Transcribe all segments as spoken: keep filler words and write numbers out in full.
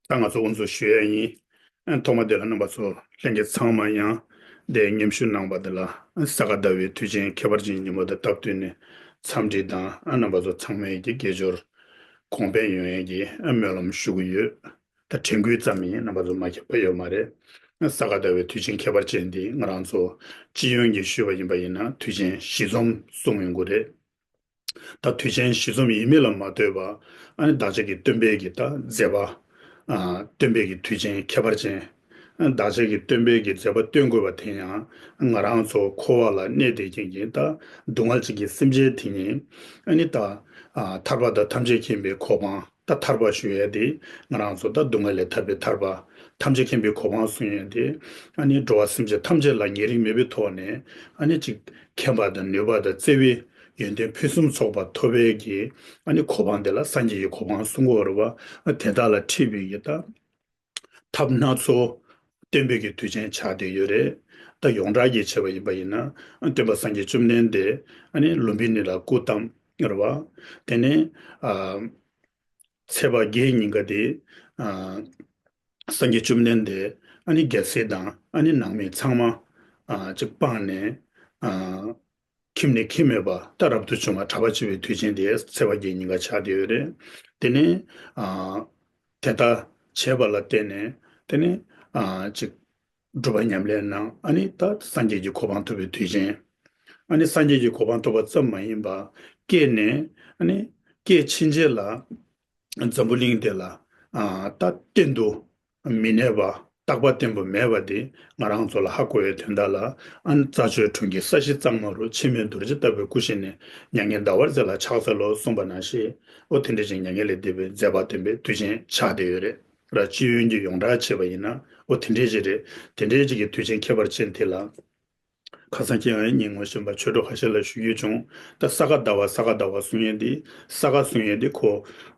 ད་ང་ཚོ་དབུ་འཛུགས་ཞུ་ཡ་ཡིན། ཐོག་མ་དེ་ལ་རྣམ་པ་ཚོ་ལྷན་རྒྱས་ཚང་མ་ཡང་དེ་མཉམ་ཞུགས་གནང་བ་དེ་ལ་ས་ག་ཟླ་བའི་དུས་ཆེན་ཁྱད་པར་ཅན་ཉིན་མོ་དང་སྟབས་བསྟུན་ནས་འཚམས་འདྲི་དང་རྣམ་པ་ཚོ་ཚང་མས་ཀྱི་དགེ་སྦྱོར་གོང་འཕེལ་ཡོང་ཡས་ཀྱི་སྨོན་ལམ་ཞུ་གི་ཡོད། ད་དྲན་སྐུལ་ཙམ་ཡིན། རྣམ་པ་ཚོ་མ་ཁྱབ་པ་ཡོད་མ་རེད། ས་ག་ཟླ་བའི་དུས་ཆེན་ཁྱད་པར་ཅན་འདི་ང་རང་ཚོ་སྤྱི་ཡོངས་ཀྱིས་ཞུས་པ་ཡིན་པ་ཡིན་ན་དུས་ཆེན་གཞི་འཛོམས་གསུང་ཡོང་གི་རེད། ད་དུས་ཆེན་གཞི་འཛོམས་ཡིན་མིན་ལ་མ་ལྟོས་པ། ཨ་ནི་བདག་ཅག་གི་སྟོན་པའི་གི་ད་མཛད་པ། ཨ་སྟོན་པའི་གི་དུས་ཆེན་ཁྱད་པར་ཅན། ཨ་བདག་ཅག་གི་སྟོན་པའི་གི་མཛད་པ་སྟོན་དགོས་པ་དེ་ཡང་ང་རང་ཚོ་འཁོར་བ་ལ་གནས་བསྡད་མཁན་གྱི་ད་སྡུག་བསྔལ་ཅན་གྱི་སེམས་ཅན་དེ་ཉིད་ཨ་ནི་ད་ཨ་ཐར་པ་དང་ཐམས་ཅད་མཁྱེན་པའི་གོ་འཕང་། ད་ཐར་པ་ཞུ་ཡས་དེ་ང་རང་ཚོ་ད་སྡུག་བསྔལ་ལས་ཐར་པའི་ཐར་པ། ཐམས་ཅད་མཁྱེན་པའི་གོ་འཕང་གསུང་ཡས་དེ་ཨ་ནི་འགྲོ་བ་སེམས་ཅན་ཐམས་ཅད་ལ་ཉེ་རིང་མེད་པའི་ཐོག་ནས་ཨ་ནི་ཅིག་མཁྱེན་པ་དང་ནུས་པ་དང་བརྩེ་བའི་ཡོན་ཏན་ཕུན་སུམ་ཚོགས་པ་ཐོབ་པའི་གི་ཨ་ནི་གོ་འཕང་དེ་ལ་སངས་རྒྱས་ཀྱི་གོ་འཕང་གསུང་གི་ཡོད་རེད་བ། དེ་དག་ལ་འཁྲིད་པའི་གི་ད་ཐབས་སྣ་ཚོགས་སྟོན་པའི་གི་དུས་ཆེན་ཆགས་བསྡད་ཡོད་རེད། ད་ཡོངས་གྲགས་ཀྱི་བྱས་པ་ཡིན་པ་ཡིན་ན་སྟོན་པ་སངས་རྒྱས་བཅོམ་ལྡན་འདས་ཨ་ནི་ལུམ་བི་ནི་ལ་སྐུ་བལྟམས་ཡོད་རེད་བ། དེ་ནས་ཨ། ཚེས་པ་བརྒྱད་ཉིན་ཀ་དེ། ཨ། སངས་རྒྱས་བཅོམ་ལྡན་འདས་ཨ་ནི་རྒྱལ་སྲས་དང་ཨ་ནི་ནང་མི་ཚང་མ། ཨ། ཅིག་སྤངས་ནས། ཨ། ཁྱིམ་ནས་ཁྱིམ་མེད་པ་ད་རབ་ཏུ་བྱུང་བ་གྲྭ་པ་བྱེད་པའི་དུས་ཆེན་དེ་ཚེས་པ་བརྒྱད་ཉིན་ཀ་ཆགས་བསྡད་ཡོད་རེད། དེ་ནས། ཨ། དེ་ལྟར་བྱས་པ་ལ་བརྟེན་ནས་དེ་ནས། ཨ། ཅིག་སྒྲུབ་པ་ཉམས་ལེན་གནང་། ཨ་ནི་ད་སངས་རྒྱས་ཀྱི་གོ་འཕང་ཐོབ་པའི་དུས་ཆེན། ཨ་ནི་སངས་རྒྱས་ཀྱི་གོ་འཕང་ཐོབ་པ་ཙམ་མ་ཡིན་པ། སྐྱེས་ནས་ཨ་ནི་སྐྱེས་ཕྱིན་ཆད་ལ་འཛམ་བུ་གླིང་འདི་ལ་ཨ་ད་གཏན་དུ་མི་གནས་པ། རྟག་པ་བརྟན་པོ་མེད་པ་འདི་ང་རང་ཚོ་ལ་ཧ་གོ་བའི་དོན་དག་ལ། ཨ་ནི་རྩྭ་མཆོག་གྲོང་ཁྱེར་ས་གཞི་གཙང་མ་རུ། འཆི་མེད་རྡོ་རྗེ་ལྟ་བུའི་སྐུ་ཞིག་ནས། མྱ་ངན་འདའ་བར་མཛད་ལ་ཕྱག་འཚལ་ལོ། གསུངས་པ་ནང་བཞིན། ཨོ་དེ་འདྲ་ཅིག་མྱ་ངན་ལས་འདས་པའི་མཛད་པ་སྟོན་པའི་དུས་ཆེན་ཆགས་བསྡད་ཡོད་རེད། ར་སྤྱི་ཡོངས་ཀྱི་ཡོངས་གྲགས་བྱས་པ་ཡིན་ན་ཨོ་དེ་འདྲས་ཅིག་རེད། དེ་འདྲས་ཅིག་གི་དུས་ཆེན་ཁྱད་པར་ཅན་དེ་ལ། ཁ་སང་ཁྱེད་རང་ཉིན་ངོ་ཤེས་པ་ཆོས་གྲོགས་ཁ་ཤས་ལ་ཞུ་རྒྱུ་བྱུང་། ད་ས་ག་ཟླ་བ་ས་ག་ཟླ་བ་གསུང་ཡས་འདི། ས་ག་གསུང་ཡས་འདི་ཁོ།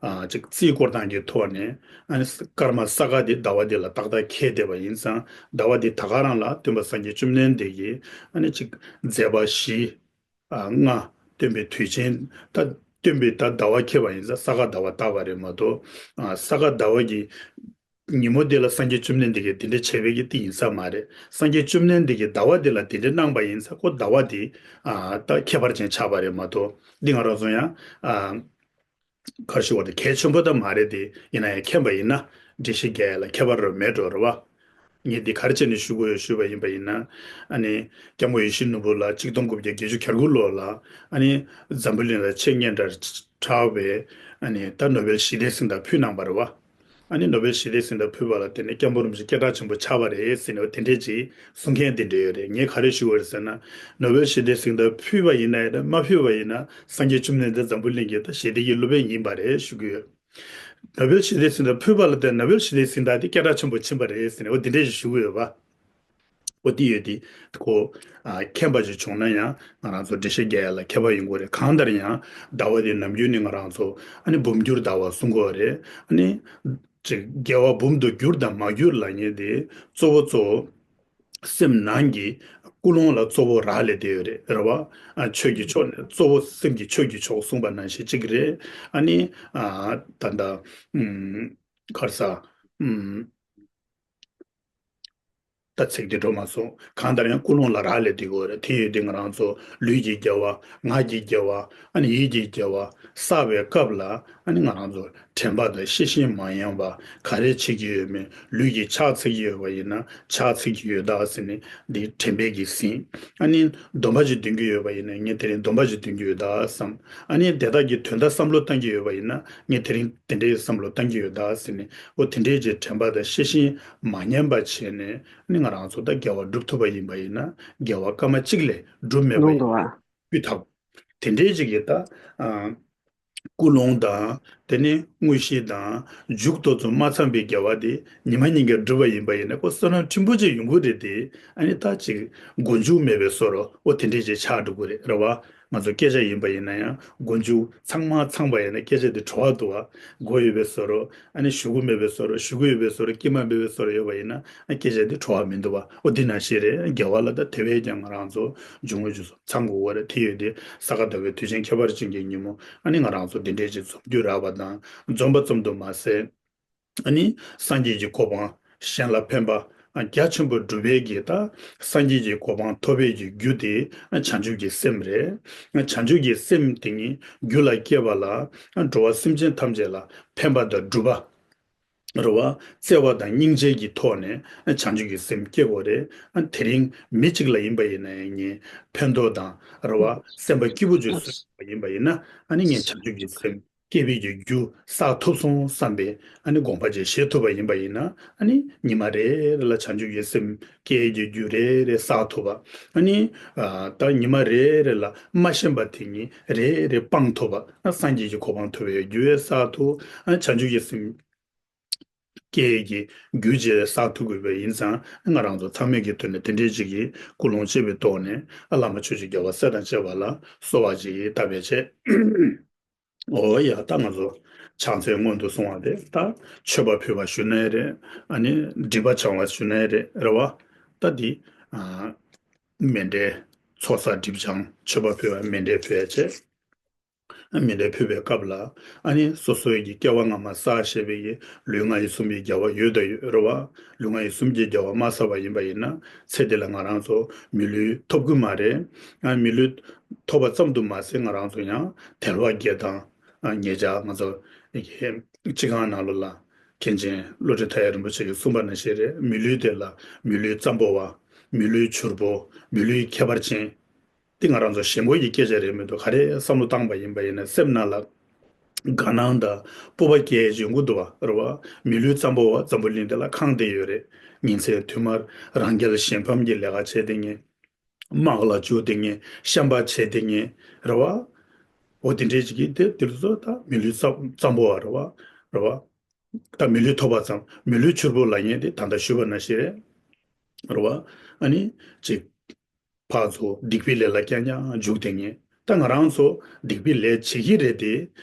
ཨ་ཅིག་རྩིས་སྐོར་སྟངས་ཀྱི་ཐོག་ནས། ཨ་ནི་སྐར་མ་ས་ག་འདི་ཟླ་བ་འདི་ལ་ཏག་ཏག་འཁེལ་བསྡད་པ་ཡིན་ཙང་། ཟླ་བ་འདི་ད་ག་རང་ལ་སྟོན་པ་སངས་རྒྱས་བཅོམ་ལྡན་འདས་ཀྱི་ཨ་ནི་ཅིག་མཛད་པ་བཞི། ཨ། ལྔ་སྟོན་པའི་དུས་ཆེན། ད་སྟོན་པའི་ད་ཟླ་བ་ཁེལ་བ་ཡིན་ཙང་ས་ག་ཟླ་བ་བཏགས་པ་རེད་མ་གཏོགས། ཨ། ས་ག་ཟླ་བ་གི་ཉིན་མོ་དེ་ལ་སངས་རྒྱས་བཅོམ་ལྡན་འདས་ཀྱིས་དེ་འདྲ་བྱས་པའི་གི་དེ་ཡིན་ས་མ་རེད། སངས་རྒྱས་བཅོམ་ལྡན་འདས་ཀྱིས་ཟླ་བ་དེ་ལ་དེ་འདྲ་གནང་པ་ཡིན་ཙང་ཁོ་ཟླ་བ་དེ། ཨ། ད་ཁྱད་པར་ཅན་ཆགས་པ་རེད་མ་གཏོགས། འདི་ང་རང་ཚོ་ཡང་། ཨ། ག་རེ་ཞུ་བ་དེ་གལ་ཆེན་པོ་ད་མ་རེད་དེ། ཡིན་ན་ཡང་མཁྱེན་པ་ཡིན་ན་འགྲེལ་བཤད་རྒྱག་ཡ་ལ་ཁྱད་པར་རོ་མེད་འགྲོ་རེད་བ། ངས་འདི་ག་རེ་བྱས་ནས་ཞུ་དགོས་ཡོད་ཞུས་པ་ཡིན་པ་ཡིན་ན། ཨ་ནི་སྐྱབས་མགོན་ཡིད་བཞིན་ནོར་བུ་ལ་ཆིག་སྟོང་དགུ་བརྒྱ་བརྒྱད་ཅུ་གྱ་དགུ་ལོ་ལ་ཨ་ནི་འཛམ་བུ་གླིང་ལ་ཆེས་སྙན་གྲགས་ཕྲ་བའི་ཨ་ནི་ད་ནོ་བེལ་ཞི་བདེའི་གཟེངས་རྟགས་ཕུལ་གནང་བ་རེད་བ། ཨ་ནི་ནོ་བེལ་ཞི་བདེའི་གཟེངས་རྟགས་ཕུལ་བ་ལ་བརྟེན་ནས་སྐྱབས་མགོན་རིན་པོ་ཆེ་སྐད་གྲགས་ཆེན་པོ་ཆགས་པ་རེད་ཟེར་ནས་དེ་འདྲས་ཅིག་གསུང་མཁན་དེ་འདྲས་ཡོད་རེད། ངས་ག་རེ་ཞུ་བ་རེད་ཟེར་ན། ནོ་བེལ་ཞི་བདེའི་གཟེངས་རྟགས་ཕུལ་བ་ཡིན་ན་ཡང་ན་མ་ཕུལ་བ་ཡིན་ན་སངས་རྒྱས་བཅོམ་ལྡན་འདས་འཛམ་བུ་གླིང་གི་ད་ཞི་བདེ་ཡི་སློབ་དཔོན་ཡིན་པ་རེད་ཞུ་གི་ཡོད། ནོ་བེལ་ཞི་བདེའི་གཟེངས་རྟགས་ཕུལ་བ་ལ་བརྟེན་ནོ་བེལ་ཞི་བདེའི་གཟེངས་རྟགས་དེ་སྐད་གྲགས་ཆེན་པོ་ཕྱིན་པ་རེད་ཟེར་ནས་འོ་དེ་འདྲས་ཞིག་ཞུ་གི་ཡོད་པ། འོ་དེ་ཡོད་དེ། ཁོ། ཨ། མཁྱེན་པ་ཅིག་བྱུང་ན་ཡང་ང་རང་ཚོ་འགྲེལ་བཤད་རྒྱག་ཡ་ལ་མཁས་པ་ཡིན་དགོས་རེད། གང་ལྟར་ཡང་ཟླ་བ་དེ་ནམ་རྒྱུན་ནས་ང་རང་ཚོ་ཨ་ནི་འབུམ་འགྱུར་ཟླ་བ་གསུང་གི་ཡོད་རེད། ཨ་ནི་ཅིག་རྒྱལ་བ་འབུམ་དུ་འགྱུར་དང་མ་འགྱུར་ལབ་མཁན་དེ་གཙོ་བོ་གཙོ་བོ། སེམས་ནང་གི་ཀུན་སློང་ལ་གཙོ་བོ་རག་ལས་བསྡད་ཡོད་རེད། རེད་བ། ཨ། ཆོས་ཀྱི་ཕྱོགས་ནས་གཙོ་བོ་སེམས་ཀྱི་ཆོས་ཀྱི་ཕྱོགས་གསུངས་པ་ནང་བཞིན་གཅིག་རེད། ཨ་ནི། ཨ། ད་ལྟ། ཨུམ། ག་རེ་ཟ། ཨུམ། ད་ཚིག་དེ་འགྲོ་མ་སོང་། གང་ལྟར་ཡང་ཀུན་སློང་ལ་རག་ལས་བསྡད་ཡོད་རེད། དེ་ཡོད་དེ་ང་རང་ཚོ་ལུས་ཀྱི་དགེ་བ། ངག་གི་དགེ་བ། ཨ་ནི་ཡིད་ཀྱི་དགེ་བ་བསགས་པའི་སྐབས་ལ་ཨ་ནི་ང་རང་ཚོ་དྲན་པ་དང་ཤེས་བཞིན་མ་ཡེངས་པ་ག་རེ་བྱེད་ཀྱི་ཡོད་མེད། ལུས་ཀྱིས་ཕྱག་འཚལ་གྱི་ཡོད་པ་ཡིན་ན་ཕྱག་འཚལ་གྱི་ཡོད་ད་ཟེར་ནས་འདི་དྲན་པས་ཀྱིས་ཟིན། ཨ་ནི་སྡོམ་པ་ཅིག་འདོན་གྱི་ཡོད་པ་ཡིན་ན་ངས་དེ་རིང་སྡོམ་པ་ཅིག་འདོན་གྱི་ཡོད་ད་བསམ། ཨ་ནི་དེ་དག་གི་དོན་དག་བསམ་བློ་བཏང་གི་ཡོད་པ་ཡིན་ན་ངས་དེ་རིང་དེ་འདྲའི་བསམ་བློ་བཏང་གི་ཡོད་ད་ཟེར་ནས་འོ་དེ་འདྲའི་ཅིག་དྲན་པ་དང་ཤེས་བཞིན་མ་ཉམས་པ་བྱས་ནས་ཨ་ནི་ང་རང་ཚོ་ད་དགེ་བ་སྒྲུབ་ཐུབ་པ་ཡིན་པ་ཡིན་ན་དགེ་བ་སྐར་མ་གཅིག་ལས་སྒྲུབ་མེད་པ་ཡིན་ན་སྤུས་དག་དེ་འདྲའི་ཅིག་གི་ད། ཨ། ཀུན་སློང་དང་དེ་ནས་དངོས་གཞི་དང་མཇུག་ཏུ་ཚོ་མ་འཚམས་པའི་དགེ་བ་དེ་ཉི་མ་ཉིན་གྱི་སྒྲུབ་པ་ཡིན་པ་ཡིན་ན་ཁོ་བསོད་ནམས་ཕྲན་བུ་ཅིག་ཡོང་གི་རེད་དེ། ཨ་ནི་ད་ཅིག་མགོ་མཇུག་མེད་པའི་བཟོ་འདྲ་འོ་དེ་འདྲས་ཅིག་ཆགས་འགྲོ་གི་རེད། རེད་བ། ང་ཚོ་སྐད་ཆ་ཡིན་པ་ཡིན་ན་ཡང་མགོ་མཇུག་ཚང་མ་ཚང་པ་ཡིན་ན་སྐད་ཆ་དེ་བྲོ་བ་འདུག་བ། མགོ་ཡོད་པའི་བཟོ་འདྲ། ཨ་ནི་གཞུག་གུ་མེད་པའི་བཟོ་འདྲ། གཞུག་གུ་ཡོད་པའི་བཟོ་འདྲ། དཀྱིལ་མ་མེད་པའི་བཟོ་འདྲ་ཡོད་པ་ཡིན་ན་ཨ་སྐད་ཆ་དེ་བྲོ་བ་མི་འདུག་བ། འོ་འདི་ནང་བཞིན་རེད། དགེ་བ་ལ་ད་དེ་བས་ཀྱང་ང་རང་ཚོ་འཇུག་ངོས་འཇུག་སོ་ཚང་དགོས་པ་རེད། དེ་ཡོད་དེ་ས་ག་ཟླ་བའི་དུས་ཆེན་ཁྱད་པར་ཅན་གྱི་ཉིན་མོ་ཨ་ནི་ང་རང་ཚོ་འདི་འདྲས་ཅིག་འཛོམས་རྒྱུ་རག་པ་དང་འཛོམས་པ་ཙམ་དུ་མ་ཟད། ཨ་ནི་སངས་རྒྱས་ཀྱི་གོ་འཕང་གཞན་ལ་ཕན་པ་རྒྱ་ཆེན་པོ་སྒྲུབ་པའི་གི་ད་སངས་རྒྱས་ཀྱི་གོ་འཕང་ཐོབ་པའི་གི་རྒྱུ་དེ་བྱང་ཆུབ་ཀྱི་སེམས་རེད། བྱང་ཆུབ་ཀྱི་སེམས་དེ་ཉིད་རྒྱུད་ལ་སྐྱེས་པ་ལ་འགྲོ་བ་སེམས་ཅན་ཐམས་ཅད་ལ་ཕན་པ་དང་སྒྲུབ་པ། རེད་བ། བརྩེ་བ་དང་སྙིང་རྗེ་གི་ཐོག་ནས་བྱང་ཆུབ་ཀྱི་སེམས་སྐྱེ་དགོས་རེད། དེ་རིང་མི་གཅིག་ལ་ཡིན་པ་ཡིན་ན་ཡང་ངས་ཕན་ཐོགས་དང་རེད་བ། སེམས་པ་སྐྱིད་པོ་བྱོས་སུ་ཡིན་པ་ཡིན་ན་ཨ་ནི་ངས་བྱང་ཆུབ་ཀྱི་སེམས་སྐྱེ་བའི་གི་རྒྱུ་བསགས་ཐུབ་སོང་བསམ་པའི་ཨ་ནི་དགོངས་པ་ཅིག་བཞེས་ཐུབ་པ་ཡིན་པ་ཡིན་ན་ཨ་ནི་ཉི་མ་རེ་རེ་ལ་བྱང་ཆུབ་ཀྱི་སེམས་སྐྱེ་གི་རྒྱུ་རེ་རེ་བསགས་ཐུབ་པ། ཨ་ནི་ད་ཉི་མ་རེ་རེ་ལ་མ་ཤེས་པ་དེ་ཉིད་རེ་རེ་སྤང་ཐུབ་པ། ཨ་སངས་རྒྱས་ཀྱི་གོ་འཕང་ཐོབ་པའི་རྒྱུ་བས་བསགས་ཐུབ། ཨ་བྱང་ཆུབ་ཀྱི་སེམས་སྐྱེ་ཡས་ཀྱི་རྒྱུ་བཅས་བསགས་ཐུབ་དགོས་པ་ཡིན་ཙང་ང་རང་ཚོ་ཚང་མས་ཀྱི་དོན་ནས་དེ་འདྲའི་ཅིག་གི་ཀུན་སློང་བཅས་པའི་ཐོག་ནས་ཨ་བླ་མ་ཆོས་ཀྱི་རྒྱལ་བ་སྲས་དང་བཅས་པ་ལ་གསོལ་བ་ཅིག་བཏབ་པའི་ཆེད། འོ་ཡ་ད་ང་ཚོ་ཕྱག་འཚལ་སྔོན་དུ་སོང་བ་དེ་ད་མཆོད་པ་ཕུལ་བ་ཞུ་ནའི་རེད། ཨ་ནི་སྒྲིབ་པ་སྦྱང་བ་ཞུ་ནའི་རེད་རེད་བ། ད་འདི་ཨ་མཎྜལ་ཚོགས་བསགས་སྒྲིབ་སྦྱང་མཆོད་པ་ཕུལ་བ་མཎྜལ་ཕུལ་བའི་ཆེད། མཎྜལ་ཕུལ་བའི་སྐབས་ལ་ཨ་ནི་སོ་སོའི་གི་སྐྱེ་བ་སྔ་མ་བསགས་བཞག་པའི་གི་ལུས་ངག་ཡིད་གསུམ་གྱི་དགེ་བ་ཡོད་དང་ཡོད་རེད་བ། ལུས་ངག་ཡིད་གསུམ་གྱི་དགེ་བ་མ་བསགས་པ་ཡིན་པ་ཡིན་ན་ཚེ་འདི་ལ་ང་རང་ཚོ་མི་ལུས་ཐོབ་ཀྱི་མ་རེད། ཨ་མི་ལུས་ཐོབ་པ་ཙམ་དུ་མ་ཟད་ང་རང་ཚོ་ཡང་དལ་བ་བརྒྱད་དང་ཨ་ཉེ་ཆར་ང་ཚོ་ཡི་གེ་སྤྱི་ཁང་ནང་ལོགས་ལ་མཁན་ཆེན་བློ་གྲོས་མཐའ་ཡས་རིན་པོ་ཆེ་གིས་གསུངས་པ་ནང་བཞིན་རེད། མི་ལུས་དེ་ལ་མི་ལུས་ཙམ་པོ་བ། མི་ལུས་ཕྱུར་པོ། མི་ལུས་ཁྱད་པར་ཅན། འདི་ང་རང་ཚོ་ཞེན་ཁོག་གི་སྐད་ཆ་རེད་མི་འདུག་ག་རེ་བསམ་བློ་བཏང་པ་ཡིན་པ་ཡིན་ན་སེམས་ནང་ལ་དགའ་སྣང་དང་སྤོབས་པ་སྐྱེ་ཡས་ཡོང་གི་འདུག་བ་རེད་བ། མི་ལུས་ཙམ་པོ་བ་འཛམ་བུ་གླིང་འདི་ལ་གང་བསྡད་ཡོད་རེད། ཉིན་མཚན་དུས་མར་རང་རྒྱལ་གཞན་ཕམ་གྱི་ལས་ཀ་བྱས་བསྡད་མཁན། དམག་ལ་འཇུག་བསྡད་མཁན། བཤན་པ་བྱས་བསྡད་མཁན་རེད་བ། འོ་དེ་འདྲས་ཅིག་གིས་དེ་དེ་ཚོ་ད་མི་ལུས་ཙམ་ཙམ་པོ་བ་རེད་བ། རེད་བ། ད་མི་ལུས་ཐོབ་པ་ཙམ་མི་ལུས་ཕྱུར་པོ་ལབ་མཁན་དེ་ད་ལྟ་ཞུས་པ་ནང་བཞིན་རེད། རེད་བ། ཨ་ནི་ཅིག་ཕར་ཚུར་སྡིག་པའི་ལས་ལ་རྐྱང་རྐྱང་འཇུག་བསྡད་མཁན། ད་ང་རང་ཚོ་སྡིག་པའི་ལས་བྱེད་ཀྱི་རེད་དེ།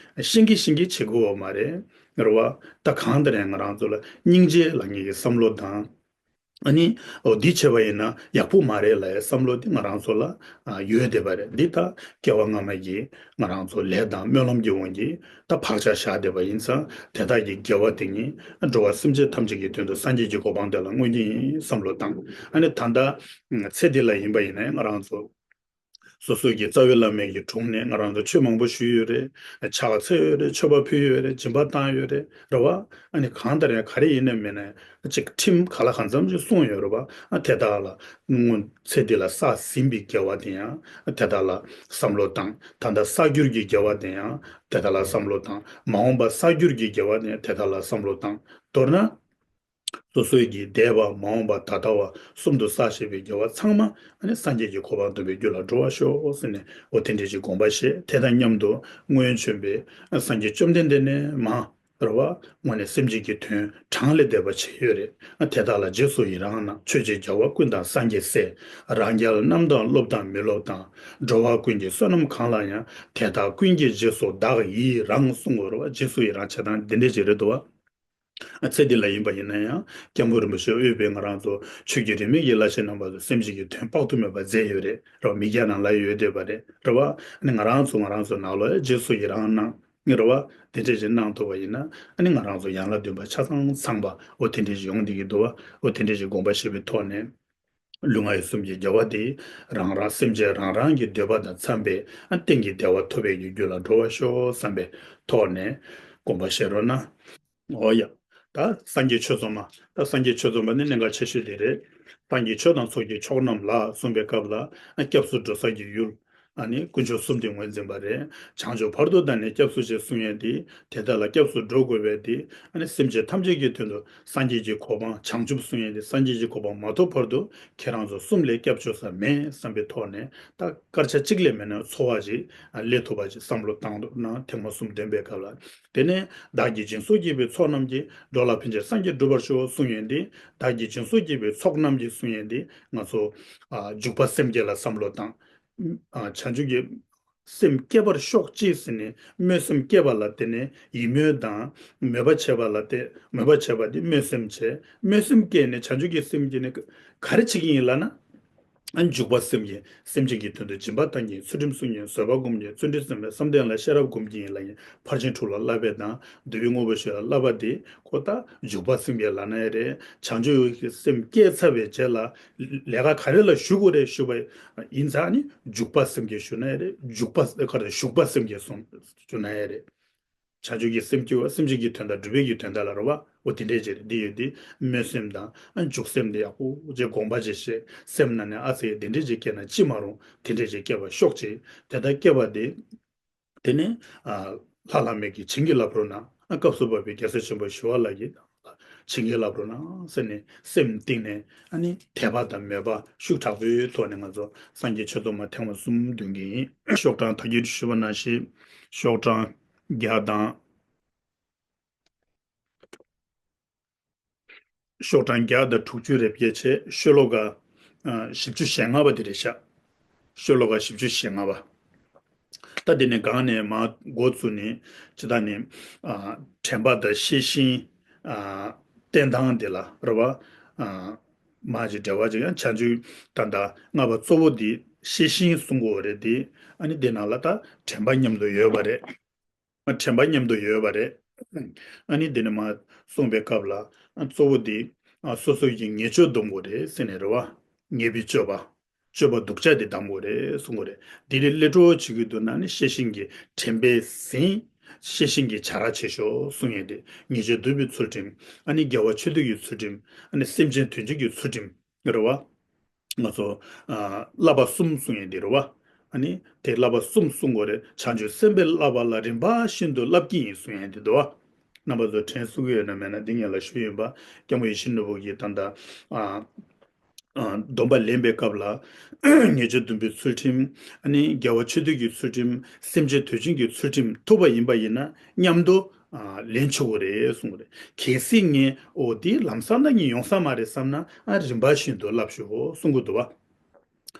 ཤེས་ཀྱི་ཤེས་ཀྱི་བྱེད་དགོས་པ་མ་རེད། རེད་བ། ད་གང་ལྟར་ཡང་ང་རང་ཚོ་ལ་སྙིང་རྗེ་ལབ་མཁན་གྱི་བསམ་བློ་དང་། ཨ་ནི་འོ་འདི་བྱས་པ་ཡིན་ན་ཡག་པོ་མ་རེད་ལབ་ཡའི་བསམ་བློ་དེ་ང་རང་ཚོ་ལ་ཨ་ཡོད་བསྡད་པ་རེད། འདི་ད་སྐྱེ་བ་སྔ་མ་གི་ང་རང་ཚོ་ལས་དང་སྨོན་ལམ་གྱི་དབང་གིས་ད་བག་ཆགས་བཞག་བསྡད་པ་ཡིན་ཙང་དེ་དག་གི་དགེ་བ་དེ་ཉིད་འགྲོ་བ་སེམས་ཅན་ཐམས་ཅད་ཀྱི་དོན་དུ་སངས་རྒྱས་ཀྱི་གོ་འཕང་དེ་ལ་བསྔོ་རྒྱུ་ཡིན་བསམ་བློ་བཏང་། ཨ་ནི་ད་ལྟ་ཚེ་འདི་ལ་ཡིན་པ་ཡིན་ན་ང་རང་ཚོ་སོ་སོའི་གི་རྩ་བའི་བླ་མའི་གི་དྲུང་ནས་ང་རང་ཚོ་ཆོས་མང་པོ་ཞུས་ཡོད་རེད། ཕྱག་འཚལ་ཡོད་རེད། མཆོད་པ་ཕུལ་ཡོད་རེད། སྦྱིན་པ་བཏང་ཡོད་རེད། རེད་བ། ཨ་ནི་གང་ལྟར་ཡང་ག་རེ་ཡིན་ནའི་མིན་ནའི་ཅིག་ཁྲིམས་ག་ལ་གང་འཚམ་ཅིག་སྲུང་ཡོད་རེད་བ། ཨ་དེ་དག་ལ་སྔོན་ཚེ་འདི་ལ་བསགས་ཟིན་པའི་དགེ་བ་དེ་ཡང་དེ་དག་ལ་བསམ་བློ་བཏང་། ད་ལྟ་བསགས་རྒྱུར་གྱི་དགེ་བ་དེ་ཡང་དེ་དག་ལ་བསམ་བློ་བཏང་། མ་འོངས་པ་བསགས་རྒྱུར་གྱི་དགེ་བ་དེ་ཡང་དེ་དག་ལ་བསམ་བློ་བཏང་། མདོར་ན། སོ་སོའི་གི་འདས་པ་མ་འོངས་པ་ད་ལྟ་བ་གསུམ་དུ་བསགས་བཞག་པའི་དགེ་བ་ཚང་མ་ཨ་ནི་སངས་རྒྱས་ཀྱི་གོ་འཕང་ཐོབ་པའི་རྒྱུ་ལ་འགྲོ་བར་ཤོག་ཟེར་ནས་འོ་དེ་འདྲའི་ཅིག་དགོངས་པ་བཞེས། དེ་དང་མཉམ་དུ་སྔོན་བྱོན་པའི་སངས་རྒྱས་བཅོམ་ལྡན་འདས་ནས་མར་རེད་བ། སྔོན་ནས་སེམས་ཅན་གྱི་དོན་གྲངས་ལས་འདས་པ་བྱས་ཡོད་རེད། དེ་དག་ལ་རྗེས་སུ་ཡི་རང་གནང་། ཆོས་ཀྱི་རྒྱལ་བ་ཀུན་དང་སངས་རྒྱས་སྲས། རང་རྒྱལ་རྣམས་དང་སློབ་དང་མི་སློབ་དང་། འགྲོ་བ་ཀུན་གྱི་བསོད་ནམས་གང་ལ་ཡང་། དེ་དག་ཀུན་གྱི་རྗེས་སུ་བདག་ཡི་རང་གསུང་དགོས་རེད་བ། རྗེས་སུ་ཡི་རང་བྱེད་སྟངས་འདི་འདྲའི་ཅིག་རེད་འདུག་བ། ཚེ་འདི་ལ་ཡིན་པ་ཡིན་ན་ཡང་སྐྱབས་མགོན་རིན་པོ་ཆེ་དབུས་པའི་ང་རང་ཚོ་ཆོས་ཀྱི་རིས་མེད་ཀྱི་བླ་ཆེན་རྣམ་པ་ཚོ་སེམས་ཅན་གྱི་དོན་དཔག་ཏུ་མེད་པ་མཛད་ཡོད་རེད་རེད་བ། མི་སྐྱ་ནང་ལ་ཡོད་བསྡད་པ་རེད་རེད་བ། ཨ་ནི་ང་རང་ཚོ་ང་རང་ཚོ་ནང་ལོགས་རྗེས་སུ་ཡི་རང་གནང་ངེས་རེད་བ། དེ་འདྲས་ཅིག་གནང་ཐུབ་པ་ཡིན་ན་ཨ་ནི་ང་རང་ཚོ་ཡན་ལག་བདུན་པ་ཆ་ཚང་ཚང་པ་འོ་དེ་འདྲས་ཅིག་ཡོང་བསྡད་ཀྱི་འདུག་བ། འོ་དེ་འདྲས་ཅིག་དགོངས་པ་བཞེས་པའི་ཐོག་ནས། ལུས་ངག་ཡིད་གསུམ་གྱི་དགེ་བ་དེ་རང་རང་སེམས་ཅན་རང་རང་གི་འདོད་པ་དང་འཚམས་པའི་ཨ་གཏན་གྱི་བདེ་བ་ཐོབ་པའི་རྒྱུ་ལ་འགྲོ་བར་ཤོག་བསམ་པའི་ཐོག་ནས་དགོངས་པ་བཞེས་རོགས་གནང་། འོ་ཡ། ད་སངས་རྒྱས་ཆོས་ཚོགས་མ། ད་སངས་རྒྱས་ཆོས་ཚོགས་མ་ནི་གནད་འགག་ཆེ་ཤོས་དེ་རེད། སངས་རྒྱས་ཆོས་དང་ཚོགས་ཀྱི་མཆོག་རྣམས་ལ་གསུངས་པའི་སྐབས་ལ་ཨ་སྐྱབས་སུ་འགྲོ་ས་ཀྱི་ཡུལ། ཨ་ནི་དཀོན་མཆོག་གསུམ་དེ་ངོས་འཛིན་པ་རེད། བྱང་ཆུབ་བར་དུ་བདག་ནི་སྐྱབས་སུ་མཆི་གསུང་ཡས་དེ། དེ་དག་ལ་སྐྱབས་སུ་འགྲོ་དགོས་པས་དེ། ཨ་ནི་སེམས་ཅན་ཐམས་ཅད་ཀྱི་དོན་དུ་སངས་རྒྱས་ཀྱི་གོ་འཕང་བྱང་ཆུབ་གསུང་ཡས་དེ། སངས་རྒྱས་ཀྱི་གོ་འཕང་མ་ཐོབ་བར་དུ་ཁྱེད་རང་ཚོ་གསུམ་ལས་སྐྱབས་བཅོལ་ས་མེད་བསམ་པའི་ཐོག་ནས་ད་སྐར་ཆ་གཅིག་ལས་མེད་ན་འཚོ་བ་ཞིག་ལས་ཐུབ་པ་ཞིག་བསམ་བློ་བཏང་འདུག་ན་ཐེངས་མ་གསུམ་འདོན་པའི་སྐབས་ལ། དེ་ནས་བདག་གིས་སྦྱིན་སོགས་བགྱིས་པའི་ཚོགས་རྣམས་ཀྱིས། འགྲོ་ལ་ཕན་ཕྱིར་སངས་རྒྱས་འགྲུབ་པར་ཤོག་གསུང་ཡས་འདི། བདག་གིས་སྦྱིན་སོགས་བགྱིས་པའི་ཚོགས་རྣམས་ཀྱིས་གསུང་ཡས་འདི། ང་ཚོ་ཨ་འཇུག་པ་སེམས་བསྐྱེད་ལ་བསམ་བློ་བཏང་། ཨ་བྱང་ཆུབ་ཀྱི་སེམས་བསྐྱེད་པར་ཤོག་ཅེས་ཟེར་ནས་སྨོན་སེམས་བསྐྱེད་པ་ལ་བརྟེན་ནས་ཡིད་སྨོན་དང་མོས་པ་བྱེད་པ་ལ་བརྟེན། མོས་པ་བྱེད་པ་འདི་སྨོན་སེམས་བྱས། སྨོན་སེམས་བསྐྱེད་ནས་བྱང་ཆུབ་ཀྱི་སེམས་བསྐྱེད་ནས་ག་རེ་བྱེད་ཀྱི་ཡིན་ལབ་ན། ཨ་འཇུག་པ་སེམས་ཀྱིས་སེམས་ཅན་གྱི་དོན་དུ་སྦྱིན་པ་བཏང་གིན། ཚུལ་ཁྲིམས་བསྲུང་གིན། བཟོད་པ་སྒོམ་གིན། བརྩོན་འགྲུས་བརྩམས་པས་བསམ་གཏན་ལ་ཤེས་རབ་སྒོམ་གྱིན་ལ་ཡིན། ཕར་ཕྱིན་དྲུག་ལ་བསླབ་པས་དང་། འདུལ་བའི་དངོས་པོ་བཞི་ལ་བསླབ་པ་འདི་ཁོ་ད་འཇུག་པ་སེམས་ཀྱིས་ལབ་ན་ཡང་རེད། བྱང་ཆུབ་ཀྱི་སེམས་བསྐྱེད་ཚར་བའི་རྗེས་ལ་ལས་ཀ་ག་རེ་ལ་ཞུགས་དགོས་རེད་ཞུས་པ་ཡིན་ཙང་ནི་འཇུག་པ་སེམས་ཀྱིས་ཞུས་ན་ཡང་རེད། འཇུག་པ་ག་རེ་ཞུགས་པ་སེམས་ཀྱིས་གསུངས་ཞུས་ན་ཡང་རེད། བྱང་ཆུབ་ཀྱི་སེམས་བསྐྱེད་པ་སེམས་ཅན་གྱི་དོན་དང་སྒྲུབ་པའི་གི་དོན་དག་ལ་རེད་བ། འོ་དེ་འདྲས་བྱས་ཏེ་འདི་ཡོད་དེ་སྨོན་སེམས་དང་ཨ་འཇུག་སེམས་དེ་ཡག་པོ་བྱས་དགོངས་པ་བྱས་བྱས་སེམས་ནང་ནས་ཨ་ཙི་དེ་འདྲས་བྱས་སྐྱེས་ན་ཅི་མ་རུང་དེ་འདྲས་བྱས་སྐྱེས་པ་ཤོག་ཅིག་དེ་ལྟར་སྐྱེས་པ་དེ་དེ་ནས་ཨ་ལྷ་བླ་མེད་ཀྱིས་བྱིན་གྱིས་བརླབས་རོགས་གནང་། ཨ་སྐབས་སུ་བབས་པའི་རྒྱལ་སྲས་ཆེན་པོ་ཞི་བ་ལྷ་གིས་བྱིན་གྱིས་བརླབས་རོགས་གནང་ཟེར་ནས་སེམས་གཏིང་ནས་ཨ་ནི་དད་པ་དང་མོས་པ་ཤུགས་དྲག་པོའི་ཐོག་ནས་ང་ཚོ་སངས་རྒྱས་ཆོས་ཚོགས་མ་ཐེངས་མ་གསུམ་འདོན་གྱི་ཡིན། ཤོག་གྲངས་ད་གིན་ཞུས་པ་ནང་བཞིན་ཤོག་གྲངས་བརྒྱ་དང་། ཤོག་གྲངས་བརྒྱ་དང་དྲུག་ཅུ་རེ་བརྒྱད་བྱས་ཤོ་ལོ་ཀ་ཨ་བཞི་བཅུ་ཞེ་ལྔ་པ་དེ་རེད་ཤག་ཤོ་ལོ་ཀ་བཞི་བཅུ་ཞེ་ལྔ་པ། ད་དེ་ནས་སྒང་ནས་མར་འགོ་བཙུགས་ནས་ཇི་ལྟར་ནས་ཨ་དྲན་པ་དང་ཤེས་བཞིན་ཨ་བསྟེན་སྟངས་དེ་ལ་རེད་བ། ཨ་མར་ཅིག་འགྲེལ་བ་ཅིག་ཡང་བྱང་ཆུབ་ད་ལྟ་ལྔ་པ་གཙོ་བོ་དེ་ཤེས་བཞིན་གསུང་དགོས་རེད་དེ། ཨ་ནི་དེ་ནང་ལ་ད་དྲན་པ་མཉམ་དུ་ཡོད་པ་རེད། དྲན་པ་མཉམ་དུ་ཡོད་པ་རེད། ཨ་ནི་འདི་ནས་མར་གསུངས་པའི་སྐབས་ལ་ཨ་གཙོ་བོ་འདི་ཨ་སོ་སོ་ཡི་ཉེས་སྤྱོད་སྡོམ་དགོས་རེད་ཟེར་ནས་རེད་བ། ཉེས་པའི་སྤྱོད་པ། སྤྱོད་པ་སྡུག་ཅག་འདི་སྡོམ་དགོས་རེད་གསུང་གི་རེད། འདི་ལས་སླད་གྲོགས་བྱེད་ཀྱི་འདུག་ན་ནི་ཤེས་བཞིན་གྱིས་དྲན་པས་ཟིན། ཤེས་བཞིན་གྱིས་བྱ་ར་བྱེད་ཤོག་གསུང་ཡས་དེ། ཉེས་སྤྱོད་སྡུག་པའི་ཚུལ་ཁྲིམས། ཨ་ནི་དགེ་བ་ཆོས་སྡུད་ཀྱི་ཚུལ་ཁྲིམས། ཨ་ནི་སེམས་ཅན་དོན་བྱེད་ཀྱི་ཚུལ་ཁྲིམས། རེད་བ། ང་ཚོ་ཨ་བསླབ་པ་གསུམ་གསུང་ཡས་འདི་རེད་བ། ཨ་ནི་དེ་བསླབ་པ་གསུམ་གསུང་དགོས་རེད། བྱང་ཆུབ་སེམས་དཔའི་བསླབ་པ་ལ་རིམ་པ་བཞིན་དུ་བསླབ་ཀྱི་ཡིན་གསུང་ཡས་འདི་འདུག་བ། རྣམ་པ་ཚོ་དྲན་གསོ་གི་ཡོད་ན་མེད་ན་འདི་ངས་ལ་ཞུ་ཡིན་པ། སྐྱབས་མགོན་ཡིད་བཞིན་ནོར་བུ་གིས་ད་ལྟ་ཨ་ཨ་སྡོམ་པ་ལེན་པའི་སྐབས་ལ་ཉེས་སྤྱོད་སྡོམ་པའི་ཚུལ་ཁྲིམས། ཨ་ནི་དགེ་བ་ཆོས་སྡུད་ཀྱི་ཚུལ་ཁྲིམས། སེམས་ཅན་དོན་བྱེད་ཀྱི་ཚུལ་ཁྲིམས་ཐུབ་པ་ཡིན་པ་ཡིན་ན་མཉམ་དུ་ཨ་ལེན་ཆོག་གི་རེད་གསུང་གི་རེད། གལ་སྲིད་ངས་འོ་དེ་ལམ་སང་ད་ངས་ཡོང་ས་མ་རེད་བསམ་ན་ཨ་རིམ་པ་བཞིན་དུ་བསླབ་ཤོག་གསུང་གི་འདུག་བ།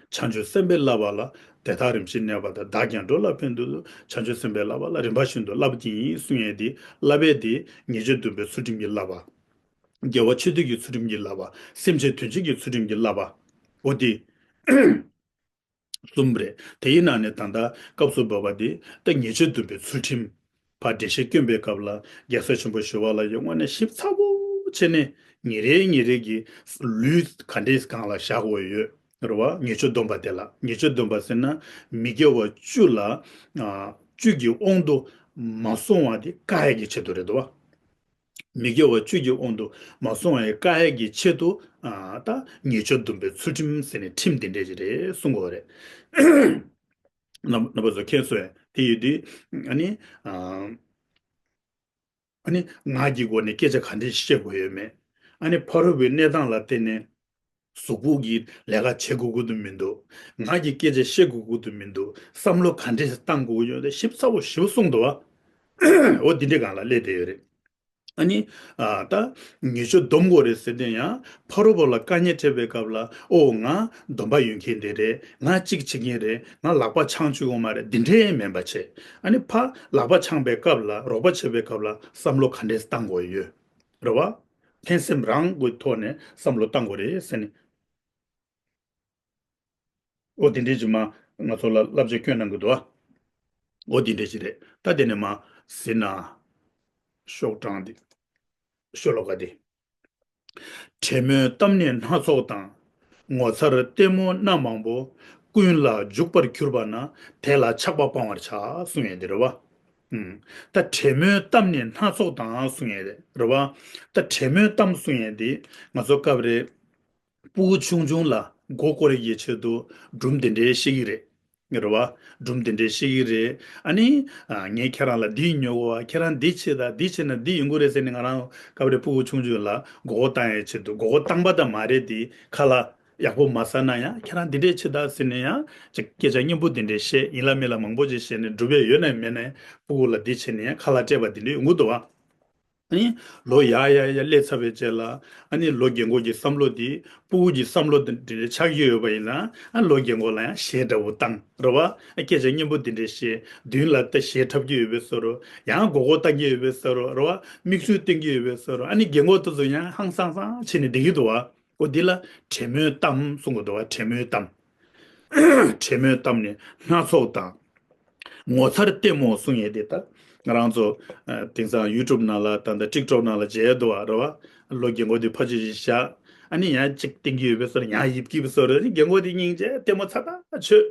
བྱང་ཆུབ་སེམས་དཔའི་བསླབ་པ་ལ་དེ་དག་རིམ་བཞིན་གནས་པ་དང་། བདག་ཀྱང་འགྲོ་ལ་ཕན་དུ་བྱང་ཆུབ་སེམས་དཔའི་བསླབ་པ་ལ་རིམ་པ་བཞིན་དུ་བསླབ་ཀྱི་ཡིན་གསུང་ཡས་དེ། བསླབ་པས་དེ་ཉེས་སྤྱོད་སྡོམ་པའི་ཚུལ་ཁྲིམས་ཀྱི་བསླབ་པ། དགེ་བ་ཆོས་སྡུད་ཀྱི་ཚུལ་ཁྲིམས་ཀྱི་བསླབ་པ། སེམས་ཅན་དོན་བྱེད་ཀྱི་ཚུལ་ཁྲིམས་ཀྱི་བསླབ་པ། འོ་དེ། གསུམ་རེད། དེའི་ནང་ནས་ད་ལྟ་སྐབས་སུ་བབས་པ་འདི་ད་ཉེས་སྤྱོད་སྡོམ་པའི་ཚུལ་ཁྲིམས། ཕར་འགྲེལ་བཤད་སྐྱོན་པའི་སྐབས་ལ་རྒྱལ་སྲས་ཆེན་པོ་ཞི་བ་ལྷ་ཡིས་དངོས་གནས་ཞིབ་ཚགས་པོ་བྱས་ནས་ཉིན་རེ་ཉིན་རེ་གི་ལུས་ག་འདྲས་སྒང་ལ་བཞག་དགོས་ཡོད་རེད་བ། ཉེས་སྤྱོད་སྡོམ་པ་དེ་ལ། ཉེས་སྤྱོད་སྡོམ་པ་ཟེར་ན་མི་དགེ་བ་བཅུ་ལ་ཨ་བཅུ་གི་དབང་དུ་མ་སོང་བ་དེ་བཀག་ཡས་ཀྱི་ཆེད་དུ་རེད་དོ། མི་དགེ་བ་བཅུ་གི་དབང་དུ་མ་སོང་བའི་བཀག་ཡས་ཀྱི་ཆེད་དུ་ཨ་ད་ཉེས་སྤྱོད་སྡོམ་པའི་ཚུལ་ཁྲིམས་ཟེར་ནས་ཁྲིམས་དེ་འདྲས་ཅིག་རེད་གསུང་གི་ཡོད་རེད། རྣམ་རྣམ་པ་ཚོ་མཁྱེན་སོང་ངས། དེ་ཡོད་དུས་ཨ་ནི་ཨ་ཨ་ནི་ངག་གི་སྒོ་ནས་སྐད་ཆ་ག་འདྲས་བཤད་དགོས་ཡོད་མེད། ཨ་ནི་ཕ་རོལ་པོའི་གནས་སྟངས་ལ་བརྟེན་ནས་གཟུགས་པོ་གི་ལས་ཀ་བྱེད་དགོས་ཀྱི་འདུག་མི་འདུག་ངག་གི་སྐད་ཆ་བཤད་དགོས་ཀྱི་འདུག་མི་འདུག་བསམ་བློ་ག་འདྲས་བཏང་དགོས་ཀྱི་ཡོད་དེ་ཞིབ་ཚགས་པོ་ཞིབ་གསུངས་འདུག་བ། འོ་འདི་འདྲའི་སྒང་ལ་སླེབས་བསྡད་ཡོད་རེད། ཨ་ནི། ཨ་ད། ཉེས་སྤྱོད་སྡོམ་དགོས་རེད་ཟེར་དུས་ཡང་ཕ་རོལ་པོ་ལ་དཀའ་ངལ་འཕྲད་པའི་སྐབས་ལ་ཨོ་ང་སྡོམ་པ་ཡོད་མཁན་དེ་རེད། ང་གཅིག་བྱེད་མཁན་རེད། ང་ལག་པ་འཆང་བཅུག་ཡོང་མ་རེད། འདི་འདྲའི་མིན་པ་བྱས། ཨ་ནི་ཕ་ལག་པ་འཆང་པའི་སྐབས་ལ་རོགས་པ་བྱེད་པའི་སྐབས་ལ་བསམ་བློ་ག་འདྲས་བཏང་དགོས་ཡོད། རེད་བ། འཐེན་སེམས་རང་གི་ཐོག་ནས་བསམ་བློ་བཏང་དགོས་རེད་ཟེར་ནས། ཨོ་དེ་འདྲའི་ཅིག་མ་ང་ཚོ་ལ་བསླབ་བྱ་སྐྱོན་གནང་གི་འདུག་ཨ། ཨོ་དེ་འདྲའི་ཅིག་རེད། ད་དེ་ནས་མ་ཟིན་ན། ཤོག་གྲངས་འདི། ཤོ་ལོ་ཀ་འདི། བྲེ་མོའི་གཏམ་ནི་སྣ་ཚོགས་དང་། ངོ་མཚར་ལྟད་མོ་སྣ་མང་པོ། ཀུན་ལ་འཇུག་པར་གྱུར་པ་ན། དེ་ལ་ཆགས་པ་སྤང་བར་བྱ། གསུང་ཡས་འདི་རེད་བ། ཨུམ། ད་བྲེ་མོའི་གཏམ་ནི་སྣ་ཚོགས་དང་གསུང་ཡས་རེད་བ། ད་བྲེ་མོའི་གཏམ་གསུང་ཡས་འདི་ང་ཚོ་སྐབས་རེ། སྤུ་གུ་ཆུང་ཆུང་ལ་མགོ་སྐོར་ཡས་ཆེད་དུ་སྒྲུང་དེ་འདྲའི་བཤད་ཀྱི་རེད། རེད་བ། སྒྲུང་དེ་འདྲའི་བཤད་ཀྱི་རེད། ཨ་ནི། ཨ་ངས་ཁྱེད་རང་ལ་འདི་ཉོ་གོ་བ། ཁྱེད་རང་འདི་བྱེད་ད་འདི་བྱེད་ན་འདི་ཡོང་གི་རེད་ཟེར་ནས་ང་རང་སྐབས་རེ་སྤུ་གུ་ཆུང་ཆུང་ལ་མགོ་སྐོར་བཏང་ཡས་ཆེད་དུ་མགོ་སྐོར་བཏང་པ་དང་མ་རེད་དེ་ཁ་ལག་ཡག་པོ་མ་ཟ་ན་ཡང་ཁྱེད་རང་འདི་འདྲའི་བྱེད་ད་ཟེར་ནས་ཡང་ཅིག་སྐད་ཆ་སྙན་པོ་དེ་འདྲའི་བཤད་ཡིན་ལ་མིན་ལ་མང་པོ་ཅིག་བཤད་ནས་སྒྲུབ་ཡས་ཡོད་ན་མེད་ན་སྤུ་གུ་ལ་འདི་བྱེད་ནས་ཡང་ཁ་ལག་སྤྲད་པ་དེ་འདྲ་ཡོང་གི་འདུག་བ། ཨ་ནི་ལོ་ཡར་ཡར་ཡར་སླེབས་ཚར་བའི་རྗེས་ལ་ཨ་ནི་ལོ་རྒན་གོག་གི་བསམ་བློ་འདི་སྤུ་གུ་གི་བསམ་བློ་འདི་འདྲ་ཆགས་ཀྱི་ཡོད་པ་ཡིན་ན་ཨ་ལོ་རྒན་གོག་ལ་ཡང་གཞས་འདྲ་བོ་བཏང་རེད་བ། ཨ་སྐད་ཆ་སྙན་པོ་འདི་འདྲ་བཤད་མདུན་ལ་ད་གཞས་འཁྲབ་ཀྱི་ཡོད་པའི་བཟོ་འདྲ། ཡང་མགོ་སྐོར་བཏང་གི་ཡོད་པའི་བཟོ་འདྲ་རེད་བ། མིག་ཆུ་བཏོན་གྱི་ཡོད་པའི་བཟོ་འདྲ། ཨ་ནི་རྒན་གོག་དེ་ཚོ་ཡང་ཧང་སང་སང་བྱས་ནས་བསྡད་ཀྱི་འདུག་བ། འོ་འདི་ལ་བྲེ་མོའི་གཏམ་གསུང་གི་འདུག་བ། བྲེ་མོའི་གཏམ། བྲེ་མོས་བཏབ་ནས་སྣ་ཚོགས་དང་། ངོ་མཚར་ལྟད་མོ་གསུང་ཡས་དེ་ད་ང་རང་ཚོ་ཨ་དེང་སང་ཡུ་ཊུབ་ནང་ལ་ད་ལྟ་ཊིག་ཊོག་ནང་ལ་མཇལ་འདུག་བ་རེད་བ། ལོ་རྒན་གོག་དེ་ཕར་ཕྱོགས་ཤིག་བཞག་ཨ་ནི་ཡང་གཅིག་བསྟན་གྱི་ཡོད་པའི་བཟོ་འདྲ་ཡང་ཡིབ་ཀྱི་བཟོ་འདྲ་ནི་རྒན་གོག་དེ་སྙིང་རྗེ་ལྟད་མོ་ཚ་ཐག་ཆོད།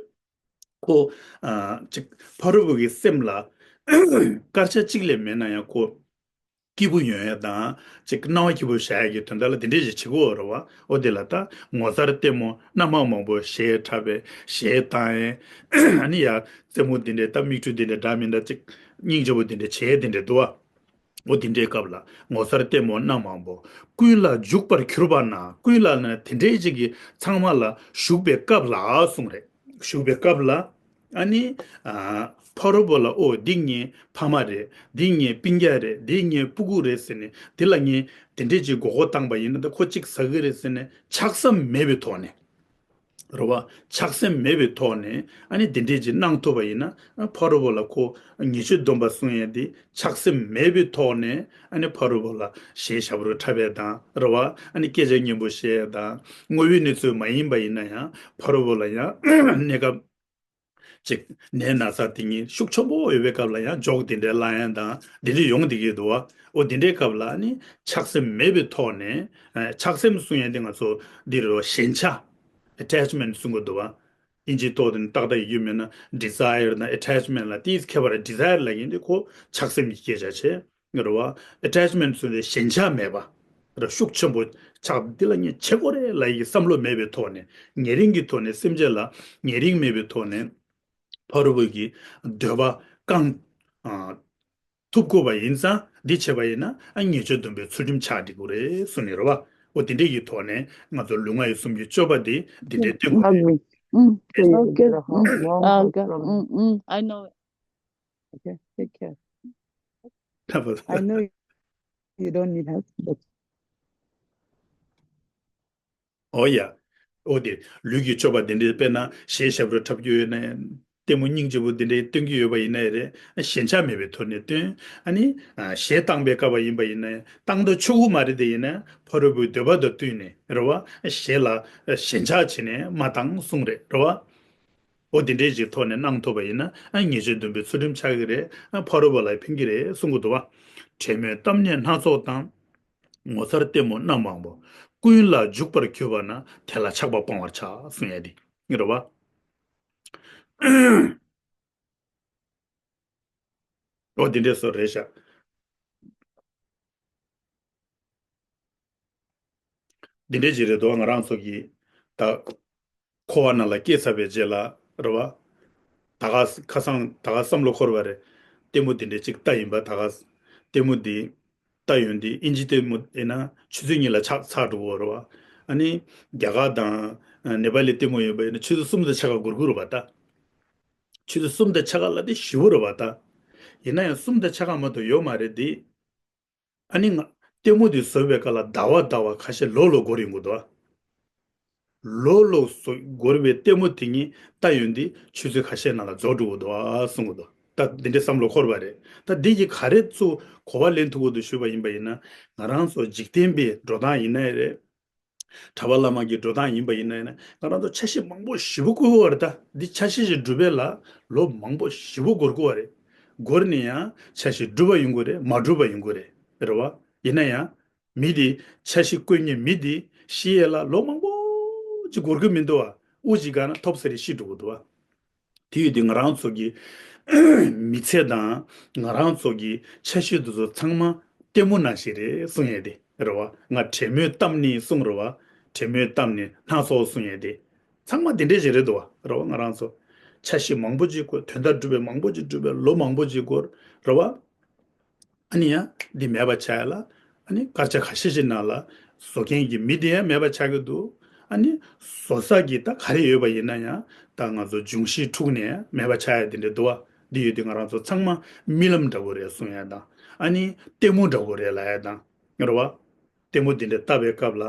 ཁོ་ཨ་ཅིག་ཕ་རོལ་པོ་གི་སེམས་ལ་སྐར་ཆ་གཅིག་ལས་མེད་ན་ཡང་ཁོ་སྐྱིད་པོ་ཡོང་ཡ་དང་ཅིག་སྣང་བ་སྐྱིད་པོ་བྱ་ཡ་གི་དོན་དག་ལ་དེ་འདྲས་ཞིག་བྱེད་ཀྱི་ཡོད་རེད་བ། འོ་དེ་ལ་ད་ངོ་མཚར་ལྟད་མོ་སྣ་མང་མང་པོ་གཞས་འཁྲབ་པའི་གཞས་བཏང་ཡས་ཨ་ནི་ཡ་རྩེད་མོ་དེ་འདྲས་ད་མིག་འཕྲུལ་དེ་འདྲས་འདྲ་མི་འདྲ་ཅིག་སྙིང་རྗེ་པོ་དེ་འདྲས་བྱེད་ཡས་དེ་འདྲས་འདུག་བ། འོ་དེ་འདྲའི་སྐབས་ལ་ངོ་མཚར་ལྟད་མོ་སྣ་མང་པོ། ཀུན་ལ་འཇུག་པར་གྱུར་པ་ན། ཀུན་ལ་ནི་དེ་འདྲའི་ཅིག་གི་ཚང་མ་ལ་ཞུགས་པའི་སྐབས་ལ་གསུངས་རེད། ཞུགས་པའི་སྐབས་ལ་ཨ་ནི་ཨ་ཕ་རོལ་པོ་ལ་ཨོ་འདི་ངའི་ཕ་མ་རེད། འདི་ངའི་སྤུན་ཀྱག་རེད། འདི་ངའི་སྤུ་གུ་རེད་ཟེར་ནས་འདི་ལ་ངས་དེ་འདྲའི་ཅིག་མགོ་སྐོར་བཏང་པ་ཡིན་ན་ད་ཁོ་ཅིག་ཟ་གི་རེད་ཟེར་ནས་ཆགས་སེམས་མེད་པའི་ཐོག་ནས། རེད་བ། ཆགས་སེམས་མེད་པའི་ཐོག་ནས་ཨ་ནི་དེ་འདྲས་ཅིག་གནང་ཐུབ་པ་ཡིན་ན་ཨ་ཕ་རོལ་པོ་ལ་ཁོ་ཉེས་སྤྱོད་སྡོམ་པ་སྲུང་ཡས་དེ་ཆགས་སེམས་མེད་པའི་ཐོག་ནས་ཨ་ནི་ཕ་རོལ་པོ་ལ་གཞས་ཞབས་བྲོ་འཁྲབ་པ་དང་རེད་བ། ཨ་ནི་སྐད་ཆ་སྙན་པོ་བཤད་ཡས་དང་དངོས་ཡོད་གནས་ཚུལ་མ་ཡིན་པ་ཡིན་ན་ཡང་ཕ་རོལ་པོ་ལ་ཡང་གནས་སྐབས་ཅིག་ནད་ན་ཚ་དེ་ཉིད་ཤུགས་ཆེན་པོ་ཡོད་པའི་སྐབས་ལ་ཡང་ཇོག་དེ་འདྲའི་ལབ་ཡས་དང་དེ་འདྲས་ཡོང་བསྡད་ཀྱི་འདུག་བ། འོ་དེ་འདྲའི་སྐབས་ལ་ཨ་ནི་ཆགས་སེམས་མེད་པའི་ཐོག་ནས་ཨ་ཆགས་སེམས་གསུང་ཡས་དེ་ང་ཚོ་འདི་རེད་བ། ཞེན་ཆགས། ཨེ་ཊེཆ་མེན་ཊི་གསུང་གི་འདུག་བ། ཨིན་ཇིའི་ཐོག་ཏུ་ནི་ཏག་ཏག་ཡོད་མེད་ན་ཌི་ཛའི་ཡར་དང་ཨེ་ཊེཆ་མེན་ཊི་ལ་དེའི་ཁྱད་པར་ཌི་ཛའི་ཡར་ལབ་ཡིན་དུས་ཁོ་ཆགས་སེམས་ཀྱི་སྐད་ཆ་བྱས་རེད་བ། ཨེ་ཊེཆ་མེན་ཊི་གསུངས་ཏེ་ཞེན་ཆགས་མེད་པ་རེད། ཤུགས་ཆེན་པོ་ཆགས་འདི་ལ་ངས་བྱེད་དགོས་རེད་ལབ་ཡི་བསམ་བློ་མེད་པའི་ཐོག་ནས་ཉེ་རིང་གི་ཐོག་ནས་སེམས་ཅན་ལ་ཉེ་རིང་མེད་པའི་ཐོག་ནས་ཕ་རོལ་པོ་གི་འདོད་པ་བསྐང་ཨ། ཐུབ་དགོས་པ་ཡིན་ཙང་འདི་བྱས་པ་ཡིན་ན་ཨ་ཉེས་སྤྱོད་སྡོམ་པའི་ཚུལ་ཁྲིམས་ཆགས་འགྲིག་གི་རེད་གསུངས་ནས་རེད་བ། འོ་དེ་འདྲས་ཀྱི་ཐོག་ནས་ང་ཚོ་ལུས་ངག་ཡིད་གསུམ་གྱི་སྤྱོད་པ་འདི་འདི་འདྲས་སྟོན་དགོས་རེད། Pardon me. Mm, it's okay. Mm, uh, okay. Mm, mm, I know. Okay, take care. I know you don't need help, but ཨོ་ཡ། ཨོ་དེ་ལུས་ཀྱི་སྤྱོད་པ་འདི་འདྲའི་དཔེར་ན་གཞས་ཞབས་བྲོ་འཁྲབ་རྒྱུ་ཡོད་ན་ཡང་ལྟད་མོ་སྙིང་རྗེ་པོ་འདི་འདྲའི་སྟོན་གྱི་ཡོད་པ་ཡིན་ན་ཡང་རེད། ཞེན་ཆགས་མེད་པའི་ཐོག་ནས་སྟོན། ཨ་ནི་གཞས་བཏང་པའི་སྐབས་ཡིན་པ་ཡིན་ན་ཡང་བཏང་དུ་ཆོག་གི་མ་རེད། དེ་ཡིན་ན་ཕ་རོལ་པོའི་འདོད་པ་དང་བསྟུན་ནས་རེད་བ། གཞས་ལ་ཞེན་ཆགས་བྱས་ནས་མ་བཏང་གསུངས་རེད་རེད་བ། ཨོ་དེ་འདྲའི་ཅིག་ཐོག་ནས་གནང་ཐུབ་པ་ཡིན་ན་ཨ་ཉེས་སྤྱོད་སྡོམ་པའི་ཚུལ་ཁྲིམས་ཆགས་ཀྱི་རེད། ཨ་ཕ་རོལ་པོ་ལ་ཕན་གྱི་རེད་གསུང་གི་འདུག་བ། བྲེ་མོས་བཏབ་ནས་སྣ་ཚོགས་དང་། ངོ་མཚར་ལྟད་མོ་སྣ་མང་པོ། ཀུན་ལ་འཇུག་པར་གྱུར་པ་ན། དེ་ལ་ཆགས་པ་སྤང་བར་བྱ། གསུང་ཡ་དེ་རེད་བ། ཨོ་དེ་འདྲས་སོ་རེད་ཤག་འདི་འདྲས་ཅིག་རེད་དོ། ང་རང་ཚོ་གི་ད་འཁོར་བ་ནང་ལ་སྐྱེས་ཚར་བའི་རྗེས་ལ་རེད་བ། ད་ག་ཁ་སང་ད་ག་བསམ་བློ་འཁོར་བ་རེད། ལྟད་མོ་འདི་འདྲས་ཅིག་ལྟ་ཡིན་པ། ད་ག་ལྟད་མོ་འདི་ལྟ་ཡོང་དུས་ཨིན་ཇི་ལྟད་མོ་ཡིན་ན་ཆུ་ཚོད་གཉིས་ལ་ཆག་ཚར་འགྲོ་གི་ཡོད་རེད་བ། ཨ་ནི་རྒྱ་གར་དང་ནེ་པ་ལི་ལྟད་མོ་ཡིན་པ་ཡིན་ན་ཆུ་ཚོད་གསུམ་དང་ཕྱེད་ཀ་འགོར་གི་རེད་བ་ད། ཆུ་ཚོད་གསུམ་དང་ཕྱེད་ཀ་ལ་དེ་ཞེ་པོ་རེད་བ་ད། ཡིན་ན་ཡང་གསུམ་དང་ཕྱེད་ཀ་མ་གཏོགས་ཡོད་མ་རེད་དེ། ཨ་ནི་ང་ལྟད་མོ་དེ་བཟོས་པའི་སྐབས་ལ་ཟླ་བ་ཟླ་བ་ཁ་ཤས་ལོ་ལོ་འགོར་ཡོང་གི་འདུག་ལོ་ལོ་བཟོ་འགོར་བའི་ལྟད་མོ་དེ་ཉིད་ལྟ་ཡོང་དུས་ཆུ་ཚོད་ཁ་ཤས་ནང་ལ་རྫོགས་འགྲོ་གི་འདུག་གསུང་གི་འདུག་ད་འདི་འདྲའི་བསམ་བློ་འཁོར་བ་རེད། ད་འདི་ཡིས་ག་རེ་ཚུར་གོ་བ་ལེན་ཐུབ་ཀྱི་འདུག་ཞུས་པ་ཡིན་པ་ཡིན་ན། ང་རང་ཚོ་འཇིག་རྟེན་པའི་འགྲོ་སྟངས་ཡིན་ན་ཡང་རེད། གྲྭ་པ་བླ་མ་གི་འགྲོ་སྟངས་ཡིན་པ་ཡིན་ན་ཡང་ན་ང་རང་ཚོ་འཆར་གཞི་མང་པོ་ཞེ་པོ་བཀོད་ཡོད་རེད། ད་འདི་འཆར་གཞི་ཞིག་འགྲུབ་པ་ལ་ལོ་མང་པོ་ཞེ་པོ་འགོར་གི་ཡོད་རེད། འགོར་ནས་ཡང་འཆར་གཞི་འགྲུབ་པ་ཡོང་གི་རེད། མ་འགྲུབ་པ་ཡོང་གི་རེད། རེད་བ། ཡིན་ན་ཡང་མི་དེ་འཆར་གཞི་བཀོད་མཁན་མི་དེ་ཤི་ཡས་ལ་ལོ་མང་པོ་ཅིག་འགོར་གི་མི་འདུག་བ། དབུགས་ཅིག་བཀག་ན་ཐོབ་ས་རེད། ཤི་འགྲོ་གི་འདུག་བ། དེ་ཡོད་དུས་ང་རང་ཚོ་གི་མི་ཚེ་དང་ང་རང་ཚོ་གི་འཆར་གཞི་དེ་ཚོ་ཚང་མ་ལྟད་མོ་ནང་བཞིན་རེད་གསུང་ཡས་དེ་རེད་བ། ང་བྲེ་མོས་བཏབ་ནས་གསུང་རེད་བ། བྲེ་མོས་བཏབ་ནས་སྣ་ཚོགས་གསུང་ཡས་དེ་ཚང་མ་དེ་འདྲས་ཞིག་རེད་འདུག་བ། རེད་བ། ང་རང་ཚོ་འཆར་གཞི་མང་པོ་ཅིག་བཀོད། དོན་དག་སྒྲུབ་པའི་མང་པོ་ཅིག་སྒྲུབ་པའི་ལོ་མང་པོ་ཅིག་འགོར་རེད་བ། ཨ་ནི་ཡང་འདི་མེད་པ་ཆགས་ཡ་ལ་ཨ་ནི་སྐར་ཆ་ཁ་ཤས་ཤིག་ནང་ལ་བཟོ་མཁན་གྱི་མི་དེ་ཡང་མེད་པ་ཆགས་ཀྱི་འདུག་ཨ་ནི་བཟོ་ས་གི་ད་ག་རེ་ཡོད་པ་ཡིན་ན་ཡང་ད་ང་ཚོ་འབྱུང་བཞིའི་འཁྲུག་ནས་མེད་པ་ཆགས་ཡ་དེ་འདྲ་འདུག་བ། འདི་ཡོད་དུས་ང་རང་ཚོ་ཚང་མ་རྨི་ལམ་འདྲ་བོ་རེད་གསུང་ཡ་དང་། ཨ་ནི་ལྟད་མོ་འདྲ་བོ་རེད་ལབ་ཡ་དང་རེད་བ། ལྟད་མོ་འདི་འདྲ་ལྟ་བའི་སྐབས་ལ།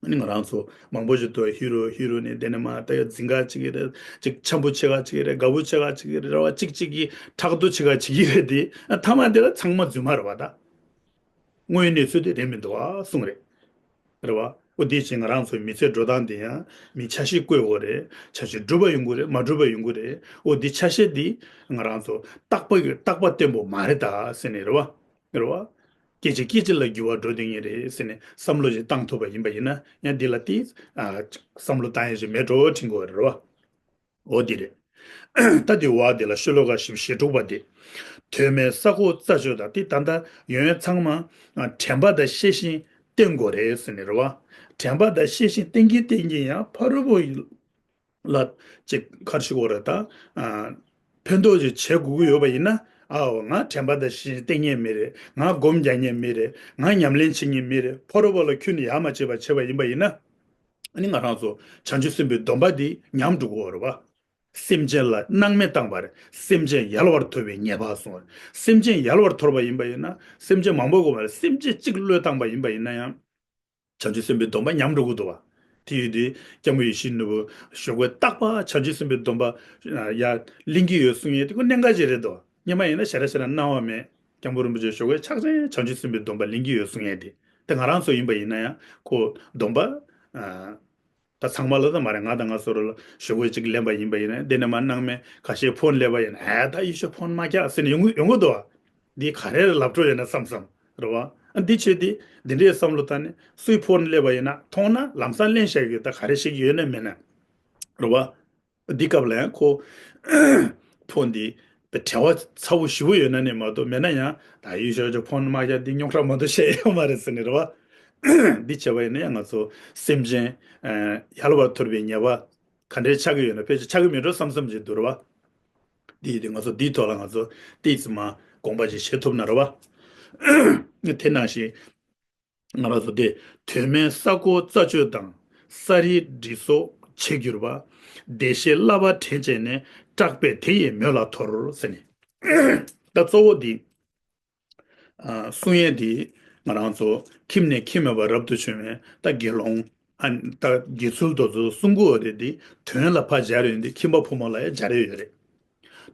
ཨ་ནི་ང་རང་ཚོ་མང་པོ་ཞིག་འདུག་ཧི་རོ་ཧི་རོ་ནི་དེ་ནས་མ་ད་ཡ་འཛིང་ག་ཅིག་གི་རེད། ཅིག་འཆམ་པོ་ཆེ་ག་ཅིག་གི་རེད། དགའ་པོ་ཆེ་ག་ཅིག་གི་རེད། རེ་བ་ཅིག་ཅིག་གི་ཕྲག་དོག་ཆེ་ག་ཅིག་གི་རེད་དེ། ཨ་ཐ་མ་དེ་ལ་ཚང་མ་རྫུན་མ་རེད་བ་ད། དངོས་ཡོད་གནས་ཚུལ་དེ་རེད་མི་འདུག་ཨ་གསུང་རེད། རེད་བ། ཨོ་དེ་བཞིན་ང་རང་ཚོའི་མི་ཚེ་འགྲོ་སྟངས་དེ་ཡང་མི་ཆ་ཤས་བཀོད་དགོས་རེད། ཆ་ཤས་འགྲུབ་པ་ཡོང་གི་རེད། མ་འགྲུབ་པ་ཡོང་གི་རེད། ཨོ་དེ་ཆ་ཤས་དེ་ང་རང་ཚོ་རྟག་པ་རྟག་པ་བརྟན་པོ་མ་རེད་ད་ཟེར་ནས་རེད་བ། རེད་བ། སྐད་ཅིག་སྐད་ཅིག་ལ་འགྱུར་བ་འགྲོ་བསྡད་ངེས་རེད་ཟེར་ནས་བསམ་བློ་ཞིག་བཏང་ཐུབ་པ་ཡིན་པ་ཡིན་ན་ཡང་འདི་ལ་དེ་ཨ་བསམ་བློ་བཏང་ཡས་ཞིག་མེད་འགྲོ་དྲན་གྱི་ཡོད་རེད་བ། འོ་འདི་རེད། ད་འདི་བ་འདི་ལ་ཤོ་ལོ་ཀ་བཞི་བཅུ་ཞེ་དྲུག་པ་འདི། དོན་མེད་ས་རྐོ་རྩ་གཅོད་དང་། འདི་ད་ལྟ་ཡོན་ཡོན་ཚང་མ་དྲན་པ་དང་ཤེས་བཞིན་བསྟེན་དགོས་རེད་ཟེར་ནས་རེད་བ། དྲན་པ་དང་ཤེས་བཞིན་བསྟེན་གྱིན་བསྟེན་གྱིན་ཡང་ཕ་རོལ་པོ་ལ་ཅིག་ག་རེ་ཞུ་དགོས་རེད་ད། ཕན་ཐོགས་ཅིག་བྱེད་དགོས་ཀྱི་ཡོད་པ་ཡིན་ན། ཨའོ་ང་དྲན་པ་དང་ཤེས་བཞིན་བསྟེན་མཁན་མི་རེད། ང་སྒོམ་རྒྱག་མཁན་མི་རེད། ང་ཉམས་ལེན་བྱེད་མཁན་མི་རེད། ཕ་རོལ་པོ་ལ་ཁྱོན་ནས་ཡ་མ་བྱེད་པ་བྱས་པ་ཡིན་པ་ཡིན་ན། ཨ་ནི་ང་རང་ཚོ་བྱང་ཆུབ་སེམས་དཔའི་སྡོམ་པ་འདི་ཉམས་འགྲོ་གི་ཡོད་རེད་བ། སེམས་ཅན་ལ་སྣང་མེད་བཏང་བ་རེད། སེམས་ཅན་ཡལ་བར་དོར་བའི་ཉེས་པ་གསུངས་པ་རེད། སེམས་ཅན་ཡལ་བར་དོར་བ་ཡིན་པ་ཡིན་ན། སེམས་ཅན་མང་པོ་དགོས་པ་རེད། སེམས་ཅན་གཅིག་བློས་བཏང་པ་ཡིན་པ་ཡིན་ན་ཡང་། བྱང་ཆུབ་སེམས་དཔའི་སྡོམ་པ་ཉམས་འགྲོ་གི་འདུག་བ། དེ་ཡོད་དུས་སྐྱབས་མགོན་ཡིད་བཞིན་ནོར་བུ་ཞོགས་པའི་རྟག་པར་བྱང་ཆུབ་སེམས་དཔའི་སྡོམ་པ་ཡར་ལེན་གྱི་ཡོད་གསུང་ཡས་དེ་ཁོ་གནད་འགག་ཅིག་རེད་འདུག་སྔོན་མ་ཡིན་ན་ཞེ་དྲག་ཞེ་དྲག་གནང་བ་མེད། སྐྱབས་མགོན་རིན་པོ་ཆེ་ཞོགས་པའི་ཕྱག་ཆེན་བྱང་ཆུབ་སེམས་དཔའི་སྡོམ་པ་ལེན་གྱི་ཡོད་གསུང་ཡས་དེ། དེ་ང་རང་ཚོ་ཡིན་པ་ཡིན་ན་ཡང་ཁོ་སྡོམ་པ། ད་ཚང་མ་ལ་ད་མ་རེད། ང་དང་ང་ཚོ་རུ་ལ་ཞོགས་པའི་ཅིག་ལེན་པ་ཡིན་པ་ཡིན་ན། དེ་ནས་མ་སྣང་མེད་ཁ་ཤས་ཕོན་སླེབས་པ་ཡིན་ན། ཨ་ད་ཡེ་ཤུ་ཕོན་མ་རྒྱག་ཟེར་ནས་ཡོང་གི་ཡོང་གི་འདུག་བ། འདི་ག་རེ་ལབ་འགྲོ་ཡོད་ན་བསམ་བསམ་རེད་བ། ཨ་འདི་བྱས་ཏེ་འདི་འདྲའི་བསམ་བློ་བཏང་ནས་སུའི་ཕོན་སླེབས་པ་ཡིན་ན་མཐོང་ན་ལམ་སང་ལེན་བྱ་གི་ད་ག་རེ་བྱེད་ཀྱི་ཡོད་ན་མེད་ན་རེད་བ། འདི་སྐབས་ལ་ཡང་ཁོ་ཕོན་འདི་བྲེལ་བ་ཚ་པོ་ཞེ་པོ་ཡོད་ན་ནི་མ་གཏོགས། མེད་ན་ཡང་ད་ཡུལ་ཤོག་ཅིག་ཕོན་མ་རྒྱག་འདི་རྙོག་དྲ་མ་གཏོགས་བཤད་ཡོད་མ་རེད་ཟེར་ནས་རེད་བ། འདི་བྱས་པ་ཡིན་ན་ཡང་ང་ཚོ་སེམས་ཅན་ཡལ་བར་དོར་བའི་ཉེས་པ་ག་འདྲའི་ཆགས་ཀྱི་ཡོད་ན། ཕལ་ཆེར་ཆགས་ཀྱི་མེད་འགྲོ་བསམ་བསམ་ཅིག་འདུག་རེད་བ། འདི་ཡིན་དུས་ང་ཚོ་འདིའི་ཐོག་ལ་ང་ཚོ་ཏོག་ཙམ་མ་དགོངས་པ་ཅིག་བཞེས་ཐུབ་ན་རེད་བ། དེ་ནང་བཞིན་ང་རང་ཚོ་དེ་དོན་མེད་ས་རྐོ་རྩ་གཅོད་དང་། ས་རིས་འབྲི་སོགས་བྱེད་གྱུར་པ། བདེ་གཤེགས་བསླབ་པ་དྲན་བྱས་ནས། སྐྲག་པས་དེ་ཡི་མོད་ལ་དོར་ཟེར་ནས། ད་གཙོ་བོ་འདི་གསུང་ཡས་འདི་ང་རང་ཚོ་ཁྱིམ་ནས་ཁྱིམ་མེད་པར་རབ་ཏུ་བྱུང་བའི་ད་དགེ་སློང་ཨ་ད་དགེ་ཚུལ་དེ་ཚོ་གསུང་གི་ཡོད་རེད། འདི་དོན་ལ་ཕར་སྦྱར་ཡོད། འདི་ཁྱིམ་པ་ཕོ་མོ་ལ་ཡང་སྦྱར་ཡོད་རེད།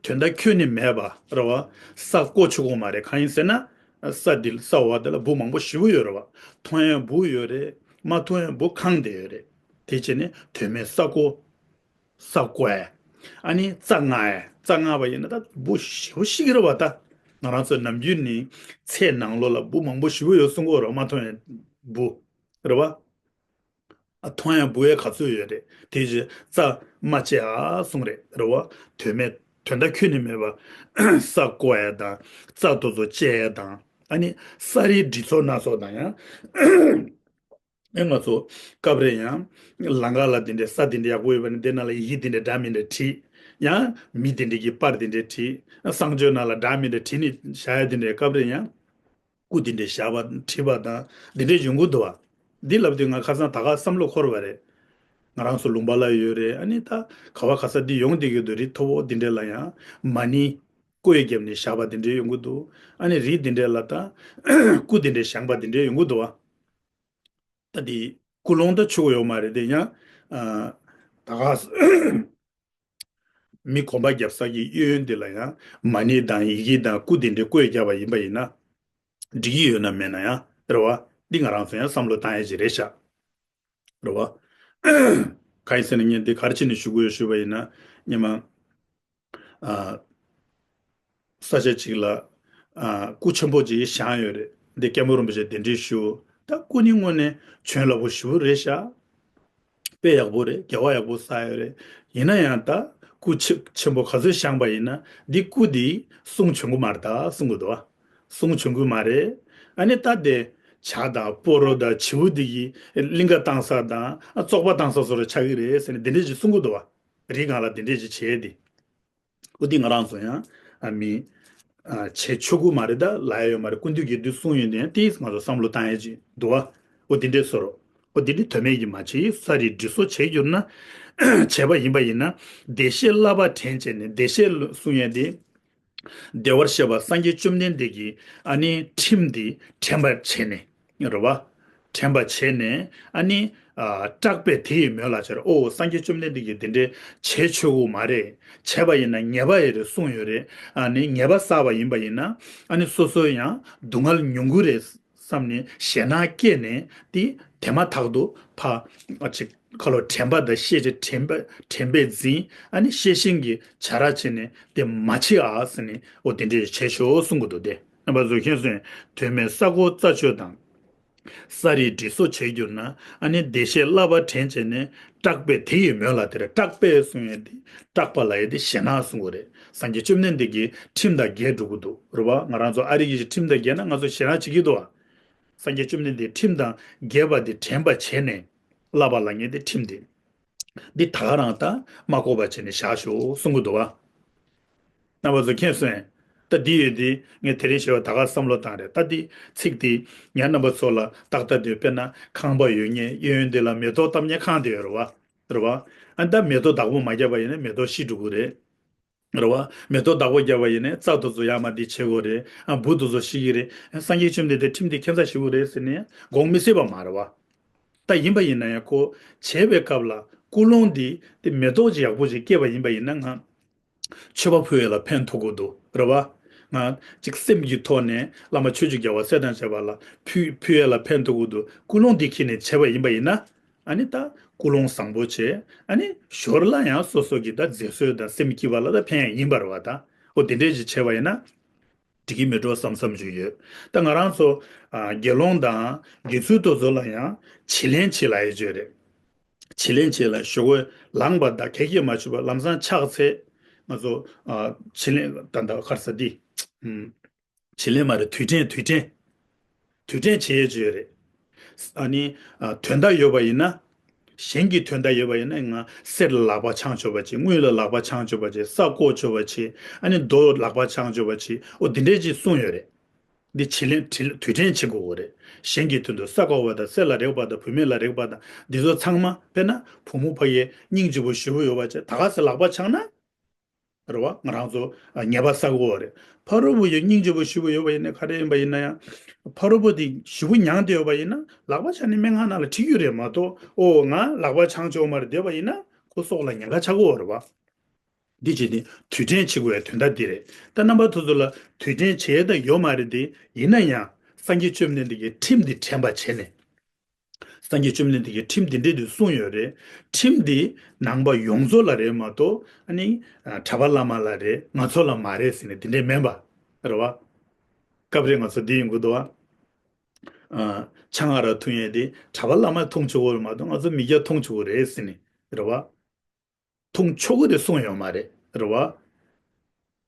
དོན་དག་ཁྱོན་ནས་མེད་པ་རེད་བ། ས་རྐོ་ཆོག་གི་མ་རེད། གང་ཡིན་ཟེར་ན། ས་འདི་ས་འོག་དེ་ལ་འབུ་མང་པོ་ཞེ་པོ་ཡོད་རེད་བ། མཐོང་ཡས་འབུ་ཡོད་རེད། མ་མཐོང་ཡས་འབུ་གང་བསྡད་ཡོད་རེད། དེ་བྱས་ནས་དོན་མེད་ས་རྐོ། ས་རྐོ་ཡས། ཨ་ནི་རྩྭ་བརྔ་ཡས། རྩྭ་བརྔ་བ་ཡིན་ན་ད་འབུ་ཞེ་པོ་ཤི་གི་རེད་བ། ད་ང་རང་ཚོ་ནམ་རྒྱུན་ནས་ཚལ་ནང་ལོགས་ལ་འབུ་མང་པོ་ཞེ་པོ་ཡོད་གསུང་གི་ཡོད་རེད་བ། མ་མཐོང་ཡས་འབུ་རེད་བ། ཨ་མཐོང་ཡང་འབུ་ཡང་ག་ཚོད་ཡོད་རེད། དེ་བཞིན་རྩྭ་མ་བཅད་ཨ་གསུང་རེད་རེད་བ། དོན་མེད་དོན་དག་ཁྱོན་ནས་མེད་པ། ས་རྐོ་ཡ་དང་། རྩྭ་དེ་ཚོ་བཅད་ཡ་དང་། ཨ་ནི་ས་རིས་འབྲི་སོགས་སྣ་ཚོགས་དང་ཡང་། ཨེ་ང་ཚོ་སྐབས་རེ་ཡང་ལམ་ཁ་ལ་དེ་འདྲའི་ས་དེ་འདྲའི་ཡག་པོ་ཡོད་པ་ནི་དེ་ནང་ལ་ཡི་གེ་དེ་འདྲའི་འདྲ་མི་འདྲ་བྲིས། ཡང་མི་དེ་འདྲའི་གི་པར་དེ་འདྲའི་བྲིས། གསང་སྤྱོད་ནང་ལ་འདྲ་མི་འདྲ་བྲིས་ནས་བཞག་ཡ་དེ་འདྲའི་སྐབས་རེ་ཡང་། སྐུ་དེ་འདྲའི་བཞག་པ་བྲིས་པ་དང་དེ་འདྲའི་ཡོང་གི་འདུག་བ། འདི་ལབ་དུས་ང་ཁ་སང་ད་ག་བསམ་བློ་འཁོར་བ་རེད། ང་རང་ཚོ་ལུང་པ་ལ་ཡོད་རེད། ཨ་ནི་ད་ག་བ་ག་ས་འདི་ཡོང་བསྡད་ཀྱི་འདུག་རི་མཐོ་པོ་འདི་འདྲའི་ལ་ཡང་མ་ཎི་བརྐོས་བརྒྱབ་ནས་བཞག་པ་འདི་འདྲའི་ཡོང་གི་འདུག་ཨ་ནི་རི་འདི་འདྲའི་ལ་ད་སྐུ་འདི་འདྲའི་བཞེངས་པ་འདི་འདྲའི་ཡོང་གི་འདུག་བ། ད་འདི་སྐུ་རླུང་ད་ཆུ་བོ་ཡོད་མ་རེད་དེ་ཡང་། ཨ་ད་ག་མི་གོམ་པ་རྒྱབ་ས་གི་གཡས་གཡོན་འདི་ལ་ཡང་མ་ཎི་དང་ཡི་གེ་དང་སྐུ་དེ་འདྲའི་བརྐོས་བརྒྱབ་པ་ཡིན་པ་ཡིན་ན། འགྲིག་གི་ཡོད་ན་མེད་ན་ཡང་རེད་བ། འདི་ང་རང་ཚོ་ཡང་བསམ་བློ་བཏང་ཡ་ཅིག་རེད་ཤག་རེད་བ། གང་ཡིན་ཟེར་ན་ངས་འདི་ག་རེ་བྱས་ནས་ཞུ་དགོས་ཡོད་ཞུས་པ་ཡིན་ན། སྔོན་མ་ཨ་ས་ཆ་གཅིག་ལ་ཨ་སྐུ་ཆེན་པོ་ཅིག་བཞེངས་ཡོད་རེད། འདི་སྐྱབས་མགོན་རིན་པོ་ཆེ་གདན་འདྲེན་ཞུ། ད་སྐུ་ནི་དངོས་གནས་བྱོན་སླ་པོ་ཞེ་པོ་རེད་ཤག་དཔེ་ཡག་པོ་རེད། དགེ་བ་ཡག་པོ་བསགས་ཡོད་རེད། ཡིན་ན་ཡང་ད་སྐུ་ཆེ་ཆེན་པོ་ག་ཚོད་བཞེངས་པ་ཡིན་ན་འདི་སྐུ་འདི་གསུང་བྱོན་གི་མ་རེད་ད་གསུང་གི་འདུག་བ། གསུང་བྱོན་གི་མ་རེད། ཨ་ནི་ད་དེ་བྱ་དང་སྤོ་རོ་དང་བྱིའུ་འདི་གི་གླིང་ག་བཏང་ས་དང་བཙོག་པ་བཏང་ས་བཟོ་འདྲ་ཆགས་ཀྱི་རེད་ཟེར་ནས་འདི་འདྲས་ཅིག་གསུང་གི་འདུག་བ། རི་སྒང་ལ་འདི་འདྲས་ཅིག་བྱས་ཏེ། ཨོ་འདི་ང་རང་ཚོ་ཡང་ཨ་མི་ཨ་བྱེད་ཆོག་གི་མ་རེད་ད་ལབ་ཡ་ཡོད་མ་རེད། སྐུ་མདུན་གྱིས་འདི་གསུངས་ཡོད་དེ་ཡང་ཏིས་ང་ཚོ་བསམ་བློ་བཏང་ཡ་ཅིག་འདུག་བ། ཨོ་འདི་འདྲའི་བཟོ་འདྲ། ཨོ་འདི་འདྲའི་དོན་མེད་ཀྱི་མ་བྱེད། ས་རིས་འབྲི་སོགས་བྱེད་གྱུར་ན། བྱས་པ་ཡིན་པ་ཡིན་ན། བདེ་གཤེགས་བསླབ་པ་དྲན་བྱས་ནས། བདེ་གཤེགས་གསུང་ཡ་དེ། བདེ་བར་གཤེགས་པ་སངས་རྒྱས་བཅོམ་ལྡན་འདས་ཀྱི་ཨ་ནི་ཁྲིམས་འདི་དྲན་པར་བྱས་ནས་རེད་བ། དྲན་པར་བྱས་ནས་ཨ་ནི་ཨ་སྐྲག་པས་དེ་ཡི་མོད་ལ་སྦྱར། ཨོ་སངས་རྒྱས་བཅོམ་ལྡན་འདས་ཀྱིས་འདི་འདྲའི་བྱེད་ཆོག་གི་མ་རེད། བྱས་པ་ཡིན་ན་ཉེས་པ་ཡོད་རེད་གསུངས་ཡོད་རེད། ཨ་ནི་ཉེས་པ་བསགས་པ་ཡིན་པ་ཡིན་ན་ཨ་ནི་སོ་སོའི་ཡང་སྡུག་བསྔལ་མྱོང་གི་རེད། ས་ བསམ་ནས་ཞེད་སྣང་སྐྱེས་ནས་དེ་དེ་མ་ཐག་ཏུ་ཕ་ཅིག་ཁ་ལོ་དྲན་པ་དང་ཤེས་བྱ་དྲན་པ་དྲན་པས་འཛིན། ཨ་ནི་ཤེས་བཞིན་གྱི་བྱ་ར་བྱས་ནས་དེ་མ་བྱེད་ཨ་ཟེར་ནས་འོ་དེ་འདྲས་བྱས་ཤོག་གསུང་གི་འདུག་སྟེ། རྣམ་པ་ཚོ་མཁྱེན་སོང་། དོན་མེད་ས་རྐོ་རྩ་གཅོད་དང་། ས་རིས་འབྲི་སོ་བྱས་གྱུར་ན། ཨ་ནི་བདེ་གཤེགས་བསླབ་པ་དྲན་བྱས་ནས་སྐྲག་པས་དེ་ཡི་མོད་ལ་དེར། སྐྲག་པས་གསུང་ཡས་དེ་སྐྲག་པ་ལ་ཡས་དེ་ཞེད་སྣང་གསུང་གི་རེད། སངས་རྒྱས་བཅོམ་ལྡན་འདས་ཀྱི་ཁྲིམས་དང་འགལ་འགྲོ་གི་འདུག་རེད་བ། ང་རང་ཚོ་ཨ་རི་གི་ཁྲིམས་དང་འགལ་ན་ང་ཚོ་ཞེད་སྣང་བྱེད་ཀྱི་འདུག་བ། སངས་རྒྱས་བཅོམ་ལྡན་འདས་ཁྲིམས་དང་འགལ་བ་དེ་དྲན་པ་བྱས་ནས་བསླབ་པ་ལ་ངས་དེ་ཁྲིམས་དེ་འདི་ད་ག་རང་ད་མ་གོ་བ་བྱས་ནས་བཞག་ཤོག་གསུང་གི་འདུག་བ། རྣམ་པ་ཚོ་མཁྱེན་སོང་། ད་འདི་ཡོད་འདི་ངས་དེ་རིང་ཞེས་པ་ད་ག་བསམ་བློ་བཏང་རེད། ད་འདི་ཚིག་འདི་ངས་རྣམ་པ་ཚོ་ལ་ཏག་ཏག་འདི་དཔེར་ན་ཁང་པ་ཡོད་མཁན་གཡས་གཡོན་འདི་ལ་མེ་ཏོག་བཏབ་མཁན་ཁང་དེ་ཡོད་རེད་བ། རེད་བ། ཨ་ད་མེ་ཏོག་བདག་པོ་མ་བརྒྱབ་པ་ཡིན་ན་མེ་ཏོག་ཤི་འགྲོ་གི་རེད། རེད་བ། མེ་ཏོག་བདག་པོ་བརྒྱབ་པ་ཡིན་ན་རྩྭ་དེ་ཚོ་ཡར་མར་འདི་བྱེད་དགོས་རེད། ཨ་འབུ་དེ་ཚོ་ཤི་གི་རེད། ཨ་སངས་རྒྱས་བཅོམ་ལྡན་འདས་ཁྲིམས་འདི་ཁྱད་མཚར་ཞེ་པོ་རེད་ཟེར་ནས་དགོངས་མི་སྲིད་པ་མ་རེད་བ། ད་ཡིན་པ་ཡིན་ན་ཡང་ཁོ་བྱས་པའི་སྐབས་ལ་ཀུན་སློང་འདི་དེ་མེ་ཏོག་ཅིག་ཡག་པོ་ཅིག་སྐྱེས་པ་ཡིན་པ་ཡིན་ན་ང་མཆོད་པ་ཕུལ་ཡས་ལ་ཕན་ཐོགས་ཀྱི་འདུག་རེད་བ། ང་ཅིག་སེམས་ཀྱི་ཐོག་ནས་བླ་མ་ཆོས་ཀྱི་རྒྱལ་བ་སྲས་དང་བཅས་པ་ལ་ཕུལ་ཕུལ་ཡས་ལ་ཕན་ཐོགས་ཀྱི་འདུག་ཀུན་སློང་འདི་འཁྱེར་ནས་བྱས་པ་ཡིན་པ་ཡིན་ན། ཨ་ནི་ད་ཀུན་སློང་བཟང་པོ་བྱས། ཨ་ནི་ཞོར་ལ་ཡང་སོ་སོ་གི་ད་མཛེས་བཟོ་དང་སེམས་སྐྱིད་པ་ལ་ད་ཕན་ཡས་ཡིན་པ་རེད་བ། ད་འོ་དེ་འདྲས་ཅིག་བྱས་པ་ཡིན་ན། འགྲིག་གི་མེད་འགྲོ་བསམ་བསམ་ཅིག་ཡོད། ད་ང་རང་ཚོ་ཨ་དགེ་སློང་དང་དགེ་ཚུལ་དེ་ཚོ་ལ་ཡང་བྱིན་ལེན་བྱེད་ལབ་ཡས་ཅིག་ཡོད་རེད། བྱིན་ལེན་བྱེད་ལ་ཞོགས་ཀས་ལངས་པ་དང་གད་ཀྱིས་མ་ཆོད་པ་ལམ་སང་ཆགས་ཚེ་ང་ཚོ་ཨ་བྱིན་ལེན་ད་ད་ག་རེ་ཟེར་འདི། ཨུམ། བྱིན་ལེན་མ་རེད། དུས་དྲན་དུས་དྲན། དུས་དྲན་བྱེད་ཡས་ཅིག་ཡོད་རེད། ཨ་ནི་ཨ་དོན་དག་ཡོད་པ་ཡིན་ན། གཞན་གྱི་དོན་དག་ཡོད་པ་ཡིན་ན་ང་གསེར་ལ་ལག་པ་འཆང་ཆོག་པ་བྱེད། དངུལ་ལ་ལག་པ་འཆང་ཆོག་པ་བྱེད། ས་བརྐོ་ཆོག་པ་བྱེད། ཨ་ནི་རྡོ་ལག་པ་འཆང་ཆོག་པ་བྱེད། འོ་འདི་འདྲས་ཅིག་གསུངས་ཡོད་རེད། འདི་བྱིན་ལེན་དུས་དྲན་བྱེད་དགོས་རེད། གཞན་གྱི་དོན་དུ་ས་བརྐོ་བ་དང་གསེར་ལ་རེག་པ་དང་བུད་མེད་ལ་རེག་པ་དང་འདི་ཚོ་ཚང་མ་དཔེར་ན་བུ་མོ་ཕ་གིའི་སྙིང་རྗེ་པོ་ཞེ་པོ་ཡོད་པ་བྱས་ད་ག་སེ་ལག་པ་འཆང་ན། རེད་བ། ང་རང་ཚོ་ཨ་ཉེས་པ་བསགས་ཀྱི་ཡོད་རེད། ཕ་རོལ་པོ་ཡི་སྙིང་རྗེ་པོ་ཞེ་པོ་ཡོད་པ་ཡིན་ན་ག་རེ་ཡིན་པ་ཡིན་ན་ཡང་། ཕ་རོལ་པོ་དེ་ཞེ་པོ་མྱངས་བསྡད་ཡོད་པ་ཡིན་ན་ལག་པ་འཆང་ནས་སྨན་ཁང་ནང་ལ་ཁྲིད་རྒྱུ་རེད་མ་གཏོགས། ཨོ་ང་ལག་པ་འཆང་ཆོག་མ་རེད་བསྡད་པ་ཡིན་ན་ཁོ་སྲོག་ལ་ཉེན་ཁ་ཆགས་ཀྱི་ཡོད་རེད་བ། འདི་བྱས་ནས་དུས་དྲན་བྱེད་དགོས་པའི་དོན་དག་འདི་རེད། ད་རྣམ་པ་ཚོ་ཚོ་ལ་དུས་དྲན་བྱེད་ཡས་ད་ཡོད་མ་རེད་དེ། ཡིན་ན་ཡང་སངས་རྒྱས་བཅོམ་ལྡན་འདས་ཀྱི་ཁྲིམས་འདི་དྲན་པ་བྱས་ནས། སངས་རྒྱས་བཅོམ་ལྡན་འདས་ཀྱིས་ཁྲིམས་འདི་འདྲས་དེ་གསུངས་ཡོད་རེད། ཁྲིམས་འདི་ནང་པ་ཡོངས་རྫོགས་ལ་རེད་མ་གཏོགས་ཨ་ནི་གྲྭ་པ་བླ་མ་ལ་རེད། ང་ཚོ་ལ་མ་རེད་ཟེར་ནས་འདི་འདྲས་མིན་པ་རེད་བ། སྐབས་རེ་ང་ཚོ་འདི་ཡིན་དགོས་འདུག་བ། ཆང་ཨ་རག་འཐུང་ཡས་དེ་གྲྭ་པ་བླ་མས་འཐུང་ཆོག་གི་རེད་མ་གཏོགས་ང་ཚོ་མི་སྐྱ་འཐུང་ཆོག་གི་རེད་ཟེར་ནས་རེད་བ། འཐུང་ཆོག་གི་རེད་གསུངས་ཡོད་མ་རེད། རེད་བ།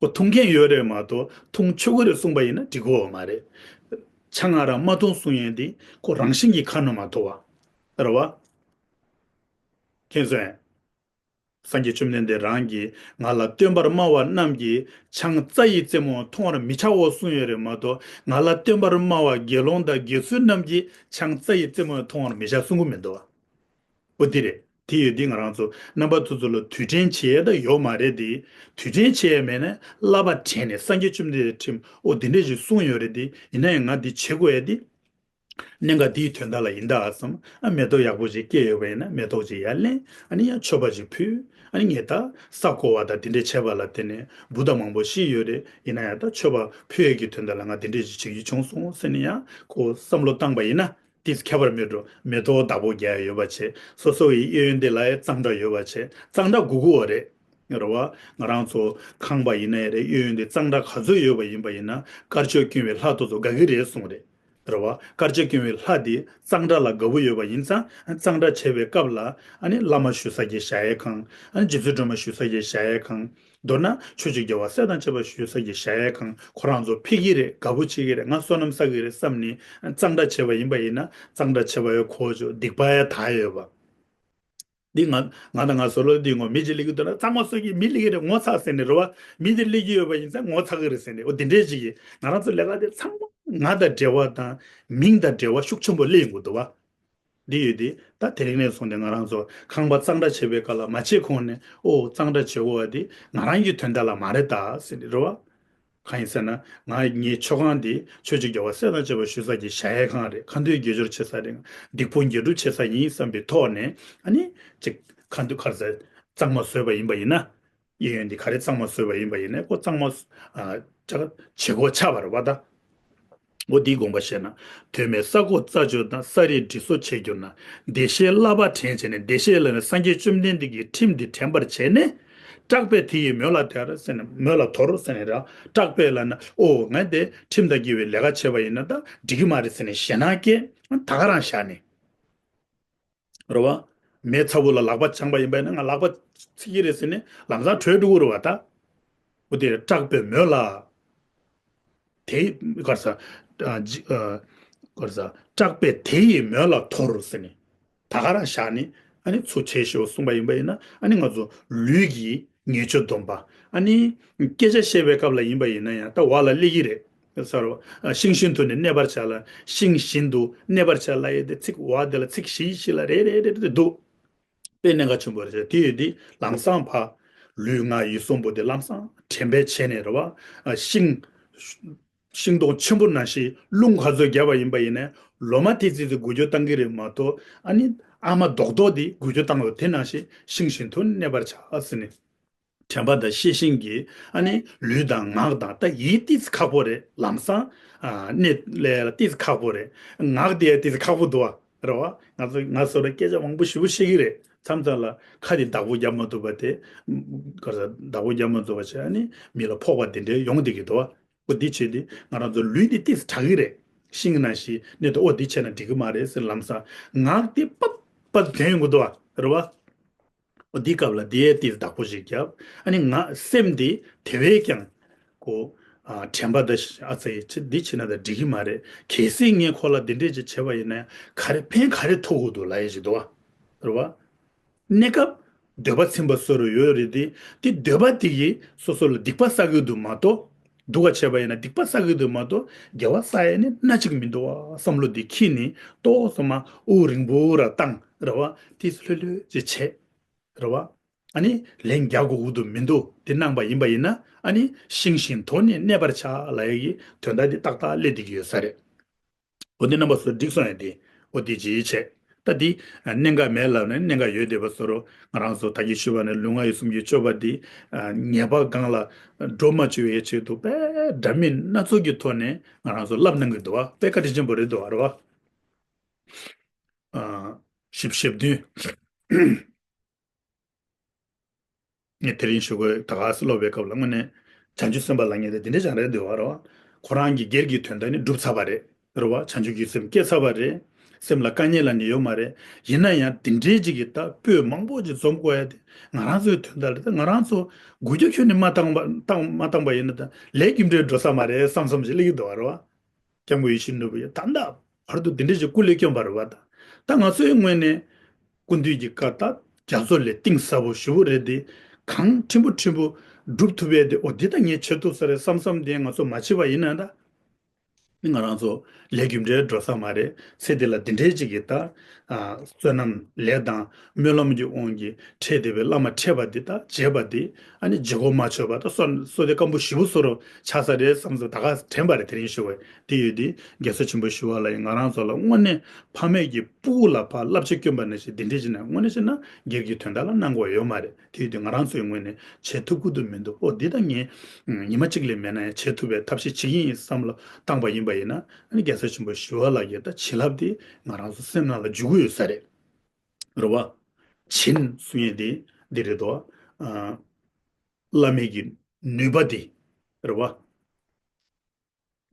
ཁོ་འཐུང་མཁན་ཡོད་རེད་མ་གཏོགས་འཐུང་ཆོག་གི་རེད་གསུངས་པ་ཡིན་ན་འགྲིག་གི་ཡོད་མ་རེད། ཆང་ཨ་རག་མ་འཐུང་གསུང་ཡས་དེ་ཁོ་རང་བཞིན་གྱིས་ཁ་ནང་མ་ཐོ་བ། རེད་བ། མཁྱེན་སོང་ངས། སངས་རྒྱས་བཅོམ་ལྡན་འདས་རང་གིས་ང་ལ་སྟོན་པར་སྨྲ་བ་རྣམས་ཀྱིས་ཆང་རྩྭ་ཡི་རྩེ་མོ་མཐོང་བར་མི་བྱའོ་གསུངས་ཡོད་རེད་མ་གཏོགས་ང་ལ་སྟོན་པར་སྨྲ་བ་དགེ་སློང་དང་དགེ་ཚུལ་རྣམས་ཀྱིས་ཆང་རྩྭ་ཡི་རྩེ་མོ་མཐོང་བར་མི་བྱ་གསུང་གི་མི་འདུག་བ། འོ་དེ་རེད། དེ་ཡོད་དེ་ང་རང་ཚོ་རྣམ་པ་ཚོ་ཚོ་ལ་དུས་དྲན་བྱེད་ཡས་ད་ཡོད་མ་རེད་དེ། དུས་དྲན་བྱེད་ཡས་མེད་ན་བསླབ་པ་དྲན་ནས་སངས་རྒྱས་བཅོམ་ལྡན་འདས་ཁྲིམས་འོ་དེ་འདྲས་ཞིག་གསུངས་ཡོད་རེད་དེ། ཡིན་ན་ཡང་ང་འདི་བྱེད་དགོས་ཡས་དེ། གནད་འགག་འདིའི་དོན་དག་ལ་ཡིན་ད་བསམ། ཨ་མེ་ཏོག་ཡག་པོ་ཅིག་སྐྱེས་ཡོད་པ་ཡིན་ན་མེ་ཏོག་ཅིག་ཡར་ལེན། ཨ་ནི་ཡང་མཆོད་པ་ཅིག་ཕུལ། ཨ་ནི་ངས་ད་ས་བརྐོ་བ་དང་དེ་འདྲས་བྱས་པ་ལ་བརྟེན་ནས་འབུ་དང་མང་པོ་ཤི་ཡོད་རེད། ཡིན་ན་ཡང་ད་མཆོད་པ་ཕུལ་ཡས་ཀྱི་དོན་དག་ལ་ང་དེ་འདྲས་ཅིག་བྱེད་རྒྱུ་བྱུང་སོང་ཟེར་ནས་ཡང་ཁོ་བསམ་བློ་བཏང་པ་ཡིན་ན། དེས་ཁྱད་པར་མེད་འགྲོ། མེ་ཏོག་བདག་པོ་རྒྱག་ཡོད་པ་བྱས། སོ་སོ་ཡི་གཡས་གཡོན་དེ་ལ་ཡང་གཙང་སྦྲ་ཡོད་པ་བྱས། གཙང་སྦྲ་དགོས་ཀྱི་ཡོད་རེད། རེད་བ། ང་རང་ཚོ་ཁང་པ་ཡིན་ན་ཡང་རེད། གཡས་གཡོན་དེ་གཙང་སྦྲ་ག་ཚོད་ཡོད་པ་ཡིན་པ་ཡིན་ན་དཀར་ཕྱོགས་ཀུན་པའི་ལྷ་དེ་ཚོ་དགའ་གི་རེད་གསུངས་རེད། རེད་བ། དཀར་ཕྱོགས་ཀུན་པའི་ལྷ་དེ་གཙང་སྦྲ་ལ་དགའ་པོ་ཡོད་པ་ཡིན་ཙང་གཙང་སྦྲ་བྱེད་པའི་སྐབས་ལ་ཨ་ནི་བླ་མ་བཞུགས་ས་གི་གཞལ་ཡས་ཁང་། ཨ་ནི་རྗེ་བཙུན་སྒྲོལ་མ་བཞུགས་ས་གི་གཞལ་ཡས་ཁང་། མདོར་ན་ཆོས་ཀྱི་རྒྱལ་བ་སྲས་དང་བཅས་པ་བཞུགས་ས་གི་གཞལ་ཡས་ཁང་ཁོ་རང་ཚོ་ཕེབས་ཀྱི་རེད། དགའ་པོ་བྱེད་ཀྱི་རེད། ང་བསོད་ནམས་བསགས་ཀྱི་རེད་བསམ་ནས་གཙང་སྦྲ་བྱས་པ་ཡིན་པ་ཡིན་ན་གཙང་སྦྲ་བྱས་པ་ཡང་གོ་ཆོག་སྡིག་པ་ཡང་དག་ཡོད་པ། འདི་ང་ང་དང་ང་ཚོ་ལོ་འདི་ངོ་མི་གཅིག་སླེབས་ཀྱི་འདུག་ན་གཙང་མ་བཟོ་གི་མི་སླེབས་ཀྱི་རེད་ངོ་ཚ་ཟེར་ནས་རེད་བ། མི་འདི་སླེབས་ཀྱི་ཡོད་པ་ཡིན་ཙང་ངོ་ཚ་གི་རེད་ཟེར་ནས་འོ་དེ་འདྲས་ཅིག་གིས་ང་རང་ཚོ་ལས་ཀ་དེ་ཚང་མ་ང་དང་འབྲེལ་བ་དང་མིང་དང་འབྲེལ་བ་ཤུགས་ཆེན་པོ་སླེབས་ཡོང་གི་འདུག་བ། འདི་ཡོད་དེ་ད་དེ་རིང་ནས་བཟུང་སྟེ་ང་རང་ཚོ་ཁང་པ་གཙང་སྦྲ་བྱེད་པའི་སྐབས་ལ་མ་བྱེད་གོང་ནས་ཨོ་གཙང་སྦྲ་བྱེད་དགོས་པ་དེ་ང་རང་གི་དོན་དག་ལ་མ་རེད་ད་ཟེར་ནས་རེད་བ། གང་ཡིན་ཟེར་ན་ང་ངའི་མཆོད་ཁང་འདི་ཆོས་ཀྱི་རྒྱལ་བ་སྲས་དང་བཅས་པ་བཞུགས་ས་ཀྱི་གཞལ་ཡས་ཁང་རེད། ཁ་འདོན་དགེ་སྦྱོར་བྱེད་ས་རེད། སྡིག་སྤོང་དགེ་སྒྲུབ་བྱེད་ས་ཡིན་བསམ་པའི་ཐོག་ནས་ཨ་ནི་ཅིག་ཁ་འདོན་ག་རེ་ཟེར་གཙང་མ་བཟོས་པ་ཡིན་པ་ཡིན་ན། གཡས་གཡོན་འདི་ག་རེ་གཙང་མ་བཟོས་པ་ཡིན་པ་ཡིན་ན་ཁོ་གཙང་མ་ཨ་ཅག་བྱེད་སྒོ་ཆགས་པ་རེད་བ་ད། འོ་འདིའི་དགོངས་པ་བཞེས་ན། དོན་མེད་ས་རྐོ་རྩྭ་གཅོད་དང་། ས་རིས་འབྲི་སོ་བྱེད་གྱུར་ན། བདེ་གཤེགས་བསླབ་པ་དྲན་བྱས་ནས། བདེ་གཤེགས་ལ་ནི་སངས་རྒྱས་བཅོམ་ལྡན་འདས་ཀྱི་ཁྲིམས་འདི་དྲན་པར་བྱས་ནས། སྐྲག་པས་དེ་ཡི་མོད་ལ་དོར་ཟེར་ནས། མོད་ལ་དོར་ཟེར་ནས་ར། སྐྲག་པས་ལབ་ན། ཨོ་ང་དེ་ཁྲིམས་དང་འགལ་བའི་ལས་ཀ་བྱས་པ་ཡིན་ན་ད་འགྲིག་གི་མ་རེད་ཟེར་ནས་ཞེད་སྣང་སྐྱེ། ད་ག་རང་བཞག་ནས། རེད་བ། མེ་ཚ་བོ་ལ་ལག་པ་འཆང་པ་ཡིན་པ་ཡིན་ན། ང་ལག་པ་ཚིག་གི་རེད་ཟེར་ནས་ལམ་སང་བྲོས་འགྲོ་གི་རེད་བ་ད། འོ་དེ་སྐྲག་པའི་མོད་ལ། དེ་ག་རེ་ཟ། ཨ་ཇི་ཨ་ག་རེ་ཟ། སྐྲག་པས་དེ་ཡི་མོད་ལ་དོར་ཟེར་ནས། ད་ག་རང་བཞག་ནས། ཨ་ནི་ཚུར་བྱེད་ཤོག་གསུངས་པ་ཡིན་པ་ཡིན་ན། ཨ་ནི་ང་ཚོ་ལུས་ཀྱི་ཉེས་སྤྱོད་སྡོམ་པ། ཨ་ནི་སྐད་ཆ་བཤད་པའི་སྐབས་ལ་ཡིན་པ་ཡིན་ན་ཡང་ད་འོག་ལ་སླེབས་ཀྱི་རེད། ས་རུ། ཤིང་བཞིན་དུ་ནི་གནས་པར་བྱ་ལ། ཤིང་བཞིན་དུ་གནས་པར་བྱ་ལབ་ཡས་དེ་ཚིག་འོག་དེ་ལ་ཚིག་བཞི་བཞི་ལ་རེ་རེ་རེ་རེ་འདུག་དཔེ་གནད་འགག་ཆེན་པོ་རེད། དེ་ཡོད་དེ་ལམ་སང་ཕ། ལུས་ངག་ཡིད་གསུམ་པོ་དེ་ལམ་སང་དྲན་པའི་བྱས་ནས་རེད་བ། ཤིང་། ཤིང་སྡོང་ཆེན་པོ་ནང་བཞིན་རླུང་ག་ཚོད་བརྒྱབ་པ་ཡིན་པ་ཡིན་ན། ལོ་མ་དེ་ཙི་ཙི་འགུལ་སྐྱོད་བཏང་གི་རེད་མ་གཏོགས། ཨ་ནི་ཨ་མ་རྡོག་རྡོག་དེ་འགུལ་སྐྱོད་བཏང་ཡོད། དེ་ནང་བཞིན་ཤིང་བཞིན་དུ་གནས་པར་བྱ་ཟེར་ནས། དྲན་པ་དང་ཤེས་བཞིན་གྱིས་ཨ་ནི་ལུས་དང་ངག་དང་། ད་ཡིད་ཏིས་ཁག་པོ་རེད། ལམ་སང་ཨ་གནས་ལ་ཏིས་ཁག་པོ་རེད། ངག་དེ་ཏིས་ཁག་པོ་འདུག་བ། རེད་བ། ང་ཚོ་ང་ཚོ་ལ་སྐད་ཆ་མང་པོ་ཞེ་པོ་བཤད་ཀྱི་རེད། མཚམས་མཚམས་ལ་ཁ་དེ་བདག་པོ་རྒྱབ་མ་ཐུབ་པ་དེ། ག་རེ་ཟ། བདག་པོ་རྒྱབ་མ་ཐུབ་པ་བྱས། ཨ་ནི་མི་ལ་ཕོག་པ་དེ་འདྲའི་ཡོང་བསྡད་ཀྱི་འདུག་བ། འོ་འདི་བྱས་ཏེ་ང་རང་ཚོ་ལུས་འདི་ཏིས་དྲག་གི་རེད། ཤིང་ནང་བཞིན་གནས་དུ། ཨོ་འདི་བྱས་ན་འགྲིག་གི་མ་རེད་ཟེར། ལམ་སང་ངག་འདི་པབ་པབ་དྲན་ཡོང་གི་འདུག་བ། རེད་བ། འོ་འདི་སྐབས་ལ་འདི་ཡས་ཏིས་བདག་པོ་ཞིག་བརྒྱབ། ཨ་ནི་ང་སེམས་འདི་དེ་བས་ཀྱང་ཁོ། ཨ་དྲན་པ་ད་ཨ་ཙི་ཡི་འདི་བྱས་ན་ད་འགྲིག་གི་མ་རེད། གལ་སྲིད་ངས་ཁོ་ལ་འདི་འདྲས་ཅིག་བྱས་པ་ཡིན་ན་ག་རེ་ཕན་ག་རེ་ཐོགས་ཀྱི་འདུག་ལབ་ཡས་ཅིག་འདུག་བ། རེད་བ། གནས་སྐབས་འདོད་པ་ཚིམ་པ་བཟོ་རུ་ཡོད་རེད་དེ། དེ་འདོད་པ་དེ་གིས་སོ་སོ་ལ་སྡིག་པ་བསགས་ཀྱི་འདུག་མ་གཏོགས། སྡུག་ག་བྱས་པ་ཡིན་ན་སྡིག་པ་བསགས་ཀྱི་འདུག་མ་གཏོགས། དགེ་བ་བསགས་ཡས་ནི་སྣ་གཅིག་མི་འདུག་བ་བསམ་བློ་འདི་འཁྱེར་ནས་ཏོག་ཙམ་མ་དབུགས་རིང་པོ་ར་བཏང་། རེད་བ། ཏིས་ལྷོད་ལྷོད་ཅིག་བྱས། རེད་བ། ཨ་ནི་ལན་རྒྱག་དགོས་ཀྱི་འདུག་མི་འདུག་དེ་གནང་པ་ཡིན་པ་ཡིན་ན། ཨ་ནི་ཤིང་བཞིན་དུ་ནི་གནས་པར་བྱ་ལབ་ཡས་ཀྱི་དོན་དག་འདི་ཏག་ཏག་སླེབས་བསྡད་ཀྱི་ཡོད་ས་རེད། འོ་འདི་རྣམ་པ་ཚོ་འགྲིག་སོང་ཡ་དེ། འོ་འདི་ཅིའི་ཆེད། ད་འདི་གནད་འགག་མེད་ལབ་ནས་གནད་འགག་ཡོད་བསྡད་པ་བཟོ་རུ། ང་རང་ཚོ་ད་གིན་ཞུས་པ་ནས་ལུས་ངག་ཡིད་གསུམ་གྱི་སྤྱོད་པ་འདི་ཉེས་པ་སྒང་ལ་འགྲོ་མ་བཅུག་པའི་ཆེད་དུ་དཔེ་འདྲ་མིན་སྣ་ཚོགས་ཀྱི་ཐོག་ནས་ང་རང་ཚོ་བསླབ་གནང་གི་འདུག་བ། དཔེ་བཀའ་དྲིན་ཆེན་པོ་རེད་འདུག་བ། རེད་བ། ཞིབ་ཞིབ་དུས། ངས་དེ་རིང་ཞུ་དགོས། ད་ག་སེ་སློབ་པའི་སྐབས་ལ་དངོས་གནས་བྱང་ཆུབ་སེམས་དཔའ་ལབ་མཁན་དེ་འདི་འདྲས་ཀྱང་རེད་འདུག་བ། རེད་བ། ཁོ་རང་གི་སྒེར་གྱི་དོན་དག་ནི་འགྲུབ་ཚར་བ་རེད། རེད་བ། བྱང་ཆུབ་ཀྱི་སེམས་སྐྱེས་ཚར་བ་རེད། སེམས་ལ་དཀའ་ངལ་ལབ་མཁན་ཡོད་མ་རེད། ཡིན་ན་ཡང་དེ་འདྲས་ཅིག་གི་ད་སྤོས་མང་པོ་ཅིག་འཛོམས་དགོས་ཡ་དེ་ང་རང་ཚོའི་དོན་དག་ལ། ད་ང་རང་ཚོ་འགུལ་སྐྱོད་ཁྱོན་ནས་མ་བཏང་བ་བཏང་མ་བཏང་པ་ཡིན་ན་ད་ལས་རྒྱུ་འབྲས་འགྲོ་ས་མ་རེད་བསམ་བསམ་ཞིག་སླེབས་ཀྱི་འདུག་བ། རེད་བ། སྐྱབས་མགོན་ཡིད་བཞིན་ནོར་བུ་ཡིས་ད་ལྟ་བར་དུ་འདི་འདྲ་ཞིག་སྐུ་ལས་བསྐྱོན་པ་རེད་བ། ད་ད་ང་ཚོའི་ངོས་ནས་སྐུ་མདུན་གྱི་བཀའ་ད་རྒྱ་མཚོ་ལས་གཏིང་ཟབ་པོ་ཞེ་པོ་རེད་དེ། གང་ཕྲན་བུ་ཕྲན་བུ་སྒྲུབ་ཐུབ་པས་དེ། འོ་འདི་ད་ངས་བྱེད་ཐུབ་ས་རེད་བསམ་བསམ་དེ་ང་ཚོ་མ་བྱེད་པ་ཡིན་ན་ད། ནི་ང་རང་ཚོ་ལས་རྒྱུ་འབྲས་འགྲོ་ས་མ་རེད། ཚེ་འདི་ལ་འདི་འདྲའི་ཅིག་གི་ད། ཨ་བསོད་ནམས་ལས་དང་སྨོན་ལམ་གྱི་དབང་གིས་འཕྲད་བསྡད་པའི་བླ་མ་འཕྲད་པ་འདི་ད་བྱས་པ་འདི། ཨ་ནི་བྱེད་སྒོ་མ་ཆོད་པ་ད་བསོད་བསོད་བདེ་སྐམ་པོ་ཞེ་པོ་བཟོ་རུ་ཆགས་ས་རེད་བསམ་སོང་། ད་ག་དྲན་པ་རེད། དེ་རིང་ཞུ་བས་དེ་ཡོད་དེ། རྒྱལ་སྲས་ཆེན་པོ་ཞི་བ་ལྷ་ཡིས་ང་རང་ཚོ་ལ་དངོས་གནས་ཕ་མེས་ཀྱི་སྤུ་གུ་ལ་ཕར་བསླབ་བྱ་བསྐྱོན་པ་ནང་བཞིན་འདི་འདྲས་བྱས་ན་དངོས་གནས་བྱས་ན་སྒེར་གྱི་དོན་དག་ལ་གནང་དགོས་ཡོད་མ་རེད། དེ་ཡོད་དེ་ང་རང་ཚོའི་ངོས་ནས་བྱེད་ཐུབ་ཀྱི་འདུག་མི་འདུག་ཨོ་འདི་ད་ངས་ཉི་མ་གཅིག་ལས་མེད་ན་ཡང་བྱེད་ཐུབ་པའི་ཐབས་ཤེས་བྱེད་ཀྱི་ཡིན་བསམ་བློ་བཏང་པ་ཡིན་པ་ཡིན་ན། ཨ་ནི་རྒྱལ་སྲས་ཆེན་པོ་ཞི་བ་ལྷ་ཡི་ད་བྱིན་རླབས་དེ་ང་རང་ཚོ་སེམས་ནང་ལ་འཇུག་གི་ཡོད་ས་རེད། རེད་བ། བྱིན་གསུང་ཡས་དེ་འདི་རེད་དོ། ཨ། བླ་མེད་ཀྱི་ནུས་པ་དེ། རེད་བ།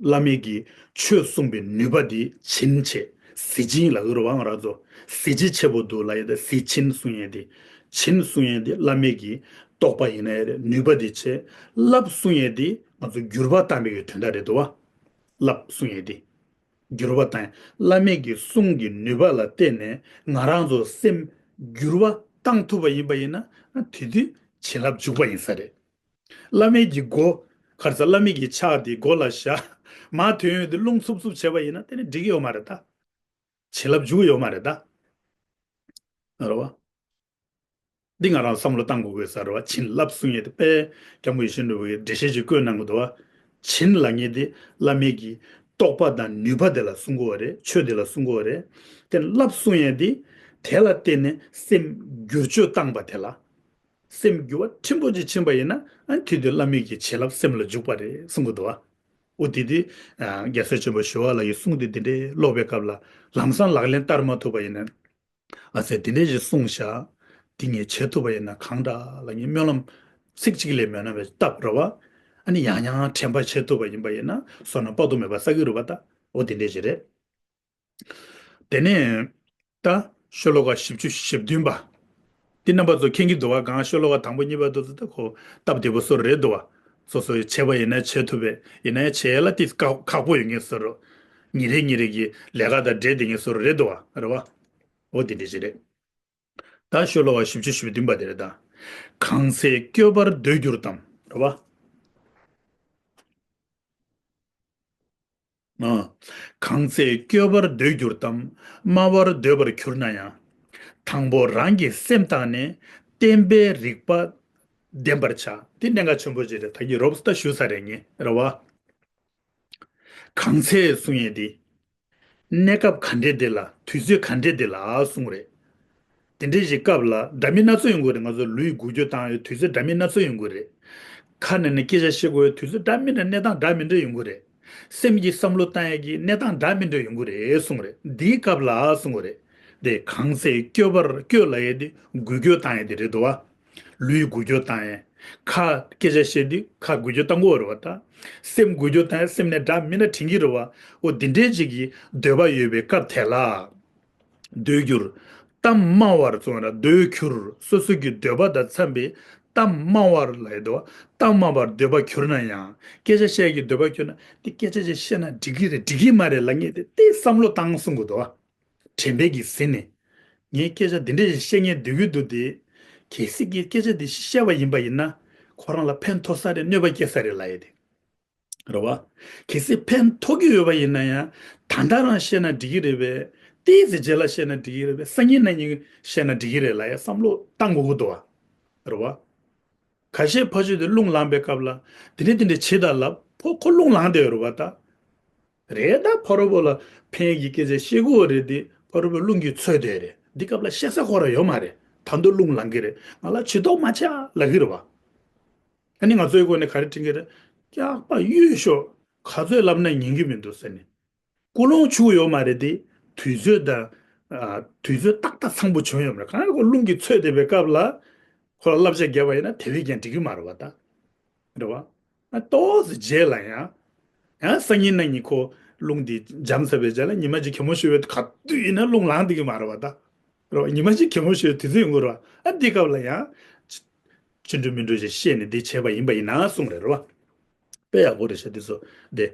བླ་མེད་ཀྱི་ཆོས་གསུངས་པའི་ནུས་པ་དེ་བྱིན་བྱས། གཟི་བྱིན་ལབ་ཀྱི་རེད་བ། ང་རང་ཚོ་གཟི་བརྗིད་ཆེན་པོ་འདུག་ལབ་ཡས་དེ། གཟི་བྱིན་གསུང་ཡས་དེ། བྱིན་གསུང་ཡས་དེ་བླ་མེད་ཀྱི་རྟོགས་པ་ཡིན་ན་ཡང་རེད། ནུས་པ་དེ་བྱས། བསླབ་གསུང་ཡས་དེ་ང་ཚོ་འགྱུར་བ་བཏང་བའི་དོན་དག་རེད་འདུག་བ། བསླབ་གསུང་ཡས་དེ། འགྱུར་བ་དང་བླ་མེད་ཀྱི་གསུང་གི་ནུས་པ་ལ་བརྟེན་ནས་ང་རང་ཚོ་སེམས་འགྱུར་བ་བཏང་ཐུབ་པ་ཡིན་པ་ཡིན་ན། དེ་དུས་བྱིན་རླབས་འཇུག་པ་ཡིན་ས་རེད། བླ་མེད་ཀྱི་སྒོ། ག་རེ་ཟ། བླ་མེད་ཀྱི་ཕྱག་དེ་མགོ་ལ་བཞག་མར་ཐོན་ཡོང་དུས་རླུང་འཚུབ་འཚུབ་བྱས་པ་ཡིན་ན་དེ་ནི་འགྲིག་གི་ཡོད་མ་རེད་ད། བྱིན་རླབས་འཇུག་གི་ཡོད་མ་རེད་ད། རེད་བ། འདི་ང་རང་བསམ་བློ་བཏང་དགོས་དགོས་ས་རེད་བ། བྱིན་རླབས་གསུང་ཡས་དེ་དཔེ་སྐྱབས་མགོན་ཡིད་བཞིན་ནོར་བུ་གིས་འགྲེལ་བཤད་ཅིག་བཀོད་གནང་གི་འདུག་བ། བྱིན་ལབ་མཁན་དེ་བླ་མེད་ཀྱི་རྟོགས་པ་དང་ནུས་པ་དེ་ལ་གསུང་གི་ཡོད་རེད། ཆོས་དེ་ལ་གསུང་གི་ཡོད་རེད། དེ་རླབས་གསུང་ཡས་དེ་དེ་ལ་བརྟེན་ནས་སེམས་འགྱུར་བཅོས་བཏང་པ་དེ་ལ། སེམས་འགྱུར་བ་ཕྲན་བུ་ཅིག་ཕྱིན་པ་ཡིན་ན། ཨ་དེ་དུས་བླ་མེད་ཀྱི་བྱིན་རླབས་སེམས་ལ་འཇུག་པ་རེད་གསུང་གི་འདུག་བ། འོ་དེ་དེ་རྒྱལ་སྲས་ཆེན་པོ་ཞི་བ་ལྷ་ཡི་གསུང་དེ་དེ་འདྲའི་ཀློག་པའི་སྐབས་ལ་ལམ་སང་ལག་ལེན་བསྟར་མ་ཐུབ་པ་ཡིན་ན། ཨ་ཙི་དེ་འདྲས་ཞིག་གསུངས་ཤག་དེ་ངས་བྱེད་ཐུབ་པ་ཡིན་ན་གང་འདྲ་ལབ་ངས་སྨོན་ལམ་ཚིག་གཅིག་ལས་མེད་ན་བས་བཏབ་རེད་བ། ཨ་ནི་ཡང་ཡང་དྲན་པ་བྱེད་ཐུབ་པ་ཡིན་པ་ཡིན་ན་བསོད་ནམས་དཔག་ཏུ་མེད་པ་བསགས་ཀྱི་རེད་བ་ད། འོ་དེ་འདྲས་ཞིག་རེད། དེ་ནས་ད་ཤོ་ལོ་ཀ་བཞི་བཅུ་ཞེ་བདུན་པ། འདི་རྣམ་པ་ཚོ་མཁྱེན་གྱི་འདུག་བ། གང་ཤོ་ལོ་ཀ་དང་པོ་གཉིས་པ་དེ་ཚོ་ད་ཁོ་སྟབས་བདེ་པོ་བཟོ་རེད་འདུག་བ། སོ་སོ་ཡི་བྱས་པ་ཡིན་ན་བྱེད་ཐུབ་པས་ཡིན་ན་ཡང་བྱེད་ཡ་ལ་ཏིས་ཁག་ཁག་པོ་ཡོད་ངེས་བཟོ་རོ། ཉིན་རེ་ཉིན་རེ་གི་ལས་ཀ་དང་འབྲེལ་བསྡད་ངེས་བཟོ་རོ་རེད་འདུག་བ་རེད་བ། འོ་དེ་འདྲ་ཞིག་རེད། ད་ཤོ་ལོ་ཀ་བཞི་བཅུ་ཞེ་བདུན་པ་དེ་རེད་ད། གང་ཚེ་བསྐྱོད་པར་འདོད་གྱུར་ཏམ། རེད་བ། ཨ། གང་ཚེ་བསྐྱོད་པར་འདོད་གྱུར་ཏམ། སྨྲ་བར་འདོད་པར་གྱུར་ན་ཡང་། དང་པོ་རང་གི་སེམས་བརྟགས་ནས། བསྟན་པའི་རིགས་པ་ལྡན་པར་བྱ། དེ་གནད་འགག་ཆེན་པོ་ཅིག་རེད། ད་གིན་རོབ་ཙམ་ཞུས་ཚར་རེད་ངས་རེད་བ། གང་ཚེ་གསུང་ཡས་དེ། གནས་སྐབས་ག་འདྲས་དེ་ལ་དུས་ཚོད་ག་འདྲས་དེ་ལ་གསུང་རེད། དེ་འདྲས་ཞིག་སྐབས་ལ་འདྲ་མིན་སྣ་ཚོགས་ཡོང་གི་རེད། ང་ཚོ་ལུས་འགུལ་སྐྱོད་བཏང་ཡས་དུས་ཚོད་འདྲ་མིན་སྣ་ཚོགས་ཡོང་གི་རེད། ཁ་ནས་ནས་སྐད་ཆ་བཤད་དགོས་ཡས་དུས་ཚོད་འདྲ་མིན་འདྲ་གནས་སྟངས་འདྲ་མི་འདྲ་ཡོང་གི་རེད། སེམས་ཀྱིས་བསམ་བློ་བཏང་ཡས་ཀྱི་གནས་སྟངས་འདྲ་མི་འདྲ་ཡོང་གི་རེད་གསུང་རེད། འདིའི་སྐབས་ལ་གསུང་གི་རེད། དེ་གང་ཚེ་བསྐྱོད་པར་བསྐྱོད་ལབ་ཡས་དེ་འགུལ་སྐྱོད་བཏང་ཡས་དེ་རེད་འདུག་བ། ལུས་འགུལ་སྐྱོད་བཏང་ཡས། ཁ་སྐད་ཆ་བཤད་དུས་ཁ་འགུལ་སྐྱོད་བཏང་དགོས་རེད་བ་ད། སེམས་འགུལ་སྐྱོད་བཏང་ཡས་སེམས་ནས་འདྲ་མི་འདྲ་དྲན་གྱི་རེད་བ། འོ་འདི་འདྲའི་ཅིག་གི་འདོད་པ་ཡོད་པའི་སྐབས་དེ་ལ། འདོད་གྱུར། གཏམ་སྨྲ་བར་གསུངས་ན་འདོད་གྱུར་སོ་སོ་གི་འདོད་པ་དང་འཚམས་པའི་གཏམ་སྨྲ་བར་ལབ་ཡས་འདུག་བ། གཏམ་སྨྲ་བར་འདོད་པ་གྱུར་ན་ཡང་སྐད་ཆ་བཤད་ཀྱི་འདོད་པ་གྱུར་ན་འདི་སྐད་ཆ་ཅིག་བཤད་ན་འགྲིག་གི་རེད་འགྲིག་གི་མ་རེད་ལབ་མཁན་དེ་དེ་བསམ་བློ་བཏང་གསུང་གི་འདུག་བ། དྲན་པས་ཀྱིས་ཟིན་ནས། ངས་སྐད་ཆ་འདི་འདྲ་ཞིག་བཤད་མཁན་འདོད་ཀྱི་འདུག་སྟེ། གལ་སྲིད་ཀྱི་སྐད་ཆ་འདི་བཤད་པ་ཡིན་པ་ཡིན་ན། ཁོ་རང་ལ་ཕན་ཐོགས་ས་རེད་གནོད་པ་སྐྱེལ་ས་རེད་ལབ་ཡས་དེ། རེད་བ། གལ་སྲིད་ཕན་ཐོགས་ཀྱི་ཡོད་པ་ཡིན་ན་ཡང་། ད་ལྟ་རང་བཤད་ན་འགྲིག་གི་རེད་པས། ཏོག་ཙམ་རྗེས་ལ་བཤད་ན་འགྲིག་གི་རེད་པས། སང་ཉིན་གནངས་ཉིན་བཤད་ན་འགྲིག་གི་རེད་ལབ་ཡས་བསམ་བློ་བཏང་དགོས་ཀྱི་འདུག་བ། རེད་བ། ཁ་ཤས་ཕ་ཆོས་དེ་རླུང་ལངས་པའི་སྐབས་ལ། དེ་འདྲ་དེ་འདྲ་བྱེད་དང་ལབ་ཁོ་ཁོ་རླུང་ལངས་བསྡད་ཡོད་རེད་བ་ད། རེད་ད་ཕ་རོལ་པོ་ལ་ཕན་གྱི་སྐད་ཆ་བཤད་དགོས་རེད་དེ་ཕ་རོལ་པོའི་རླུང་གིས་ཚོས་བསྡད་རེད། འདི་སྐབས་ལ་བཤད་ས་ཁོ་རང་ཡོད་མ་རེད། ད་དུང་རླུང་ལངས་ཀྱི་རེད། ང་ལ་ཇུས་གཏོགས་མ་བྱ་ལབ་ཀྱི་རེད་བ། ཨ་ནི་ང་ཚོའི་སྒོ་ནས་ག་རེ་དྲན་གྱི་རེད། སྐྱག་པ་གཡུག་ཤོག་ག་ཚོད་ལབ་ན་ཉན་གྱི་མི་འདུག་ཟེར་ནས། ཀུན་སློང་འཆུག་ཡོད་མ་རེད་དེ། དུས་ཚོད་དང་། ཨ། དུས་ཚོད་ཏག་ཏག་ཚང་པོ་བྱུང་ཡོད་མ་རེད། གང་ལྟར་ཁོ་རླུང་གིས་ཚོས་བསྡད་པའི་སྐབས་ལ། ཁོ་ལ་བསླབ་བྱ་བརྒྱབ་པ་ཡིན་ན་དེ་བས་ཀྱང་འགྲིག་གི་མ་རེད་བ་ད། རེད་བ། ཨ་ཏོག་ཙམ་རྗེས་ལ་ཡང་། ཡང་སང་ཉིན་གནངས་ཉིན་ཁོ་རླུང་འདི་འཇམ་ཚར་བའི་རྗེས་ལ་ཉི་མ་གཅིག་གད་མོ་ཤོར་བའི་ག་དུས་ཡིན་ན་རླུང་ལངས་བསྡད་ཀྱི་མ་རེད་བ་ད། རེད་བ། ཉི་མ་གཅིག་གད་མོ་ཤོར་བའི་དུས་ཚོད་ཡོང་གི་རེད་བ། ཨ་འདི་སྐབས་ལ་ཡང་། ཅི་འགྲོ་མི་འགྲོ་ཞིག་བཤད་ནས་འདི་བྱས་པ་ཡིན་པ་ཡིན་ན་གསུངས་རེད་རེད་བ། དཔེ་ཡག་པོ་རེད་ཤག་འདི་ཚོ། འདི།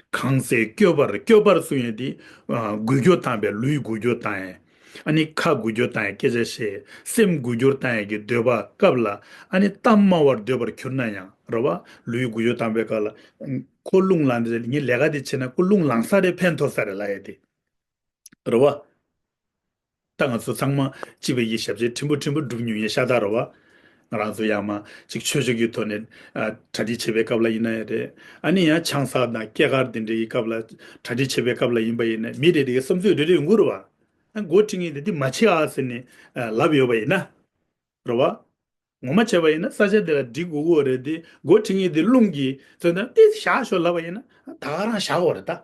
གང་ཚེ་བསྐྱོད་པར་བསྐྱོད་པར་གསུང་ཡས་འདི། ཨ། འགུལ་སྐྱོད་བཏང་བའི་ལུས་འགུལ་སྐྱོད་བཏང་ཡས། ཨ་ནི་ཁ་འགུལ་སྐྱོད་བཏང་ཡས་སྐད་ཆ་བཤད། སེམས་འགུལ་སྐྱོད་བཏང་ཡས་ཀྱི་འདོད་པ་སྐབས་ལ། ཨ་ནི་གཏམ་སྨྲ་བར་འདོད་པར་གྱུར་ན་ཡང་རེད་བ། ལུས་འགུལ་སྐྱོད་བཏང་བའི་སྐབས་ལ། ཁོ་རླུང་ལངས་ཏེ་ངས་ལས་ཀ་འདི་བྱས་ན་ཁོ་རླུང་ལངས་ས་རེད་ཕན་ཐོགས་ས་རེད་ལབ་ཡས་དེ། རེད་བ། ད་ང་ཚོ་ཚང་མ་སྤྱི་པའི་ཡི་ཞབས་ཕྱི་ཕྲན་བུ་ཕྲན་བུ་སྒྲུབ་མྱོང་ཡས་ཤ་སྟག་རེད་བ། ང་རང་ཚོ་ཡང་མ་ཅིག་ཆོས་ཕྱོགས་ཀྱི་ཐོག་ནས་ཨ་གྲ་སྒྲིག་བྱེད་པའི་སྐབས་ལ་ཡིན་ན་ཡང་རེད། ཨ་ནི་ཡང་ཆང་ས་དང་སྐྱེས་སྐར་དེ་འདྲའི་སྐབས་ལ་གྲ་སྒྲིག་བྱེད་པའི་སྐབས་ལ་ཡིན་པ་ཡིན་ན་མི་རེ་རེའི་བསམ་ཚུལ་རེ་རེ་ཡོང་གི་རེད་བ། ཨ་འགོ་ཁྲིད་མཁན་དེ་འདི་མ་བྱེད་ཨ་ཟེར་ནས་ཨ་ལབ་ཡོད་པ་ཡིན་ན། རེད་བ། ངོ་མ་བྱས་པ་ཡིན་ན་ས་ཆ་དེ་ལ་སྒྲིག་དགོས་ཀྱི་རེད་དེ་འགོ་ཁྲིད་མཁན་དེ་རླུང་གིས་ཚོད་ན་ཏོག་ཙམ་བཞག་ཤོག་ལབ་པ་ཡིན་ན་ད་ག་རང་བཞག་དགོས་རེད་ད།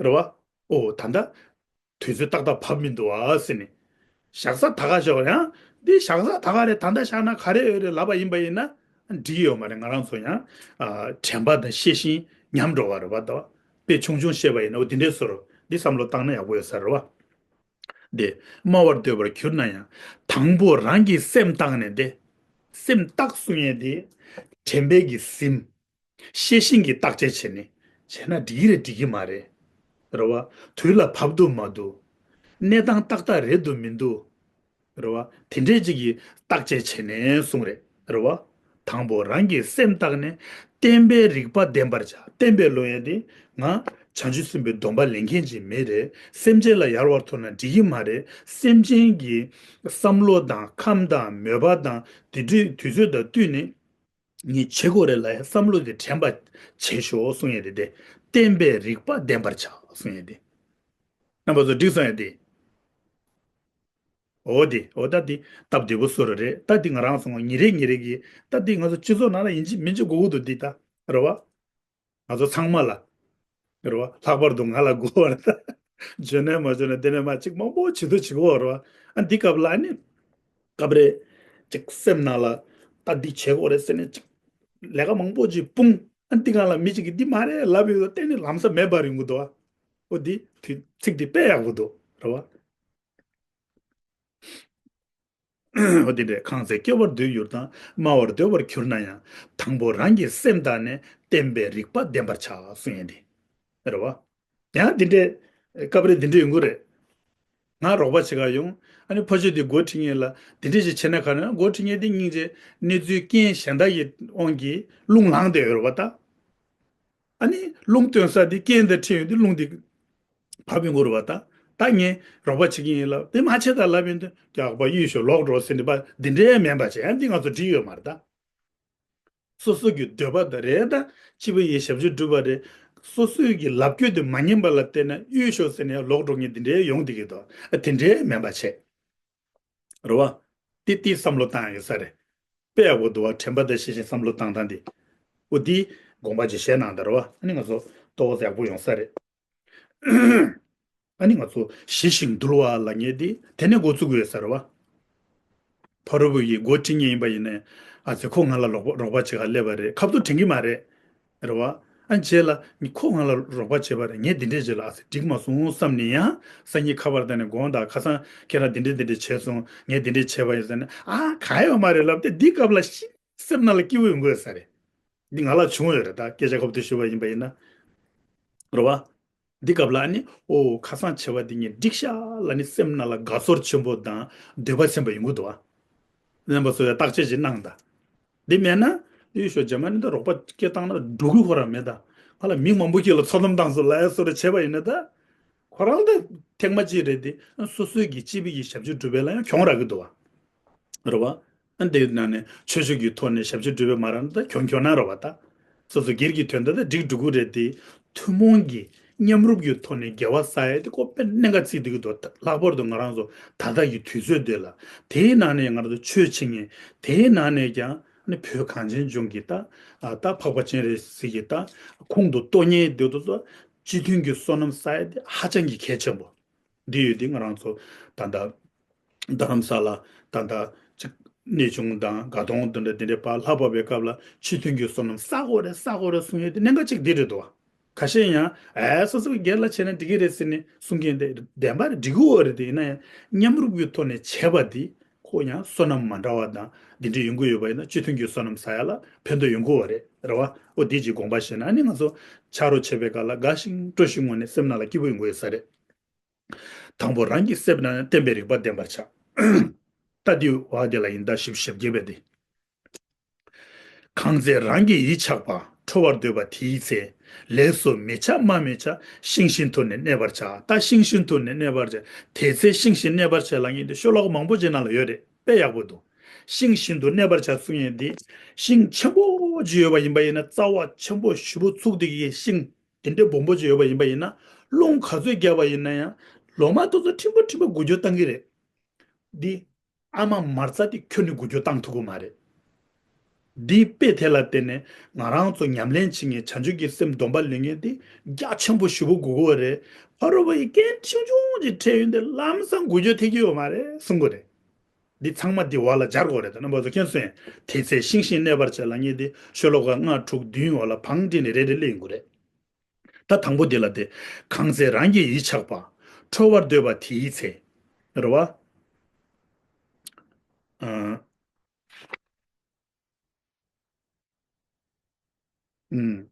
རེད་བ། ཨོ་ད་ལྟ་དུས་ཚོད་ཏག་ཏག་བབས་མི་འདུག་ཨ་ཟེར་ནས། བཞག་ས་ད་ག་བཞག་ཡང་འདི་བཞག་ས་ད་ག་རེད། ད་ལྟ་བཞག་ན་ག་རེ་ཡོད་རེད་ལབ་པ་ཡིན་པ་ཡིན་ན་འགྲིག་ཡོད་མ་རེད། ང་རང་ཚོ་ཡང་ཨ་དྲན་པ་དང་ཤེས་བཞིན་ཉམས་འགྲོ་བ་རེད་བ། ད་དཔེ་ཆུང་ཆུང་བཤད་པ་ཡིན་ན་འོ་འདི་འདྲའི་བཟོ་འདྲ་འདི་བསམ་བློ་བཏང་ན་ཡག་པོ་ཡོད་ས་རེད་བ། འདི་སྨྲ་བར་འདོད་པར་གྱུར་ན་ཡང་དང་པོ་རང་གི་སེམས་བརྟགས་ནས་ཏེ། སེམས་བརྟགས་གསུང་ཡས་དེ་དྲན་པས་ཀྱིས་ཟིན། ཤེས་བཞིན་གྱིས་བརྟག་དཔྱད་བྱས་ནས་བྱས་ན་འགྲིག་གི་རེད་འགྲིག་གི་མ་རེད། རེད་བ། དུས་ལ་བབ་འདུག་མ་འདུག་གནས་སྟངས་ཏག་ཏག་རེད་འདུག་མི་འདུག་རེད་བ། དེ་འདྲས་ཅིག་གིས་བརྟག་དཔྱད་བྱས་ནས་གསུངས་རེད། རེད་བ། དང་པོ་རང་གི་སེམས་བརྟགས་ནས་བསྟན་པའི་རིགས་པ་ལྡན་པར་བྱ། བསྟན་པའི་ལོ་ཡ་དེ་ང་བྱང་ཆུབ་སེམས་དཔའི་སྡོམ་པ་ལེན་མཁན་ཅིག་མེད་རེད། སེམས་ཅན་ལ་ཡར་བར་མཐོང་ན་འགྲིག་གི་མ་རེད། སེམས་ཅན་གྱི་བསམ་བློ་དང་ཁམས་དང་མོས་པ་དང་དེ་དུས་དུས་ཚོད་དང་བསྟུན་ནས་ངས་བྱེད་དགོས་རེད་ལབ་ཡ་བསམ་བློ་དེ་དྲན་པ་བྱེད་ཤོག་གསུང་ཡ་དེ་དེ་བསྟན་པའི་རིགས་པ་ལྡན་པར་བྱ་གསུང་ཡ་དེ། རྣམ་པ་ཚོ་འགྲིག་སོང་ཡ་དེ། འོ་དེ་འོ་ད་དེ་སྟབས་བདེ་པོ་བཟོ་ར་རེད། ད་དེ་ང་རང་སོང་ཉིན་རེ་ཉིན་རེ་གི་ད་དེ་ང་ཚོ་སྤྱི་ཚོགས་ནང་ལ་ཡིན་གཅིག་མིན་གཅིག་དགོས་ཀྱི་འདུག་དེ་ད་རེད་བ། ང་ཚོ་ཚང་མ་ལ་ རེད་བ། ལྷག་པར་དུ་ང་ལ་དགོས་པ་རེད་ད། འཇོན་ནས་མ་འཇོན་ནས་དེ་ནས་མ་ཅིག་མང་པོ་བྱེད་དུ་བྱེད་དགོས་རེད་བ། ཨ་འདི་སྐབས་ལ་ཨ་ནི། སྐབས་རེ། ཅིག་སེམས་ནང་ལ། ད་འདི་བྱེད་དགོས་རེད་ཟེར་ནས་ཅིག་ལས་ཀ་མང་པོ་ཅིག་སྤུངས། ཨ་འདི་གང་ལ་མི་ཅིག་གིས་འདི་མ་རེད་ལབ་ཡོད་ལ་གཏན་ནས་ལམ་སང་མེད་པ་རེད་ཡོང་གི་འདུག་བ། འོ་འདི་དུས་ཚིག་འདི་དཔེ་ཡག་པོ་འདུག་རེད་བ། འོ་དེ་འདྲས་གང་ཚེ་སྐྱོ་བར་འདོད་གྱུར་དང་། སྨྲ་བར་འདོད་པར་གྱུར་ན་ཡང་། དང་པོ་རང་གི་སེམས་དང་ནི། བསྟན་པའི་རིགས་པ་ལྡན་པར་བྱ། གསུང་ཡན་དེ། རེད་བ། ཡང་དེ་འདྲས། སྐབས་རེ་དེ་འདྲས་ཡོང་གི་རེད། ང་རོགས་པ་བྱེད་ག་ཡོང་། ཨ་ནི་ཕ་ཆོས་དེ་འགོ་ཁྲིད་མཁན་ལ་དེ་འདྲས་ཞིག་བྱས་ན་ག་ན་འགོ་ཁྲིད་མཁན་དེ་སྙིང་རྗེ་གནས་ཚུལ་རྐྱེན་གཞན་དག་གི་དབང་གིས་རླུང་ལངས་བསྡད་ཡོད་རེད་བ་ད། ཨ་ནི་རླུང་བཏོན་ས་དེ་རྐྱེན་དང་འཕྲད་ཡོང་དུས་རླུང་དེ་བབས་ཡོང་གི་རེད་བ་ད། ད་ངས་རོགས་པ་བྱེད་ཀྱི་ཡིན་ལབ་དེ་མ་བྱེད་ད་ལབ་ཡོང་དུས་རྒྱགས་པ་གཡུལ་ཞོག་ལོག་འགྲོ་ཟེར་ནས་པ་འདི་འདྲའི་མིན་པ་བྱས། ཨ་འདི་ང་ཚོ་འགྲིག་ཡོད་མ་རེད་ད། སོ་སོ་གི་འདོད་པ་དང་རེད་ད། སྤྱི་པའི་ཡི་ཞབས་ཕྱི་སྒྲུབ་པ་རེད། སོ་སོའི་གི་ལབ་རྒྱུ་དེ་མ་ཉན་པ་ལ་བརྟེན་ནས་གཡུལ་ཞོག་ཟེར་ནས་ལོག་འགྲོ་མཁན་དེ་འདྲའི་ཡོང་བསྡད་ཀྱི་འདུག་ཨ་དེ་འདྲའི་མིན་པ་བྱས། རེད་བ། ཏི་ཏི་བསམ་བློ་བཏང་ཡོད་ས་རེད། དཔེ་ཡག་པོ་འདུག་བ། དྲན་པ་དང་ཤེས་བཞིན་བསམ་བློ་བཏང་སྟངས་དེ། འོ་དེ་དགོངས་པ་ཅིག་བཞེས་གནང་དང་རེད་བ། ཨ་ནི་ང་ཚོ་ལྟོ་གོས་ཡག་པོ་ཡོང་ས་རེད། ཨ་ནི་ང་ཚོ་ཞི་ཞིང་དུལ་བ་ལབ་མཁན་དེ་དེ་ནས་འགོ་བཙུགས་ཡོད་ས་རེད་བ། ཕ་རོལ་པོ་ཡིས་འགོ་ཁྲིད་མཁན་ཡིན་པ་ཡིན་ནའི། ཨ་ཙི་ཁོ་ང་ལ་རོགས་པ་རོགས་པ་བྱེད་ག་སླེབས་པ་རེད། ཁ་ཐུག་དྲན་གྱི་མ་རེད། རེད་བ། ཨ་རྗེས་ལ་ནི་ཁོ་ང་ལ་རོགས་པ་བྱས་པ་རེད། ངས་འདི་འདྲས་བྱས་ལ་ཨ་ཙི་འགྲིག་མ་སོང་བསམ་ནས་ཡང་སང་ཉིན་ཁ་པར་བཏང་ནས་དགོངས་དག་ཁ་སང་ཁྱེད་རང་འདི་འདྲས་འདི་འདྲས་བྱས་སོང་། ངས་འདི་འདྲས་བྱས་པ་ཡིན་ཟེར་ནས། ཨ་ག་ཡོད་མ་རེད་ལབ་དེ་འདི་སྐབས་ལ་ཤི་སེམས་ནང་ལ་སྐྱིད་པོ་ཡོང་གི་ཡོད་ས་རེད། འདི་ང་ལ་བྱུང་ཡོད་རེད་ད། སྐད་ཆ་ཁ་ཐུག་ཞུས་པ་ཡིན་པ་ཡིན་ན། རེད་བ། འདི་སྐབས་ལ་ནི་ཨོ་ཁ་སང་བྱས་པ་འདི་ངས་འགྲིག་ཤག་ལབ་ནི་སེམས་ནང་ལ་དགའ་ཚོར་ཆེན་པོ་དང་འདོད་པ་ཆེན་པོ་ཡོང་གི་འདུག་བ། རྣམ་པ་ཚོ་ཡང་བརྟག་དཔྱད་ཅིག་གནང་དང་། འདི་མེད་ན་གཡུལ་ཞོག་རྗེས་མ་ནི་ད་རོགས་པ་སྐད་བཏང་ན་འགྲོ་གི་ཁོ་རང་མེད་ད། ང་ལ་མི་མང་པོ་ཞིག་ལ་ཚོགས་གཏམ་བཏང་སོང་ལབ་ཡ་བཟོ་འདྲ་བྱས་པ་ཡིན་ན་ད། ཁོ་རང་ད་ཐེངས་མ་གཅིག་རེད་དེ། སོ་སོའི་གི་སྤྱི་པའི་གི་ཞབས་ཕྱི་སྒྲུབ་པའི་ལ་ཡང་གྱོང་རག་གི་འདུག་བ། རེད་བ། ཨ་འདིའི་ནང་ནས་ཆོས་ཕྱོགས་ཀྱི་ཐོག་ནས་ཞབས་ཕྱི་སྒྲུབ་པའི་མ་རང་ད་གྱོང་གྱོང་ན་རེད་བ་ད། སོ་སོ་སྒེར་གྱི་དོན་དག་ད་འགྲིག་འགྲོ་གི་རེད་དེ། ཐུན་མོང་གི་མཉམ་རུབ་ཀྱི་ཐོག་ནས་དགེ་བ་བསགས་ཡས་དེ་ཁོ་དཔེ་གནད་འགག་བརྩིས་བསྡད་ཀྱི་འདུག་ལྷག་པར་དུ་ང་རང་ཚོ་ད་ལྟ་གི་དུས་ཚོད་འདི་ལ། དེའི་ནང་ནས་ང་རང་ཚོ་ཆོས་བྱེད་མཁན། དེའི་ནང་ནས་ཀྱང་ནི་བོད་གངས་ཅན་ལྗོངས་ཀྱི་ད། ད་འཕགས་པ་སྤྱན་རས་གཟིགས་ཀྱི་ད་ཁོང་དུ་གཏོགས་མཁན་འདི་ཚོ་སྤྱི་མཐུན་གྱི་བསོད་ནམས་བསགས་ཡས་དེ་ཧ་ཅང་གི་གལ་ཆེན་པོ། འདི་ཡོད་དེ་ང་རང་ཚོ་ད་ལྟ་རྡ་རམ་ས་ལ་ད་ལྟ་ཅིག་གནས་ཆུང་དང་དགའ་གདོང་དེ་འདྲ་དེ་འདྲའི་བར་ལྷག་པ་བའི་སྐབས་ལ་སྤྱི་མཐུན་གྱི་བསོད་ནམས་བསག་དགོས་རེད་བསག་དགོས་རེད་གསུང་ཡས་དེ་གནད་འགག་ཅིག་འདི་རེད་འདུག་ཁ་ཤས་ཡང་ཨེ་སོ་སོ་སྒེར་ལ་བྱས་ན་འགྲིག་གི་རེད་ཟེར་ནས་གསུང་མཁན་དེ་བདེན་པ་རེད། འགྲིག་གི་ཡོད་རེད་དེ། ཡིན་ན་ཡང་མཉམ་རུབ་ཀྱི་ཐོག་ནས་བྱས་པ་དེ་ཁོ་ཡང་བསོད་ནམས་མ་འདྲ་བ་དང་འདི་འདྲ་ཡོང་གི་ཡོད་པ་ཡིན་ན་སྤྱི་མཐུན་གྱི་བསོད་ནམས་བསག་ཡ་ལ་ཕན་ཐོགས་ཡོང་གི་ཡོད་རེད། རེད་བ། འོ་དེ་ཅིག་དགོངས་པ་བཞེས་ན་ཨ་ནི་ང་ཚོ་ཆ་རོགས་བྱེད་པའི་སྐབས་ལ་དགའ་ཞིང་སྤྲོ་ཞིང་ངོ་ནས་སེམས་ནང་ལ་སྐྱིད་པོ་ཡོང་གི་ཡོད་ས་རེད། དང་པོ་རང་གི་སེམས་ནང་ནས་བསྟན་པའི་རིགས་པ་ལྡན་པར་བྱ། ལྟ་འདི་བ་དེ་ལ་ཡིན་ད་ཞིབ་ཞིབ་རྒྱས་པས་ཏེ། གང་ཚེ་རང་གི་ཡིད་ཆགས་པ། ཁྲོ་བར་འདོད་པ་དེའི་ཚེ། ལས་སུ་མི་བྱ་སྨྲ་མི་བྱ། ཤིང་བཞིན་དུ་ནི་གནས་པར་བྱ། ད་ཤིང་བཞིན་དུ་ནི་གནས་པར་བྱ། དེ་ཚེ་ཤིང་བཞིན་གནས་པར་བྱ་ལབ་མཁན་དེ་ཤོ་ལོ་ཀ་མང་པོ་ཅིག་ནང་ལ་ཡོད་རེད། དཔེ་ཡག་པོ་འདུག་ཤིང་བཞིན་དུ་གནས་པར་བྱ་གསུང་མཁན་དེ། ཤིང་ཆེན་པོ་ཅིག་ཡོད་པ་ཡིན་པ་ཡིན་ན་རྩ་བ་ཆེན་པོ་ཞེ་པོ་ཚུགས་བསྡད་ཀྱི་ཤིང་དེ་འདྲའི་སྦོམ་པོ་ཅིག་ཡོད་པ་ཡིན་པ་ཡིན་ན། རླུང་ག་ཚོད་བརྒྱབ་པ་ཡིན་ན་ཡང་ལོ་མ་དེ་ཚོ་ཕྲན་བུ་ཕྲན་བུ་འགུལ་སྐྱོད་བཏང་གི་རེད། འདི་ཨ་མ་མ་རྩ་དེ་ཁྱོན་ནས་འགུལ་སྐྱོད་བཏང་ཐུབ་ཀྱི་མ་རེད། འདིའི་དཔེ་དེ་ལ་བརྟེན་ནས་ང་རང་ཚོ་ཉམས་ལེན་བྱེད་མཁན་བྱང་ཆུབ་ཀྱི་སེམས་སྡོམ་པ་ལེན་མཁན་དེ་རྒྱ་ཆེན་པོ་ཞེ་པོ་དགོས་ཀྱི་ཡོད་རེད། ཕ་རོལ་པོ་ཡི་རྐྱེན་ཆུང་ཆུང་ཅིག་འཕྲད་ཡོང་དུས་ལམ་སང་འགུལ་སྐྱོད་ཐེབས་ཀྱི་ཡོད་མ་རེད་གསུང་གི་རེད། འདི་ཚང་མ་འདི་འོག་ལ་སྦྱར་དགོས་རེད་ད། རྣམ་པ་ཚོ་མཁྱེན་སོང་ངས། དེ་ཚེ་ཤིང་བཞིན་གནས་པར་བྱ་ལབ་མཁན་དེ་ཤོ་ལོ་ཀ་ལྔ་དྲུག་བདུན་འོག་ལ་བང་སྒྲིག་ནས་རེ་རེ་སླེབས་ཡོང་གི་རེད། ད་དང་པོ་དེ་ལ་དེ། གང་ཚེ་རང་གི་ཡིད་ཆགས་པ། ཁྲོ་བར་འདོད་པ་དེའི་ཚེ། རེད་བ། ཨ། ཨུམ།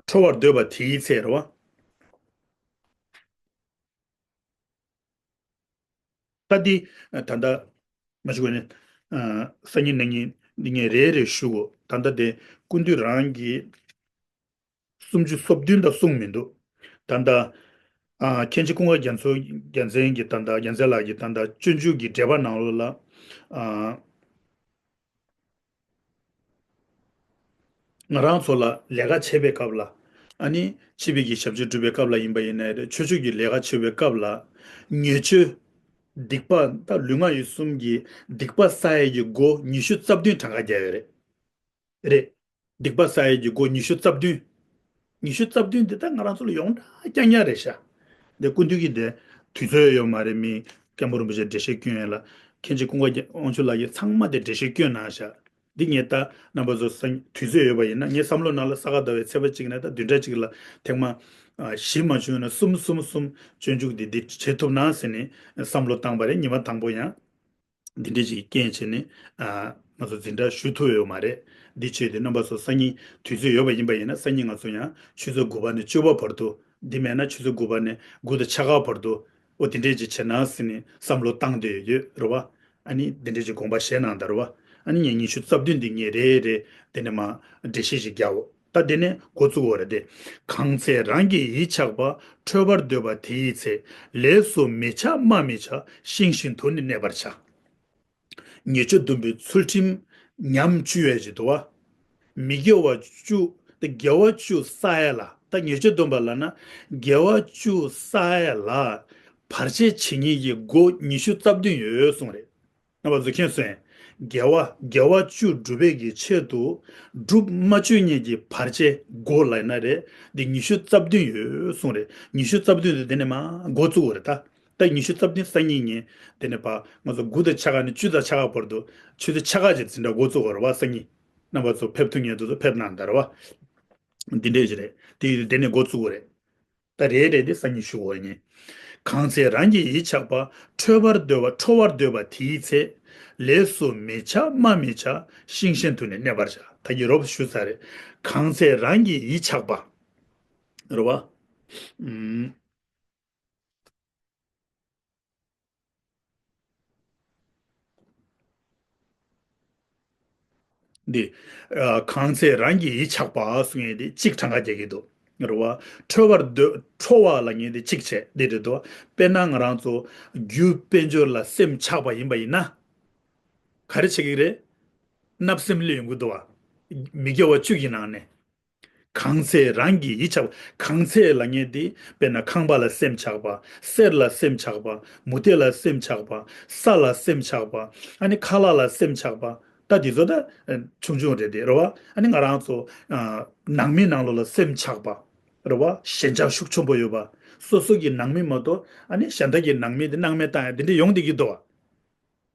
ཁྲོ་བར་འདོད་པ་དེའི་ཚེ་རེད་བ། ད་འདི། ད་ལྟ། མ་ཞུ་གོ་ནི། ཨ། སང་ཉིན་གནངས་ཉིན་འདི་ངས་རེ་རེ་ཞུ་གོ། ད་ལྟ་དེ་ཀུན་འདུས་རང་གི་སུམ་ཅུ་སོ་བདུན་དང་གསུངས་མི་འདུག་ད་ལྟ། ཨ། མཁན་ཆེན་ཀུན་དགའ་རྒྱ་མཚོ་རྒྱལ་མཚན་གྱི་ད་ལྟ་རྒྱལ་མཚན་ལགས་ཀྱི་ད་ལྟ་སྤྱོད་འཇུག་གི་འགྲེལ་པ་ནང་ལོགས་ལ། ཨ། ང་རང་ཚོ་ལ་ལས་ཀ་བྱེད་པའི་སྐབས་ལ། ཨ་ནི་སྤྱི་པའི་གི་ཞབས་ཕྱི་སྒྲུབ་པའི་སྐབས་ལ་ཡིན་པ་ཡིན་ནའི་རེད། ཆོས་ཕྱོགས་ཀྱི་ལས་ཀ་བྱེད་པའི་སྐབས་ལ། ཉེས་སྤྱོད། སྡིག་པ་ད་ལུས་ངག་ཡིད་གསུམ་གྱི་སྡིག་པ་བསགས་ཡས་ཀྱི་སྒོ་ཉི་ཤུ་རྩ་བདུན་གྲངས་ཀ་བརྒྱབ་ཡོད་རེད། རེད། སྡིག་པ་བསགས་ཡས་ཀྱི་སྒོ་ཉི་ཤུ་རྩ་བདུན། ཉི་ཤུ་རྩ་བདུན་འདི་ད་ང་རང་ཚོ་ལ་ཡོངས་གྲགས་རྐྱང་རྐྱང་རེད་ཤག་འདི་སྐུ་མདུན་གྱིས་འདི་དུས་ཚོད་ཡོད་མ་རེད། མི་སྐྱབས་མགོན་རིན་པོ་ཆེ་འགྲེལ་བཤད་སྐྱོན་ཡོད་ལ། མཁན་ཆེན་ཀུན་དགའ་དབང་ཕྱུག་ལགས་ཀྱིས་ཚང་མ་དེ་འགྲེལ་བཤད་སྐྱོན་གནང་ཤག་འདི་ངས་ད་རྣམ་པ་ཚོ་སང་དུས་ཚོད་ཡོད་པ་ཡིན་ན། ངའི་བསམ་བློ་ནང་ལ་ས་ག་ཟླ་བའི་ཚེས་པ་གཅིག་ནས་ད་བདུན་ཕྲག་གཅིག་ལ་ཐེངས་མ་ཨ་བཞི་མ་བྱུང་ན་གསུམ་གསུམ་གསུམ་སྤྱོད་འཇུག་འདི་འདི་བྱེད་ཐུབ་ན་ཟེར་ནས་བསམ་བློ་བཏང་པ་རེད། ཉི་མ་དང་པོ་ཡང་འདི་འདྲས་ཅིག་རྐྱེན་བྱས་ནས་ཨ་ང་ཚོ་འཛིན་གྲྭ་ཞུ་ཐུབ་ཡོད་མ་རེད། འདི་བྱས་ཏེ་རྣམ་པ་ཚོ་སང་ཉིན་དུས་ཚོད་ཡོད་པ་ཡིན་པ་ཡིན་ན། སང་ཉིན་ང་ཚོ་ཡང་ཆུ་ཚོད་དགུ་པ་ནས་བཅུ་པ་བར་དུ། འདི་མེད་ན་ཆུ་ཚོད་དགུ་པ་ནས་དགུ་དང་ཕྱེད་ཀ་བར་དུ། ཨོ་དེ་འདྲས་ཅིག་བྱས་ན་ཟེར་ནས་བསམ་བློ་བཏང་བསྡད་ཡོད་རེད་བ། ཨ་ནི་དེ་འདྲས་ཅིག་དགོངས་པ་བཞེས་གནང་དང་རེད་བ། ཨ་ནི་ངས་ཉི་ཤུ་རྩ་བདུན་འདི་ངས་རེ་རེ་དེ་ནས་མ་འགྲེལ་བཤད་ཞིག་རྒྱག་འོ། ད་དེ་ནས་འགོ་བཙུགས་འོ་རེད་དེ། གང་ཚེ་རང་གི་ཡིད་ཆགས་པ། འཕྲོད་པར་འདོད་པ་དེ་ཡི་ཚེ། ལས་སུ་མི་ཆགས་སྨྲ་མི་བྱ། ཤིང་བཞིན་དུ་ནི་གནས་པར་བྱ། ཉེས་སྤྱོད་སྡོམ་པའི་ཚུལ་ཁྲིམས་ཉམས་བཅུག་ཡས་ཀྱི་འདུག་བ། མི་དགེ་བ་བཅུ། དགེ་བ་བཅུ་བསགས་ཡས་ལ། ད་ཉེས་སྤྱོད་སྡོམ་པ་ལབ་ན་དགེ་བ་བཅུ་བསགས་ཡས་ལ་བར་ཆད་བྱེད་མཁན་གྱི་སྒོ་ཉི་ཤུ་རྩ་བདུན་ཡོད་གསུངས་རེད། རྣམ་པ་ཚོ་མཁྱེན་སོང་ངས། དགེ་བ། དགེ་བ་བཅུ་སྒྲུབ་པའི་གི་ཆེད་དུ་སྒྲུབ་མ་བཅུག་མཁན་གྱི་བར་ཆད་སྒོ་ལབ་ན་རེད། འདི་ཉི་ཤུ་རྩ་བདུན་ཡོད་གསུངས་རེད། ཉི་ཤུ་རྩ་བདུན་དེ་དེ་ནས་མ་འགོ་བཙུགས་པ་རེད་ད། ད་ཉི་ཤུ་རྩ་བདུན་སང་ཉིན་ཉིན་དེ་ནས་ཕར་ང་ཚོ་དགུ་དང་ཕྱེད་ཀ་ནས་བཅུ་དང་ཕྱེད་ཀ་བར་དུ་ཆུ་ཚོད་ཕྱེད་ཀ་ཅིག་འཛིན་གྲྭ་འགོ་བཙུགས་པ་རེད་བ། སང་ཉིན་རྣམ་པ་ཚོ་ཕེབས་ཐུབ་མཁན་དེ་ཚོ་ཕེབས་གནང་དང་རེད་བ། འདི་འདྲས་ཅིག་རེད། དེ་དེ་ནས་འགོ་བཙུགས་པ་རེད། ད་རེ་རེ་དེ་སང་ཉིན་ཞུ་འོ་ཉིན། གང་ཚེ་རང་གི་ཡིད་ཆགས་པ། འཕྲོད་པར་འདོད་པ། འཕྲོ་བར་འདོད་པ་དེའི་ཚེ། ལས་སུ་མི་ཆགས་སྨྲ་མི་བྱ། ཤིང་བཞིན་དུ་ནི་གནས་པར་བྱ། ད་གི་རོབ་ཞུ་ཚར་རེད། གང་ཚེ་རང་གི་ཡིད་ཆགས་པ། རེད་བ། ཨུམ། འདི། ཨ། གང་ཚེ་རང་གི་ཡིད་ཆགས་པ་གསུང་ཡས་འདི་གཅིག་གྲངས་ཀ་རྒྱག་གི་འདུག་རེད་བ། འཕྲོ་བར་འདོད། འཕྲོ་བ་ལབ་མཁན་འདི་གཅིག་བྱས་འདི་རེད་འདུག་དཔེར་ན་ང་རང་ཚོ་རྒྱུ་དཔལ་འབྱོར་ལ་སེམས་ཆགས་པ་ཡིན་པ་ཡིན་ན། ག་རེ་བྱེད་ཀྱི་རེད། བརྣབ་སེམས་སླེབས་ཡོང་གི་འདུག་བ། མི་དགེ་བ་བཅུ་གི་ནང་ནས། གང་ཚེ་རང་གི་ཡིད་ཆགས་པ། གང་ཚེ་ལབ་མཁན་དེ་དཔེར་ན་ཁང་པ་ལ་སེམས་ཆགས་པ། གསེར་ལ་སེམས་ཆགས་པ། མུ་ཏིག་ལ་སེམས་ཆགས་པ། ས་ལ་སེམས་ཆགས་པ། ཨ་ནི་ཁ་ལག་ལ་སེམས་ཆགས་པ། ད་དེ་ཚོ་ད་ཆུང་ཆུང་རེད་དེ་རེད་བ། ཨ་ནི་ང་རང་ཚོ་ཨ་ནང་མི་ནང་ལོགས་ལ་སེམས་ཆགས་པ་རེད་བ། ཞེན་ཆགས་ཤུགས་ཆེན་པོ་ཡོད་པ། སོ་སོ་གི་ནང་མི་མ་གཏོགས་ཨ་ནི་གཞན་དག་གི་ནང་མི་དེ་སྣང་མེད་བཏང་ཡ་དེ་འདྲ་ཡོང་བསྡད་ཀྱི་འདུག་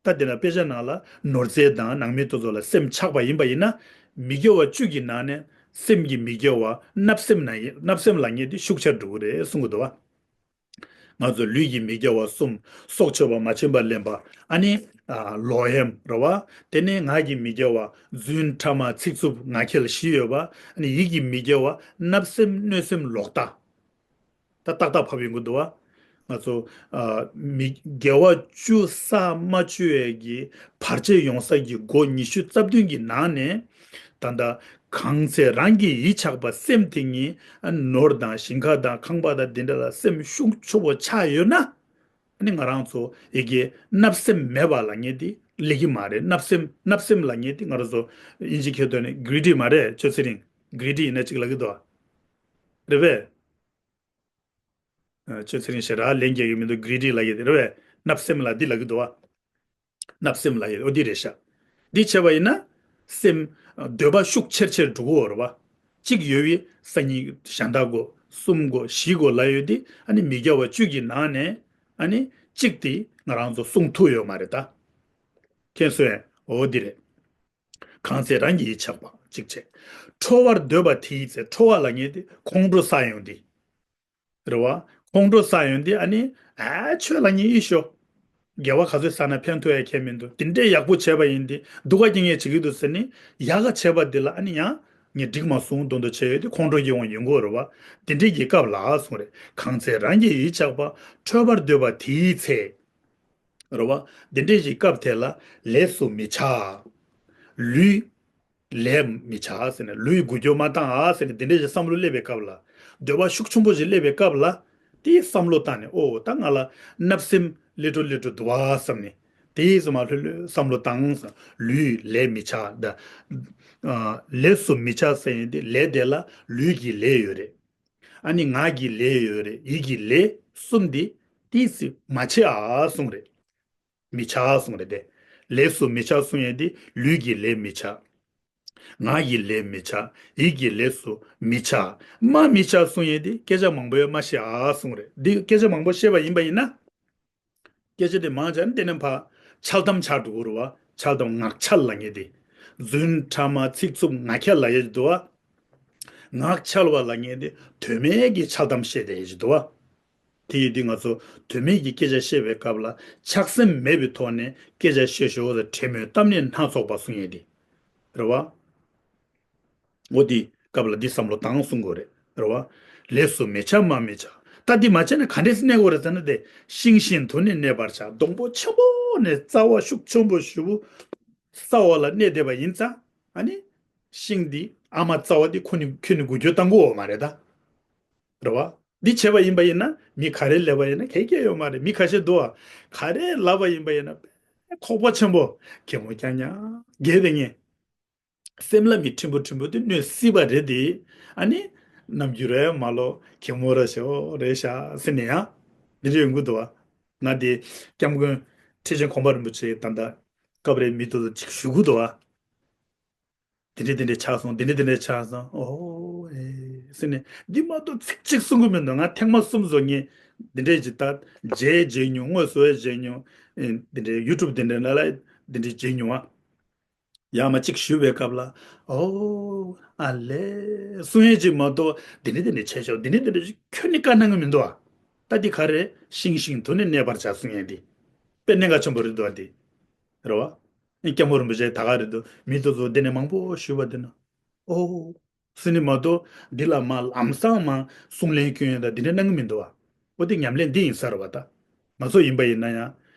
བ། ད་དེ་ན་དཔེ་ཆ་ནང་ལ་ནོར་རྫས་དང་ནང་མི་དེ་ཚོ་ལ་སེམས་ཆགས་པ་ཡིན་པ་ཡིན་ན། མི་དགེ་བ་བཅུ་གི་ནང་ནས་སེམས་ཀྱི་མི་དགེ་བ་བརྣབ་སེམས་ན་ཡིན། བརྣབ་སེམས་ལབ་མཁན་དེ་ཤུགས་ཆེར་འགྲོ་གི་རེད་གསུང་གི་འདུག་བ། ང་ཚོ་ལུས་ཀྱི་མི་དགེ་བ་གསུམ། སྲོག་གཅོད་པ། མ་བྱིན་པར་ལེན་པ། ཨ་ནི་ཨ་ལོག་གཡེམ་རེད་བ། དེ་ནས་ངག་གི་མི་དགེ་བ་རྫུན་ཕྲ་མ་ཚིག་རྩུབ་ངག་འཁྱལ་བཞི་ཡོད་པ། ཨ་ནི་ཡིད་ཀྱི་མི་དགེ་བ་བརྣབ་སེམས་གནོད་སེམས་ལོག་ལྟ། ད་ཏག་ཏག་ཕབ་ཡོང་གི་འདུག་བ། ང་ཚོ་ཨ་མི་དགེ་བ་བཅུ་བསགས་མ་བཅུ་ཡས་ཀྱི་བར་ཆད་ཡོང་ས་ཀྱི་སྒོ་ཉི་ཤུ་རྩ་བདུན་གྱི་ནང་ནས། ད་ལྟ་གང་ཚེ་རང་གི་ཡིད་ཆགས་པ་སེམས་དེ་ཉིད་ཨ་ནོར་དང་ཞིང་ཁ་དང་ཁང་པ་དང་དེ་འདྲ་ལ་སེམས་ཤུགས་ཆེ་བོ་ཆགས་ཡོད་ན། ཨ་ནི་ང་རང་ཚོ་ཡི་གེ་བརྣབ་སེམས་མེད་པ་ལབ་མཁན་དེ་སླེབས་ཀྱི་མ་རེད། བརྣབ་སེམས་བརྣབ་སེམས་ལབ་མཁན་དེ་ང་རང་ཚོ་དབྱིན་ཇི་སྐད་ཐོག་ནས་གྷི་རི་ཌི་མ་རེད། ཆོས་ཚེ་རིང་། གྷི་རི་ཌི་ཡིན་ན་གཅིག་ལབ་ཀྱི་འདུག་བ། རེད་པས། ཨ། ཆོས་ཚེ་རིང་ཞེ་དྲག་ལན་རྒྱག་གི་མི་འདུག་གྷི་རི་ཌི་ལབ་ཀྱི་དེ་རེད་པས། བརྣབ་སེམས་ལ་འདི་ལབ་ཀྱི་འདུག་བ། བརྣབ་སེམས་ལབ་ཀྱི་ཨོ་འདི་རེད་ཤག་འདི་བྱས་པ་ཡིན་ན། སེམས་འདོད་པ་ཤུགས་ཆེར་ཆེར་འགྲོ་གི་ཡོད་རེད་བ། གཅིག་ཡོད་པའི་སང་ཉིན་གཞན་དག་དགོས། གསུམ་དགོས། བཞི་དགོས་ལབ་ཡོད་དེ། ཨ་ནི་མི་དགེ་བ་བཅུ་གི་ནང་ནས་ཨ་ནི་གཅིག་དེ་ང་རང་ཚོ་སྲུང་ཐུབ་ཡོད་མ་རེད་ད། མཁྱེན་སོང་ངས། ཨོ་འདི་རེད། གང་ཚེ་རང་གི་ཡིད་ཆགས་པ་གཅིག་བྱས། འཕྲོ་བར་འདོད་པ་དེའི་ཚེ། འཕྲོ་བ་ལབ་མཁན་དེ་ཁོང་ཁྲོ་ཟ་ཡོང་དེ། རེད་བ། ཁོང་ཁྲོ་ཟ་ཡོང་དེ་ཨ་ནི། ཨ་ཆོས་ལབ་མཁན་ཨི་ཤོ། དགེ་བ་ག་ཚོད་བསགས་ན་ཕན་ཐོགས་ཡ་ཁྱད་མི་འདུག་དེ་འདྲའི་ཡག་པོ་བྱས་པ་ཡིན་དེ་སྡུག་ག་རྐྱེན་ངན་བྱེད་ཀྱི་འདུག་ཟེར་ནས་ཡག་ག་བྱས་པ་དེ་ལ་ཨ་ནི་ཡང་ངས་འགྲིག་མ་སོང་མདོག་མདོག་བྱས་ཡོད་དེ་ཁོང་ཁྲོ་སྐྱེ་འོང་ཡོང་གི་ཡོད་རེད་བ། དེ་འདྲའི་གི་སྐབས་ལ་གསུངས་རེད། གང་ཚེ་རང་གི་ཡིད་ཆགས་པ། འཕྲོ་བར་འདོད་པ་དེའི་ཚེ། རེད་བ། འདི་འདྲའི་ཞིག་སྐབས་དེ་ལ་ལས་སུ་མི་ཆགས། ལུས་ལས་མི་ཆགས་ཟེར་ནས། ལུས་འགུལ་སྐྱོད་མ་བཏང་ཨ་ཟེར་ནས་འདི་འདྲའི་ཞིག་བསམ་བློ་སླེབས་པའི་སྐབས་ལ། འདོད་པ་ཤུགས་ཆེན་པོ་ཞིག་སླེབས་པའི་སྐབས་ལ། དེའི་བསམ་བློ་བཏང་ནས། ཨོ་ད་ང་ལ་བརྣབ་སེམས་ལེ་ཏྲོ་ལེ་ཏྲོ་འདུག་ཨ་བསམ་ནས། དེའི་བསམ་བློ་ལྷོད་ལྷོད་བསམ་བློ་བཏང་ཟེར། ལུས་ལས་མི་ཆགས་ད། ཨ་ལས་སུ་མི་ཆགས་ཟེར་ཡིན་དེ་ལས་དེ་ལ་ལུས་ཀྱི་ལས་ཡོད་རེད། ཨ་ནི་ངག་གི་ལས་ཡོད་རེད། ཡིད་ཀྱི་ལས་གསུམ་འདི་ཏོག་ཙམ་མ་བྱེད་ཨ་གསུངས་རེད། མི་བྱ་གསུངས་རེད་དེ། ལས་སུ་མི་ཆགས་གསུང་ཡས་འདི་ལུས་ཀྱི་ལས་མི་བྱ། ངག་གི་ལས་མི་བྱ། ཡིད་ཀྱི་ལས་སུ་མི་ཆགས། སྨྲ་མི་བྱ་གསུང་ཡས་དེ་སྐད་ཆ་མང་པོ་ཡང་མ་བཤད་ཨ་གསུང་རེད། འདི་སྐད་ཆ་མང་པོ་བཤད་པ་ཡིན་པ་ཡིན་ན། སྐད་ཆ་དེ་མང་ཆ་ནས་དེ་ནས་ཕར་འཆལ་གཏམ་ཆགས་འགྲོ་གི་རེད་བ། འཆལ་གཏམ་ངག་འཆལ་ལབ་མཁན་དེ། རྫུན་ཕྲ་མ་ཚིག་རྩུབ་ངག་འཁྱལ་ལབ་ཡས་འདུག་བ། ངག་འཆལ་བ་ལབ་མཁན་དེ་དོན་མེད་ཀྱི་འཆལ་གཏམ་བཤད་བསྡད་ཡས་འདུག་བ། དེ་ཡིན་དུས་ང་ཚོ་དོན་མེད་ཀྱི་སྐད་ཆ་བཤད་པའི་སྐབས་ལ་ཆགས་སེམས་མེད་པའི་ཐོག་ནས་སྐད་ཆ་བཤད་ཞོར་དུ་བྲེལ་མོའི་གཏམ་ནི་སྣ་ཚོགས་པ་གསུང་ཡས་དེ། རེད་བ། འོ་དེ་སྐབས་ལ་འདི་བསམ་བློ་བཏང་གསུང་དགོས་རེད། རེད་བ། ལས་སུ་མི་བྱ་སྨྲ་མི་བྱ། ད་འདི་མ་བྱས་ན་ག་འདྲས་གནས་དགོས་རེད་ཟེར་ན། དེ་ཤིང་བཞིན་དུ་ནི་གནས་པར་བྱ། སྡོང་པོ་ཆེན་པོ་ནས་རྩ་བ་ཤུགས་ཆེན་པོ་ཞེ་པོ་ས་འོག་ལ་གནས་བསྡད་པ་ཡིན་ཙང་། ཨ་ནི་ཤིང་འདི་ཨ་མ་རྩ་བ་འདི་ཁོ་ནི་ཁྱོན་ནས་འགུལ་སྐྱོད་བཏང་གི་ཡོད་མ་རེད་ད། རེད་བ། འདི་བྱས་པ་ཡིན་པ་ཡིན་ན་མི་ག་རེ་ལབ་པ་ཡིན་ན་གལ་གལ་ཡོད་མ་རེད། མི་ཁ་ཤས་འདུག་བ། ག་རེ་ལབ་པ་ཡིན་པ་ཡིན་ན་ཁོག་པ་ཆེན་པོ་གད་མོ་རྐྱང་རྐྱང་བགད་བསྡད་མཁན། སེམས་ལ་མི་ཕྲན་བུ་ཕྲན་བུ་དེ་གནོད་སྲིད་པ་རེད་དེ། ཨ་ནི་རྣམ་འགྱུར་རེ་མ་ལོ་གད་མོ་ར་ཤོ་རེ་ཤ་ཟེར་ནས་ཡང་འདི་འདྲ་ཡོང་གི་འདུག་བ། ང་དེ་སྐྱབས་མགོན་ཁྲི་ཆེན་གོང་མ་རིན་པོ་ཆེ་ད་ལྟ་སྐབས་རེ་མི་དེ་ཚོ་ཅིག་ཞུ་གི་འདུག་བ། དེ་འདྲ་དེ་འདྲ་ཆགས་སོང་། དེ་འདྲ་དེ་འདྲ་ཆགས་སོང་། ཨོ་ཨེ་ཟེར་ནས་འདི་མ་གཏོགས་ཚིག་གཅིག་གསུང་གི་མི་འདུག་ང་ཐེངས་མ་གསུམ་བཟོ་ངས་འདི་འདྲ་ཅིག་ད་མཇལ་མཇལ་མྱོང་། དངོས་སུ་ཡང་མཇལ་མྱོང་། ཨེ་འདི་འདྲའི་ཡུ་ཊུབ་འདི་འདྲའི་ནང་ལ་འདི་འདྲའི་མཇལ་མྱོང་བ། ཡང་མ་གཅིག་ཞུས་པའི་སྐབས་ལ། ཨོ་ཨ་ལས་གསུང་ཡས་ཅིག་མ་གཏོགས་འདི་འདྲ་འདི་འདྲ་བྱས་ཤོག་འདི་འདྲ་འདི་འདྲ་ཞིག་ཁྱོན་ནས་བཀའ་གནང་གི་མི་འདུག་ཨ། ད་འདི་ག་རེ་ཤིང་བཞིན་དུ་ནི་གནས་པར་བྱ་གསུང་ཡས་འདི་དཔེ་གནད་འགག་ཆེན་པོ་རེད་འདུག་ཨ་འདི། རེད་བ། ཨེ་སྐྱབས་མགོན་རིན་པོ་ཆེ་ད་ག་རེད་འདུག་མི་དེ་ཚོ་འདི་ནས་མང་པོ་ཞུས་པ་འདི་ན། ཨོ། ཟེར་ནས་མ་གཏོགས་འདི་ལ་མ་ལམ་སང་མ་གསུང་ལན་སྐྱོན་ཡོད་ད་འདི་འདྲ་གནང་གི་མི་འདུག་བ། འོ་དེ་ཉམས་ལེན་འདི་ཡིན་ས་རེད་བ་ད། ང་ཚོ་ཡིན་པ་ཡིན་ན་ཡང་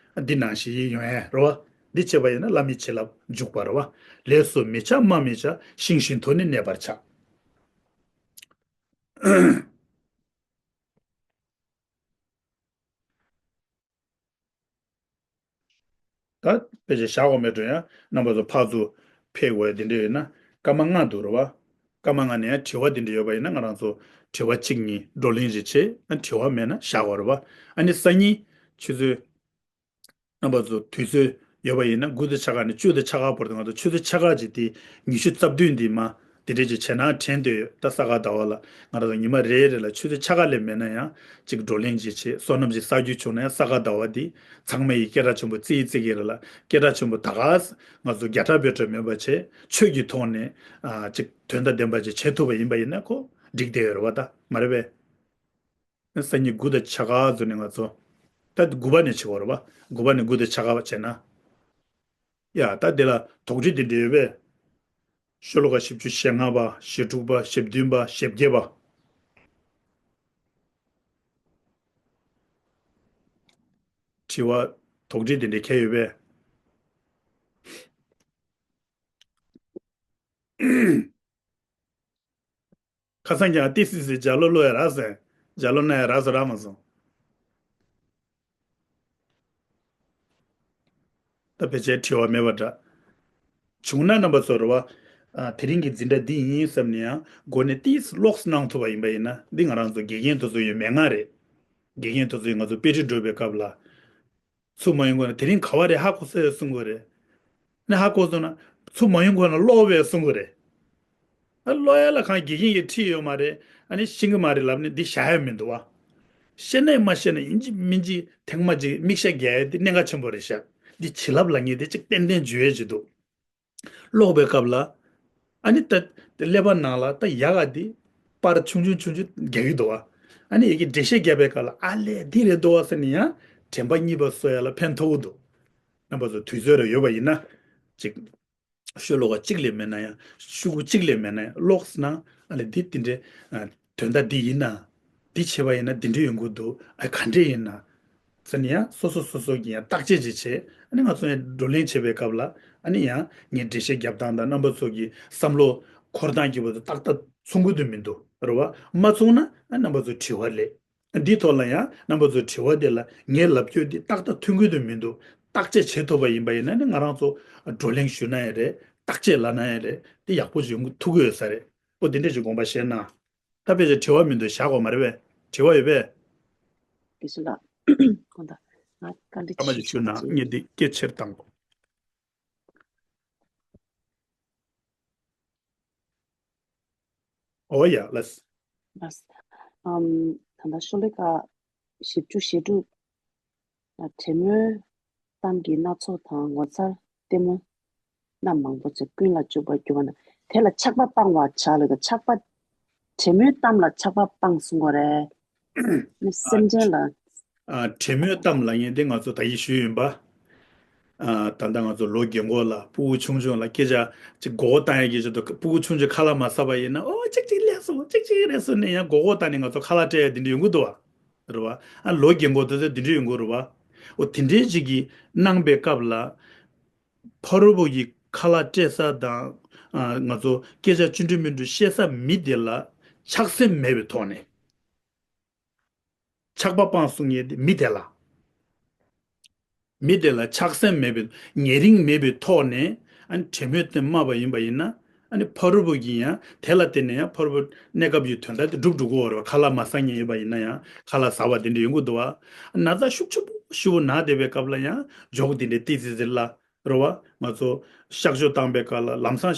འདི་ནང་བཞིན་ཡིན་ཡོང་ཡ་རེད་བ། འདི་བྱས་པ་ཡིན་ན་བླ་མའི་བྱིན་རླབས་འཇུག་པ་རེད་བ། ལས་སུ་མི་བྱ་སྨྲ་མི་བྱ། ཤིང་བཞིན་དུ་ནི་གནས་པར་བྱ། ད་དཔེ་ཆ་བཞག་དགོས་མེད་འགྲོ་ཡང་རྣམ་པ་ཚོ་ཕར་ཚུར་ཕེབས་དགོས་དེ་འདྲ་ཡོད་ན་སྐར་མ་ལྔ་འདུག་རེད་བ། སྐར་མ་ལྔ་ནས་ཡང་དྲི་བ་དེ་འདྲ་ཡོད་པ་ཡིན་ན་ང་རང་ཚོ་དྲི་བ་གཅིག་གཉིས་བགྲོ་གླེང་ཞིག་བྱེད། ཨ་དྲི་བ་མེད་ན་བཞག་དགོས་རེད་བ། ཨ་ནི་སང་ཉིན་ཆུ་ཚོད་རྣམ་པ་ཚོ་དུས་ཚོད་ཡོད་པ་ཡིན་ན་དགུ་དང་ཕྱེད་ཀ་ནས་བཅུ་དང་ཕྱེད་ཀ་བར་དུ་ང་ཚོ་ཆུ་ཚོད་ཕྱེད་ཀ་ཅིག་དེ་ཉི་ཤུ་རྩ་བདུན་འདི་མ། དེ་འདྲས་ཀྱི་བྱས་ན་དྲན་འདོད་ཡོད། ད་ས་ག་ཟླ་བ་ལ་ང་རང་ཚོ་ཉི་མ་རེ་རེ་ལ་ཆུ་ཚོད་ཕྱེད་ཀ་ལས་མེད་ན་ཡང་ཅིག་བགྲོ་གླེང་ཅིག་བྱེད། བསོད་ནམས་ཅིག་བསགས་རྒྱུ་བྱུང་ན་ཡང་ས་ག་ཟླ་བ་འདི་ཚང་མས་ཡི་སྐད་གྲགས་ཆེན་པོ་བརྩི་ཡི་བརྩི་གི་རེད་ལ། སྐད་གྲགས་ཆེན་པོ་ད་ག་ང་ཚོ་རྒྱ་ཕྲག་བོད་ཕྲག་མེད་པ་བྱས་ཆོས་ཀྱི་ཐོག་ནས་ཨ་ཅིག་དོན་དང་ལྡན་པ་ཅིག་བྱེད་ཐུབ་པ་ཡིན་པ་ཡིན་ན་ཁོ་འགྲིག་བསྡད་ཡོད་རེད་བ། ད་མ་རེད་པས། སང་ཉིན་དགུ་དང་ཕྱེད་ཀ་ཚོ་ནས་ང་ཚོ། ད་དགུ་པ་ནས་བྱེད་དགོས་རེད་བ། དགུ་པ་ནས་དགུ་དང་ཕྱེད་ཀ་བ་བྱས་ན། ཡ་ད་དེ་ལ་དོགས་འདྲི་དེ་འདྲ་ཡོད་པས། ཤོ་ལོ་ཀ་བཞི་བཅུ་ཞེ་ལྔ་པ། ཞེ་དྲུག་པ། ཞེ་བདུན་པ། ཞེ་བརྒྱད་པ། དྲི་བ་དོགས་འདྲི་དེ་འདྲ་གང་ཡོད་པས། ཁ་སང་ཀྱང་ཏི་སི་སི་ལྗགས་ཀློག་ཀློག་ཡ་རག་སོང་། ལྗགས་ཀློག་གནང་ཡ་རག་སོང་རག་མ་སོང་། ད་ཕལ་ཆེར་དྲི་བ་མེད་པ་འདྲ། བྱུང་ན་རྣམ་པ་ཚོ་རེད་བ། ཨ་དེ་རིང་གི་འཛིན་གྲྭ་འདི་ཡིན་བསམ་ནས་ཡང་སྒོ་ནས་ཏིས་ཀློག་གནང་ཐུབ་པ་ཡིན་པ་ཡིན་ན། འདི་ང་རང་ཚོ་དགེ་རྒན་དེ་ཚོ་ཡོད་མེད་ང་རེད། དགེ་རྒན་དེ་ཚོ་ཡིས་ང་ཚོ་དཔེ་ཁྲིད་སྒྲུབ་པའི་སྐབས་ལ། ཚུར་མ་ཡོང་གོང་ན་དེ་རིང་ག་བ་རེད་ཧ་གོ་སོང་ངས་གསུང་གི་རེད། ནས་ཧ་གོ་སོང་ན་ཚུར་མ་ཡོང་གོང་ན་ཀློག་པས་གསུང་གི་རེད། ཨ་ཀློག་ཡ་ལ་གང་དགེ་རྒན་གྱིས་ཁྲིད་ཡོད་མ་རེད། ཨ་ནི་ཤེས་ཀྱི་མ་རེད་ལབ་ནས་འདི་བཞག་ཡ་མི་འདུག་བ། ཤེས་ནའི་མ་ཤེས་ན་ཡིན་གཅིག་མིན་གཅིག་ཐེངས་མ་གཅིག་མིག་ཤ་རྒྱག་ཡ་འདི་གནད་འགག་ཆེན་པོ་རེད་ཤག་འདི་བྱིན་རླབས་ལབ་མཁན་དེ་གཅིག་ཏན་ཏན་འཇུ་ཡ་ཅིག་འདུག་ཀློག་པའི་སྐབས་ལ། ཨ་ནི་ད་ཀླད་པ་ནང་ལ་ད་ཡག་ག་དེ་པར་ཆུང་ཆུང་ཆུང་ཆུང་རྒྱག་གི་འདུག་བ། ཨ་ནི་ཡི་གེ་འགྲེལ་བཤད་རྒྱབ་པའི་སྐབས་ལ་ཨ་ལས་འདི་རེད་འདུག་བ་ཟེར་ནས་ཡང་དྲན་པ་གཉིས་པ་གསོ་ཡ་ལ་ཕན་ཐོགས་ཀྱི་འདུག་རྣམ་པ་ཚོ་དུས་ཚོད་རེ་ཡོད་པ་ཡིན་ན་ཅིག་ཤོ་ལོ་ཀ་གཅིག་ལས་མེད་ན་ཡང་ཤོག་གུ་གཅིག་ལས་མེད་ན་ཡང་ཀློག་ན། ཨ་ལས་འདི་འདི་འདྲའི་ཨ་དོན་དག་འདི་ཡིན་ན། འདི་བྱས་པ་ཡིན་ན་འདི་འདྲ་ཡོང་གི་འདུག་ཨ་ག་འདྲ་ཡིན་ན། ཟེར་ནས་ཡང་སོ་སོ་སོ་སོ་གིས་ཡང་བརྟག་དཔྱད་ཅིག་བྱས། ཨ་ནི་ང་ཚོ་ཡང་བགྲོ་གླེང་བྱེད་པའི་སྐབས་ལ་ཨ་ནི་ཡང་ངས་འགྲེལ་བཤད་རྒྱབ་སྟངས་དང་རྣམ་པ་ཚོ་གི་བསམ་བློ་འཁོར་སྟངས་ཀྱི་བར་དུ་ཏག་ཏག་མཚུངས་ཀྱི་འདུག་མི་འདུག་རེད་བ། མ་མཚུངས་ན་ཨ་རྣམ་པ་ཚོ་དྲི་བ་སླེབས། འདིའི་ཐོག་ལ་ཡང་རྣམ་པ་ཚོ་དྲི་བ་དེ་ལ་ངས་ལབ་རྒྱུ་འདི་ཏག་ཏག་མཐུན་གྱི་འདུག་མི་འདུག་བརྟག་དཔྱད་བྱེད་ཐུབ་པ་ཡིན་པ་ཡིན་ན་ནི་ང་རང་ཚོ་བགྲོ་གླེང་ཞུས་ན་ཡང་རེད། བརྟག་དཔྱད་ལབ་ན་ཡང་རེད། འདི་ཡག་པོ་ཞིག་ཡོང་གི་ཐུག་གི་ཡོད་ས་རེད། ཨོ་འདི་འདྲས་ཞིག་དགོངས་པ་བཞེས་ན། ད་ཕལ་ཆེར་དྲི་བ་མི་འདུག་བཞག་དགོས་མ་རེད་པས། དྲི་བ་ཡོད་པས། དེ་སུ་ལ། གོང་དང་། ང་བཀའ་འདྲི་ཨ་མ་ཞིག་ཞུ་ན་ངས་འདི་སྐད་ཆེར་བཏང་དགོས། ཨོ་ཡ་ལགས། ལགས། ཨམ། ད་ལྟ་ཤོ་ལོ་ཀ་བཞི་བཅུ་ཞེ་དྲུག་ལ་བྲེ་མོའི་གཏམ་གྱི་སྣ་ཚོགས་དང་ངོ་མཚར་ལྟད་མོ་རྣམས་མང་པོ་ཅིག་ཀུན་ལ་སྤྱོད་པར་གྱུར་པ་ན། དེ་ལ་ཆགས་པ་སྤང་བར་བྱ་ལ། ཆགས་པ། བྲེ་མོའི་གཏམ་ལ་ཆགས་པ་སྤང་གསུང་གི་རེད། ནི་སེམས་ཅན་ལ། ཨ། བྲེ་མོའི་གཏམ་ལབ་མཁན་དེ་ང་ཚོ་ད་གིན་ཞུས་ཡིན་པ། ཨ། ད་ལྟ་ང་ཚོ་ལོ་རྒན་གོག་ལ་སྤུ་གུ་ཆུང་ཆུང་ལ་སྐད་ཆ་ཅིག་མགོ་བོ་བཏང་ཡ་གི་ཆེད་དུ་སྤུ་གུ་ཆུང་ཆུང་ཁ་ལག་མ་ཟ་བ་ཡིན་ན། ཨོ་ཅིག་ཅིག་ལས་སོང་། ཅིག་ཅིག་རེད་སོང་ནས་ཡང་མགོ་སྐོར་བཏང་ནས་ང་ཚོ་ཁ་ལག་སྤྲད་ཡ་དེ་འདྲ་ཡོང་གི་འདུག་བ། རེད་བ། ཨ། ལོ་རྒན་གོག་དེ་ཚོ་དེ་འདྲ་ཡོང་གི་རེད་བ། ཨོ་དེ་འདྲའི་ཅིག་གི་གནང་པའི་སྐབས་ལ། ཕ་རོལ་པོ་གི་ཁ་ལག་སྤྲད་ས་དང་། ཨ། ང་ཚོ་སྐད་ཆ་ཅི་འདྲ་མི་འདྲ་བཤད་ས་མི་དེ་ལ་ཆགས་སེམས་མེད་པའི་ཐོག་ནས། ཆགས་པ་སྤངས་གསུང་མཁན་དེ་མི་དེ་ལ། མི་དེ་ལ་ཆགས་སེམས་མེད་པའི་ཉེ་རིང་མེད་པའི་ཐོག་ནས། ཨ་ནི་བྲེ་མོའི་གཏམ་སྨྲས་པ་ཡིན་པ་ཡིན་ན། ཨ་ནི་ཕ་རོལ་པོ་གིས་ཡང་དེ་ལ་བརྟེན་ནས་ཡང་ཕ་རོལ་པོ་གནས་སྐབས་ཀྱི་དོན་དག་དེ་སྒྲུབ་འགྲོ་གི་ཡོད་རེད་བ། ཁ་ལག་མ་ཟ་མཁན་ཡིན་པ་ཡིན་ན་ཡང་ཁ་ལག་ཟ་བ་དེ་འདྲ་ཡོང་གི་འདུག་བ། ན་ཚ་ཤུགས་ཆེན་པོ་ཞེ་པོ་ན་བསྡད་པའི་སྐབས་ལ་ཡང་ཇོག་དེ་འདྲ་ཏི་ཙི་ཙི་ལ། རེད་བ། ང་ཚོ་གཤག་བཅོས་བཏང་པའི་སྐབས་ལ་ལམ་སང་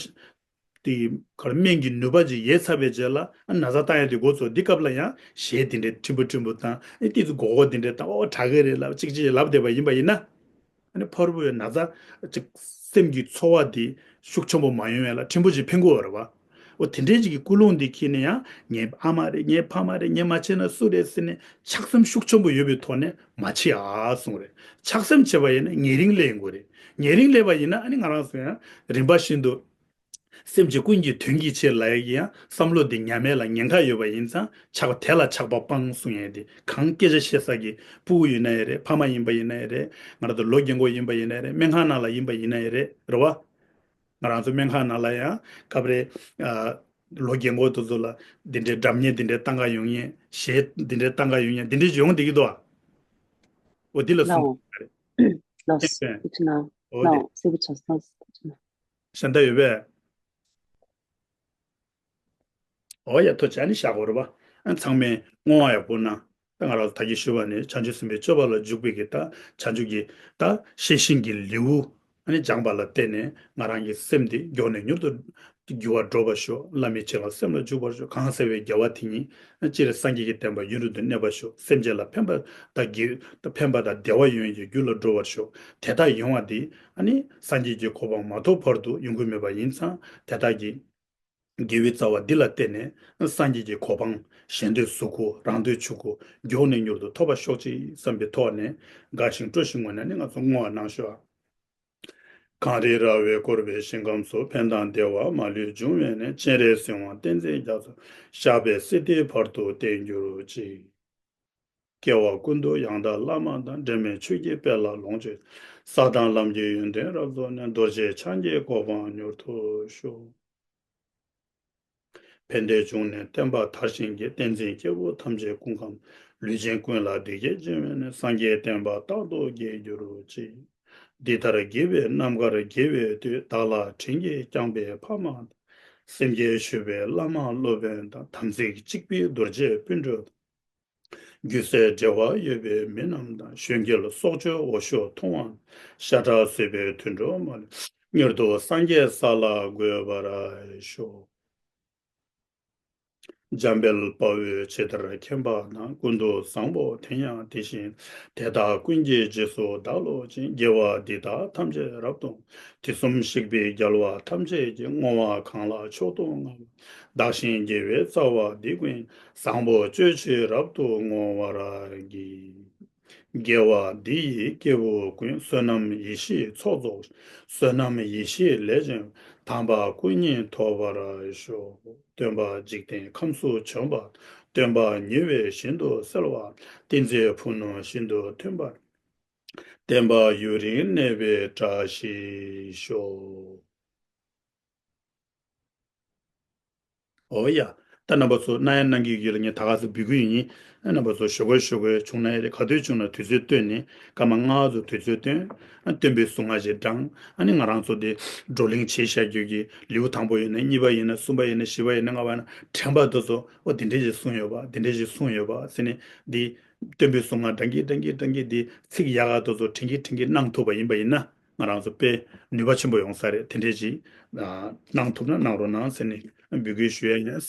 དེ་གར་སྨན་གྱི་ནུས་པ་ཅིག་ཡལ་ཚར་བའི་རྗེས་ལ། ཨ། ན་ཚ་བཏང་ཡ་དེ་འགོ་ཚུགས། འདི་སྐབས་ལ་ཡང་གཞས་དེ་འདྲའི་ཕྲན་བུ་ཕྲན་བུ་བཏང་། ཨ། ཏི་ཙི་མགོ་སྐོར་དེ་འདྲ་བཏང་། ཨོ་དྲག་གི་རེད་ལབ། ཅིག་ཅིག་ལབ་བསྡད་པ་ཡིན་པ་ཡིན་ན། ཨ་ནི་ཕ་རོལ་པོའི་ན་ཚ་ཅིག་སེམས་ཀྱི་ཚོར་བ་དེ་ཤུགས་ཆེན་པོ་མ་ཡོང་ཡ་ལ་ཕྲན་བུ་ཅིག་ཕན་གྱི་ཡོད་རེད་བ། ཨོ་དེ་འདྲའི་ཅིག་གི་ཀུན་སློང་དེ་འཁྱེར་ནས་ཡང་ངའི་ཨ་མ་རེད། ངའི་ཕ་མ་རེད། ངས་མ་བྱས་ན་སུ་རེད་ཟེར་ནས་ཆགས་སེམས་ཤུགས་ཆེན་པོ་ཡོད་པའི་ཐོག་ནས་མ་བྱེད་ཨ་གསུངས་རེད། ཆགས་སེམས་བྱས་པ་ཡིན་ན་ཉེ་རིང་སླེབས་ཡོང་གི་རེད། ཉེ་རིང་སླེབས་པ་ཡིན་ན། ཨ་ནི་ང་རང་ཚོ་ཡང་རིམ་པ་བཞིན་དུ། སེམས་ཀྱི་ཀུན་གྱི་དོན་གྱི་ཕྱིར་ལབ་ཡ་གི་ཡང་བསམ་བློ་འདི་ཉམས་མེད་ལ་ཉེན་ཁ་ཡོད་པ་ཡིན་ཙང་། ཆགས་པ་དེ་ལ་ཆགས་པ་སྤང་གསུང་ཡ་དེ། གང་སྐད་ཆ་བཤད་ས་གི་སྤུ་གུ་ཡིན་ན་ཡང་རེད། ཕ་མ་ཡིན་པ་ཡིན་ན་ཡང་རེད། ང་རང་ཚོ་ལོ་རྒན་གོག་ཡིན་པ་ཡིན་ན་ཡང་རེད། སྨན་ཁང་ནང་ལ་ཡིན་པ་ཡིན་ན་ཡང་རེད། རེད་བ། ང་རང་ཚོ་སྨན་ཁང་ནང་ལ་ཡང་སྐབས་རེ། ཨ། ལོ་རྒན་གོག་དེ་ཚོ་ལ་འདི་འདྲའི་སྒྲ་སྙན་འདི་འདྲའི་བཏང་ག་ཡོང་མཁན། གཞས་འདི་འདྲའི་བཏང་ག་ཡོང་མཁན་འདི་འདྲའི་ཡོང་བསྡད་ཀྱི་འདུག་བ། འོ་འདི་ལ་གསུངས། ལགས་སོ། ཨོ་དེ། སེ་བུ་ཆ་ཚང་། གཞན་དག་ཡོད་པས། ཨོ་ཡ། ཐུགས་རྗེ་ཆེ། ཨ་ནི་བཞག་དགོས་རེད་པ། ཨ། ཚང་མས་བསྔོ་བ་ཡག་པོ་གནང་། ད་ང་རང་ཚོ་ད་གིན་ཞུས་པ་ནས་བྱང་ཆུབ་སེམས་དཔའི་སྤྱོད་པ་ལ་འཇུག་པའི་གི། ད་བྱང་ཆུབ་ཀྱི་ད་ཤེས་བཞིན་གྱི་ལེའུ། ཨ་ནི་སྦྱངས་པ་ལ་བརྟེན་ནས་ང་རང་གི་སེམས་འདི་མགྱོགས་ནས་མྱུར་དུ་འགྱུར་བར་འགྲོ་བར་ཤོག། བླ་མའི་བྱིན་རླབས་སེམས་ལ་འཇུག་པར་ཤོག། གང་བསགས་པའི་དགེ་བ་དེ་ཉིད་སྤྱིར་སངས་རྒྱས་ཀྱི་བསྟན་པ་ཡུན་རིང་དུ་གནས་པར་ཤོག། སེམས་ཅན་ལ་ཕན་པ་དང་དགེ། ཕན་པ་དང་བདེ་བ་ཡོང་བའི་རྒྱུ་ལ་འགྲོ་བར་ཤོག། དེ་དག་ཡོང་བ་འདི་ཨ་ནི་སངས་རྒྱས་ཀྱི་གོ་འཕང་མ་ཐོབ་བར་དུ་ཡོང་གི་མེད་པ་ཡིན་ཙང་། དེ་དག་གི་དགེ་བའི་རྩ་བ་འདི་ལ་བརྟེན་ནས་སངས་རྒྱས་ཀྱི་གོ་འཕང་གཞན་དོན་གཟུགས་སྐུ་རང་དོན་ཆོས་སྐུ་མགྱོགས་ནས་མྱུར་དུ་ཐོབ་པར་ཤོག་ཅིག་བསམ་པའི་ཐོག་ནས། དགའ་ཞིང་སྤྲོ་ཞིང་ངུ་ནས་ནི་ང་ཚོ་བསྔོ་བ་གནང་ཤོག། གངས་རི་ར་བས་བསྐོར་བའི་ཞིང་ཁམས་སུ། ཕན་དང་བདེ་བ་མ་ལུས་འབྱུང་བའི་གནས། སྤྱན་རས་གཟིགས་དབང་བསྟན་འཛིན་རྒྱ་མཚོ། ཞབས་པད་སྲིད་མཐའི་བར་དུ་བརྟན་གྱུར་ཅིག། སྐྱེ་བ་ཀུན་ཏུ་ཡང་དག་བླ་མ་དང་། འབྲལ་མེད་ཆོས་ཀྱི་དཔལ་ལ་ལོངས་སྤྱོད། ས་དང་ལམ་གྱི་ཡོན་ཏན་རབ་རྫོགས་ནས། རྡོ་རྗེ་འཆང་གི་གོ་འཕང་མྱུར་དུ་ཤོག། ཕན་བདེ་འབྱུང་གནས་བསྟན་པ་དར་ཞིང་རྒྱས། བསྟན་འཛིན་སྐྱེས་བུ་ཐམས་ཅད་ཀུན་ཁམས། ལུས་ཅན་ཀུན་ལ་བདེ་སྐྱིད་སྦྱིན་པའི་གནས། སངས་རྒྱས་བསྟན་པ་རྟག་ཏུ་རྒྱས་གྱུར་ཅིག། འདི་ལྟར་དགེ་བའི་རྣམ་དཀར་དགེ་བའི་དུས། བདག་ལ་དྲིན་གྱིས་བསྐྱངས་པའི་ཕ་མ་དང་། སེམས་བསྐྱེད་ཞུས་པའི་བླ་མ་སློབ་དཔོན་དང་། དམ་ཚིག་གཅིག་པའི་རྡོ་རྗེ་སྤུན་གྲོགས་དང་། རྒྱུ་ཟས་འབྲེལ་བ་ཡོད་པའི་མི་རྣམས་དང་། གཞོན་སྐྱེས་ལ་སྲོག་གཅོད་འོ་ཞོ་འཐུང་བ། ཤ་ཁྲག་བསྲེས་པའི་དུད་འགྲོ་མ་ལུས། མྱུར་དུ་སངས་རྒྱས་ས་ལ་འགོད་པར་ཤོག། འཇམ་དཔལ་དཔའ་བོས་ཇི་ལྟར་མཁྱེན་པ་དང་། ཀུན་ཏུ་བཟང་པོ་དེ་ཡང་དེ་བཞིན། དེ་དག་ཀུན་གྱི་རྗེས་སུ་བདག་སློབ་ཅིང་། དགེ་བ་འདི་དག་ཐམས་ཅད་རབ་ཏུ། དུས་གསུམ་གཤེགས་པའི་རྒྱལ་བ་ཐམས་ཅད་ཀྱིས། བསྔོ་བ་གང་ལ་མཆོག་ཏུ་བསྔགས་པ། བདག་གཞན་དགེ་བའི་རྩ་བ་འདི་ཀུན། བཟང་པོ་སྤྱོད་ཕྱིར་རབ་ཏུ་བསྔོ་བར་བགྱི། དགེ་བ་འདི་ཡིས་སྐྱེ་བོ་ཀུན། བསོད་ནམས་ཡེ་ཤེས་ཚོགས་རྫོགས། བསོད་ནམས་ཡེ་ཤེས་ལས་བྱུང་བའི། དམ་པ་སྐུ་གཉིས་ཐོབ་པར་ཤོག། སྟོན་པ་འཇིག་རྟེན་ཁམས་སུ་བྱོན་པ། སྟོན་པ་ཉེ་བའི་ཞིང་དུ་གསལ་བ། ཏིང་འཛིན་ཕུ་ནུ་ཤིན་ཏུ་མཐུན་པ། བསྟན་པ་ཡུན་རིང་གནས་པའི་བཀྲ་ཤིས་ཤོག། ཨོ་ཡ། ད་རྣམ་པ་ཚོ་གནང་ཡ་གནང་གི་ཡོད་ལ། ངས་ད་ག་ཚོད་འབུལ་གི་ཡིན། རྣམ་པ་ཚོ་ཞོགས་ཀས་ཞོགས་ཀས་བྱུང་ན་ཡ་རེད། ག་དུས་བྱུང་ན་དུས་ཚོད་བཏོན་ནས། སྐར་མ་ལྔ་ཙམ་དུས་ཚོད་བཏོན། སྟོན་པའི་གཟུངས་སྔགས་ཅིག་བགྲང་། ཨ་ནི་ང་རང་ཚོ་དེ་བགྲོ་གླེང་བྱས་བཞག་རྒྱུ་གི་ལེའུ་དང་པོ་ཡིན་ན། གཉིས་པ་ཡིན་ན། གསུམ་པ་ཡིན་ན། བཞི་པ་ཡིན་ན། ལྔ་པ་ཡིན་ན། དྲན་པ་དེ་ཚོ། ཨོ་དེ་འདྲས་ཅིག་གསུངས་ཡོད་པ། དེ་འདྲས་ཅིག་གསུངས་ཡོད་པ་ཟེར་ནས། འདི་སྟོན་པའི་གཟུངས་སྔགས་བགྲང་གིན་བགྲང་གིན་བགྲང་གིན། འདི་ཚིག་ཡག་ག་དེ་ཚོ་དྲན་གིན་དྲན་གིན་གནང་ཐུབ་པ་ཡིན་པ་ཡིན་ན། ང་རང་ཚོ་དཔེ་ནུས་པ་ཆེན་པོ་ཡོང་ས་རེད། དེ་འདྲས་ཅིག་གནང་ཐུབ་ན་གནང་རོགས་གནང་ཟེར་ནས་འབོད་སྐུལ་ཞུ་ཡ་ཡིན།